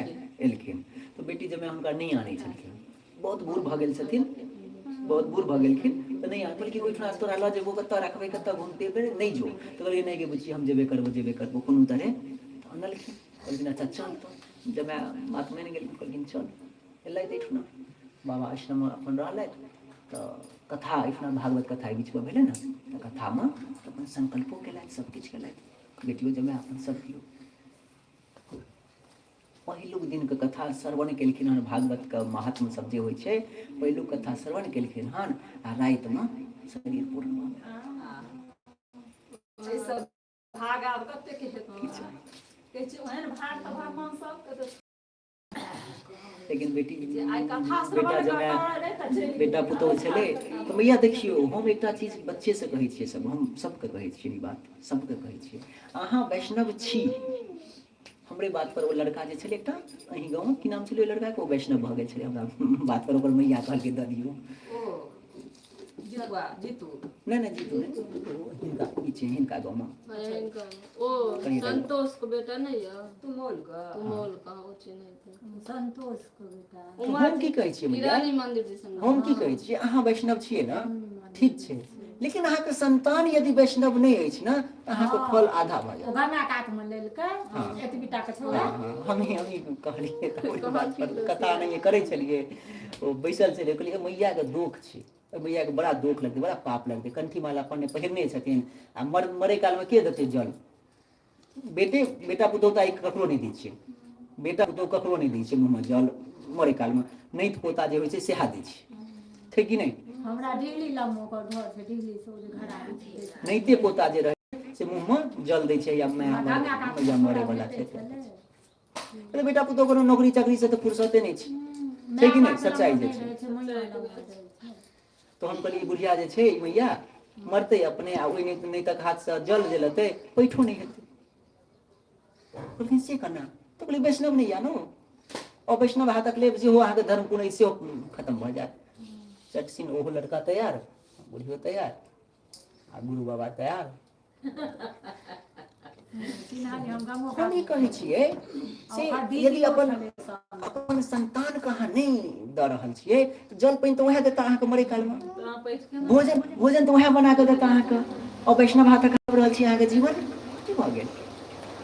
एलखिन तऽ बेटी जमाय हुनका नहि आनै छलखिन, बहुत बूढ़ भऽ गेल छथिन, बहुत बूढ़ भऽ गेलखिन तऽ नहि आनै। कहलखिन ओहिठुना तोरा लऽ जेबो, कतऽ रखबै, कतऽ घुमते फिरबै, नहि जो। तऽ कहलियै नहि गे बुच्ची, हम जेबे करबो, जेबे करबो कोनो तरहे। तऽ अनलखिन, कहलखिन अच्छा चल। तऽ जमाय बात मानि गेलखिन, कहलखिन चल। एलथि एहिठुना बाबा आश्रममे अपन रहलथि। तऽ कथा एहिठुना भागवत कथा एहि बीचमे भेलै ने, तऽ कथामे अपन संकल्पो केलथि, सब किछु केलथि, बेटियो जमाय अपन सब केओ। पहिलुक दिनके कथा श्रवण केलखिन हन, भागवतके महात्म सब जे होइ छै, पहिलुक कथा श्रवण केलखिन हन आ रातिमे शरीर पूर्ण भऽ गेल। एहि सब भाग आब कतेक हेतै, कहै छै ओहन भाग तऽ भगवान सबके देतै। लेकिन बेटी जे आइ कथा बेटा श्रवण जमाय करऽ तऽ चलि बेटा पुतोहु छलै। तऽ मैया देखियौ, हम एकटा चीज बच्चेसँ कहै छियै, सब हम सबके कहै छियै, ई बात सबके कहै छियै, अहाँ वैष्णव छी। हमरे बात पर ओ लड़का जे छलै एकटा अहीं गाँव, की नाम छलै ओहि लड़काके, ओ वैष्णव भऽ गेल छलै हमरा बात पर, ओकर मैया कहलकै दऽ दियौ। ओ जीतुआ, जीतू नहि नहि जीतू नहि, ओ हिनका ई छै हिनका गाँवमे। ओ संतोष के बेटा नहि यऽ तुमौल के, तुमौल के, ओ चिन्हैत संतोष के बेटा। हम की कहै छियै मैया, ईरानी मंदिर दिसन। हम की कहै छियै, अहाँ वैष्णव छियै ने, ठीक छै, लेकिन अहाँके संतान यदि वैष्णव नहि अछि ने तऽ अहाँके फल आधा भऽ ओ जायत। गंगा कातमे लेलकै एतबी टा के छौड़ा। हँ, हमही कहलियै तऽ ओहि बात पर कथा नहि करै छलियै, ओ बैसल छलै, कहलियै मैयाके दोख छै, ओहि मैयाके बड़ा दोख लगतै, बड़ा पाप लगतै, कंठी माला अपन पहिरने छथिन आ मरै कालमे के देतै जल? बेटे बेटा पुतोहु तऽ आइ ककरो नहि दै छै, बेटा पुतोहु ककरो नहि दै छै मुँहमे जल मरै कालमे, नहि पोता जे होइ छै सएह दै छै, छै कि नहि? हमरा डिहली लगमे ओकर घर छै, डिहली से ओ जे घर आबै छै। नैते पोता जे रहै से मुँहमे जल दै छै या माय गंगा कात मैया मरै वला छै। अरे बेटा पुतोहु कोनो नौकरी चाकरी से तऽ फुर्सते नहि छै, छै कि नहि? सच्चाइ जे छै। तऽ हम कहलियै बुढ़िया जे छै ई मैया मरतै अपने आ ओहि नहि तक हाथसँ जल जे लेतै पैठो नहि हेतै। कहलखिन से केना? तऽ कहलियै वैष्णव नहि या नो, अवैष्णव हाथक लेब जेहो अहाँके धर्म कोनो सेहो खतम भऽ जायत। चटसिन ओहो लड़का तैयार, बुढ़ियो तैयार आ गुरु बाबा तैयार। हम ई कहै छियै से यदि अपन अपन संतानके अहाँ नहि दऽ रहल छियै तऽ जल पानि तऽ उएह देता अहाँके मरै कालमे, भोजन भोजन तऽ उएह बना कऽ देता अहाँके, और वैष्णव हाथक आबि रहल छी अहाँके जीवन की भऽ गेल?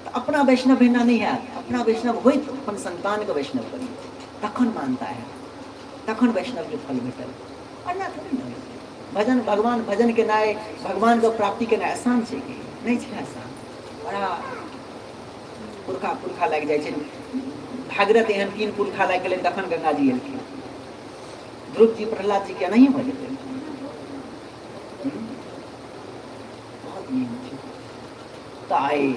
तऽ अपना वैष्णव भेना नहि हैत, अपना वैष्णव होइत अपन संतानके वैष्णव करियौ तखन मानता हैत, तखन वैष्णवके फल भेटल, एना थोड़े ने होइ छै। भजन भगवान भजन केनाइ, भगवानके प्राप्ति केनाइ आसान छै कि नहि छै? आसान बड़ा पुरखा पुरखा लागि जाइ छै। भागीरथ एहन 3 पुरखा लागि गेलनि तखन गंगा जी एलखिन। ध्रुव जी प्रहलाद जी के एनाहिए भऽ जेतै। बहुत नियम छै। तऽ आइ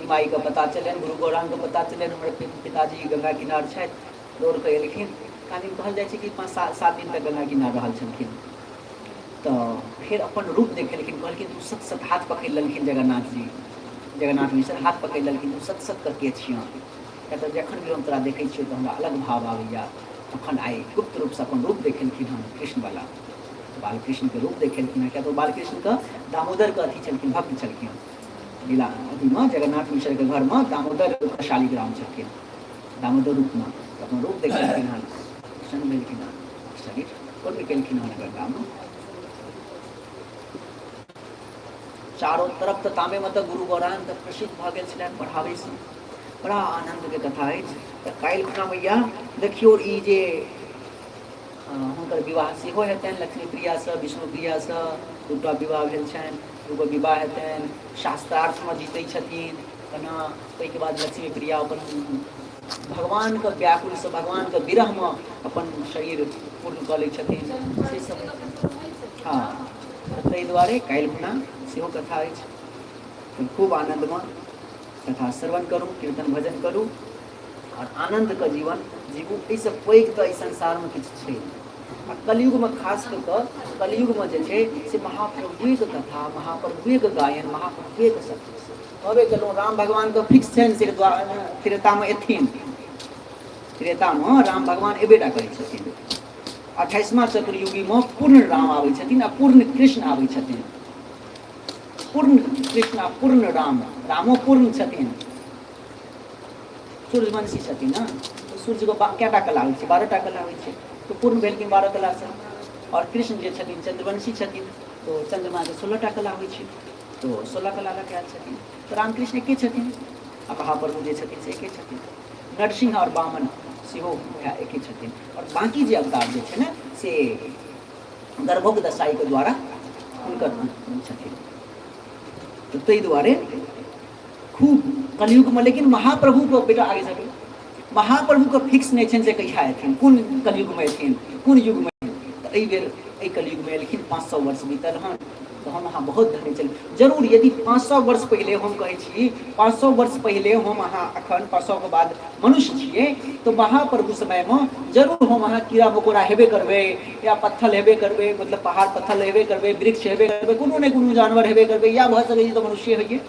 निमाइके पता चलनि, गुरु गौरांगके पता चलनि, हमर पिताजी गंगा किनार छथि, दौड़ कऽ एलखिन। कालीन कहल जाइ छै कि 5 7 दिन तक गंगा किनार रहल छलखिन। तऽ फेर अपन रूप देखेलखिन, कहलखिन तू सत सत हाथ पकड़ि लेलखिन जगन्नाथ जी, जगन्नाथ मिश्र हाथ पकड़ि लेलखिन, तू सत सत कऽ के छियह, किया तऽ जखन भी हम तोरा देखै छियौ तऽ हमरा अलग भाव आबैया, तखन आइ गुप्त रूपसँ अपन रूप देखेलखिन हन कृष्णवला, बालकृष्णके रूप देखेलखिन हँ, किया तऽ ओ बालकृष्णके दामोदरके अथी छलखिन, भक्त छलखिन। लीला अथीमे जगन्नाथ मिश्रके घरमे दामोदर शालिग्राम छलखिन, दामोदर रूपमे अपन रूप देखेलखिन हन, प्रसन्न भेलखिन हन, शरीर पूर्ण केलखिन हन गंगामे। चारो तरफ तऽ तामेमे तऽ गुरु गौरांग तऽ प्रसिद्ध भऽ गेल छलनि पढ़ाबैसँ। बड़ा आनन्दके कथा अछि। तऽ काल्हि खुना मैया देखियौ ई जे हुनकर विवाह सेहो हेतनि लक्ष्मी प्रियासँ, विष्णु प्रियासँ दूटा विवाह भेल छनि, दूगो विवाह हेतनि, शास्त्रार्थमे जीतै छथिन केना। ओहिके बाद लक्ष्मी प्रिया अपन भगवानके व्याकुलसँ, भगवानके विरहमे अपन शरीर पूर्ण कऽ लै छथिन, से सब। हँ, ताहि दुआरे काल्हि खुना सेहो कथा अछि। खूब आनन्दमे कथा श्रवण करू, कीर्तन भजन करू आओर आनन्दके जीवन जीबू। एहिसँ पैघ तऽ एहि संसारमे किछु छै नहि। आ कलयुगमे खास कऽ कऽ कलयुगमे जे छै से महाप्रभुएके कथा, महाप्रभुएके गायन, महाप्रभुएके सब किछु। कहबे केलहुँ राम भगवानके फिक्स छनि से त्रेतामे एथिन, त्रेतामे राम भगवान एबे टा करै छथिन। 28वां चतुर्युगीमे पूर्ण राम आबै छथिन आ पूर्ण कृष्ण आबै छथिन। पूर्ण कृष्ण आ पूर्ण राम, रामो पूर्ण छथिन, सूर्यवंशी छथिन ने, तऽ सूर्यके कए टा कला होइ छै? 12 टा कला होइ छै, तऽ पूर्ण भेलखिन 12 कलासँ। आओर कृष्ण जे छथिन चंद्रवंशी छथिन, तऽ चंद्रमाके 16 टा कला होइ छै, तऽ 16 कला लऽ कऽ आयल छथिन। तऽ रामकृष्ण एके छथिन आ महाप्रभु जे छथिन से एके छथिन। नरसिंह आओर वामन सेहो वएह एके छथिन। आओर बाँकी जे अवतार जे छै ने से गर्भोक दशाइके द्वारा हुनकर छथिन। तऽ ताहि दुआरे खूब कलयुगमे, लेकिन महाप्रभुके बेटा आगे सके, महाप्रभुके फिक्स नहि छनि जे कहिया एथिन, कोन कलयुगमे एथिन, कोन युगमे एथिन। तऽ एहि बेर एहि कलयुगमे एलखिन, 500 वर्ष बीतल हन, तऽ हम अहाँ बहुत धन्य चलू। जरूर यदि 500 वर्ष पहिले, हम कहै छी 500 वर्ष पहिले हम अहाँ अखन 500 के बाद मनुष्य छियै, तऽ महाप्रभु समयमे जरूर हम अहाँ कीड़ा मकोड़ा हेबे करबै, या पत्थर हेबे करबै, मतलब पहाड़ पत्थर हेबे करबै, वृक्ष हेबे करबै, कोनो ने कोनो जानवर हेबे करबै, या भऽ सकै छै तऽ मनुष्य होइए।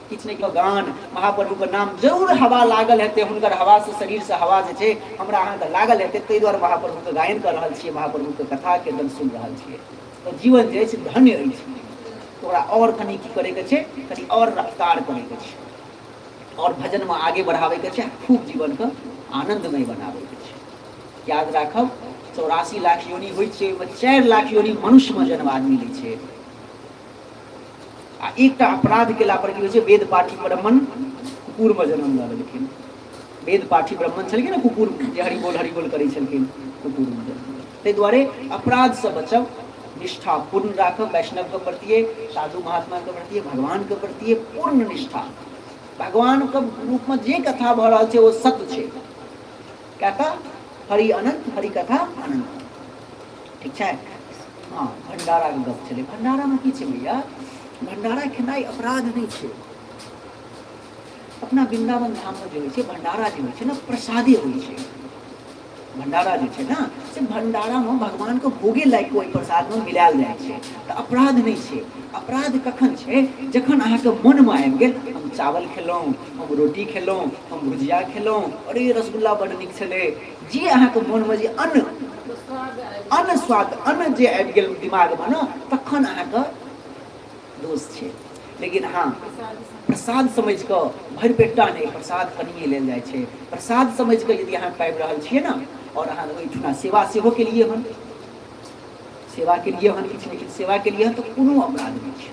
किछु नहि गान महाप्रभुके नाम जरूर हवा लागल हेतै, हुनकर हवासँ शरीरसँ हवा जे छै हमरा अहाँके लागल हेतै, ताहि दुआरे महाप्रभुके गायन कऽ रहल छियै, महाप्रभुके कथा कीर्तन सुनि रहल छियै। तऽ जीवन जे अछि धन्य अछि। ओकरा आओर कनि की करैके छै? कनि आओर रफ्तार करैके छै, आओर भजनमे आगे बढ़ाबैके छै, खूब जीवनके आनन्दमय बनाबैके छै। याद राखब, 84 लाख योनि होइ छै, ओहिमे 4 लाख योनि मनुष्यमे जन्म आदमी लै छै। आ एकटा अपराध केला पर की होइ छै? वेद पाठी ब्राह्मण कुकुरमे जन्म लऽ लेलखिन। वेद पाठी ब्राह्मण छलखिन ने, कुकुर जे हरि बोल हरि बोल करै छलखिन, कुकुरमे जन्म। ताहि दुआरे अपराधसँ बचब, निष्ठा पूर्ण राखब वैष्णवके प्रतिए, साधु महात्माके प्रतिए, भगवानके प्रतिए पूर्ण निष्ठा। भगवानके रूपमे जे कथा भऽ रहल छै ओ सत्य छै, किया तऽ हरि अनंत, हरि कथा अनंत। ठीक छै। हँ, भण्डाराके गप छलै। भण्डारामे की छै भैया? भण्डारा खेनाइ अपराध नहि छै। अपना वृन्दावन धाममे जे होइ छै भण्डारा जे होइ छै ने, प्रसादे होइ छै। भण्डारा जे छै ने से भण्डारामे भगवानके भोगे लागि कऽ ओहि प्रसादमे मिलायल जाइ छै, तऽ अपराध नहि छै। अपराध कखन छै? जखन अहाँके मोनमे आबि गेल हम चावल खेलहुँ, हम रोटी खेलहुँ, हम भुजिया खेलहुँ, अरे रसगुल्ला बड्ड नीक छलै, जे अहाँके मोनमे जे अन्न अन्न स्वाद अन्न जे आबि गेल दिमागमे ने, तखन अहाँके दोष छै। लेकिन हँ, प्रसाद समझि कऽ भरि पेटा नहि, प्रसाद कनिए लेल जाइ छै। प्रसाद समझि कऽ यदि अहाँ पाबि रहल छियै ने, आओर अहाँ ओहिठुना सेवा सेहो केलियै हन, सेवा केलियै हन, किछु ने किछु सेवा केलियै हन, तऽ कोनो अपराध नहि छै,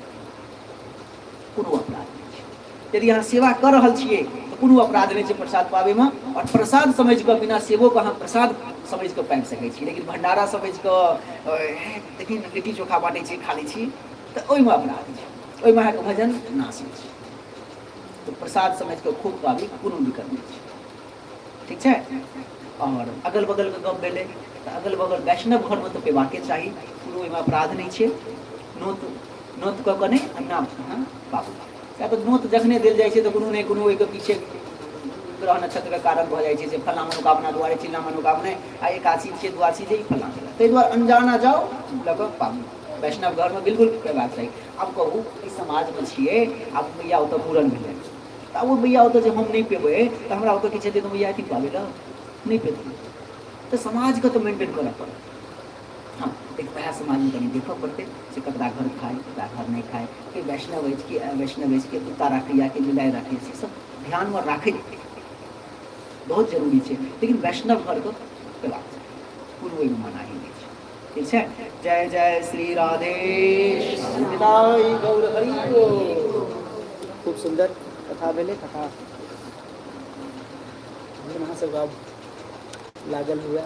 कोनो अपराध नहि छै। यदि अहाँ सेवा कऽ रहल छियै तऽ कोनो अपराध नहि छै प्रसाद पाबैमे। आओर प्रसाद समझि कऽ बिना सेवोके अहाँ प्रसाद समझि कऽ पाबि सकै छी। लेकिन भण्डारा समझि कऽ देखिन लिट्टी चोखा बाँटै छी, खा लै छी, तऽ ओहिमे अपराध छै, ओहिमे अहाँके भजन नाश होइ छै। तऽ प्रसाद समझि कऽ खूब पाबी, कोनो दिक्कत नहि छै। ठीक छै। आओर अगल बगलके गप भेलै तऽ अगल बगल वैष्णव घरमे तऽ पेबाके चाही, कोनो ओहिमे अपराध नहि छै। नोत नोत कऽ कऽ नहि अन्ना अहाँ पाबू, किया तऽ नोत जखने देल जाइ छै तऽ कोनो ने कोनो ओहिके पीछे ग्रह नक्षत्रके कारण भऽ जाइ छै जे फल्लाँ मनोकामना दुआरे चिल्लाँ मनोकामना, आ एकादशी छियै, द्वादशी छै, ई फल्लाँ चिल्लाँ, ताहि दुआरे अनजाना जाउ लऽ कऽ पाबू। वैष्णव घरमे बिल्कुल पेबाक चाही। आब कहू, ई समाजमे छियै, आब मैया ओतऽ मूड़न भेलै, तऽ ओ मैया ओतऽ जे हम नहि पेबै तऽ हमरा ओतऽ किछु हेतै तऽ मैया अथी पाबै लए नहि पेतै। तऽ समाजके तऽ मेंटेन करऽ पड़त। हँ, लेकिन वएह समाजमे कनि देखऽ पड़तै जे ककरा घर खाइ, ककरा घर नहि खाइ, के वैष्णव अछि, के अवैष्णव अछि, के कुत्ता राखैए, के बिलाइ राखैए, से सब ध्यानमे राखैत बहुत जरूरी छै। लेकिन वैष्णव घरके पेबाक चाही, कोनो ओहिमे मनाही नहि छै। ठीक छै। जय जय श्री राधे निताई गौर हरि बोल। खूब सुन्दर कथा भेलै। कथा अहाँ सबके आब लागल हुए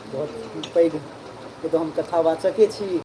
बहुत पैघ, ये तो हम कथावाचके छी।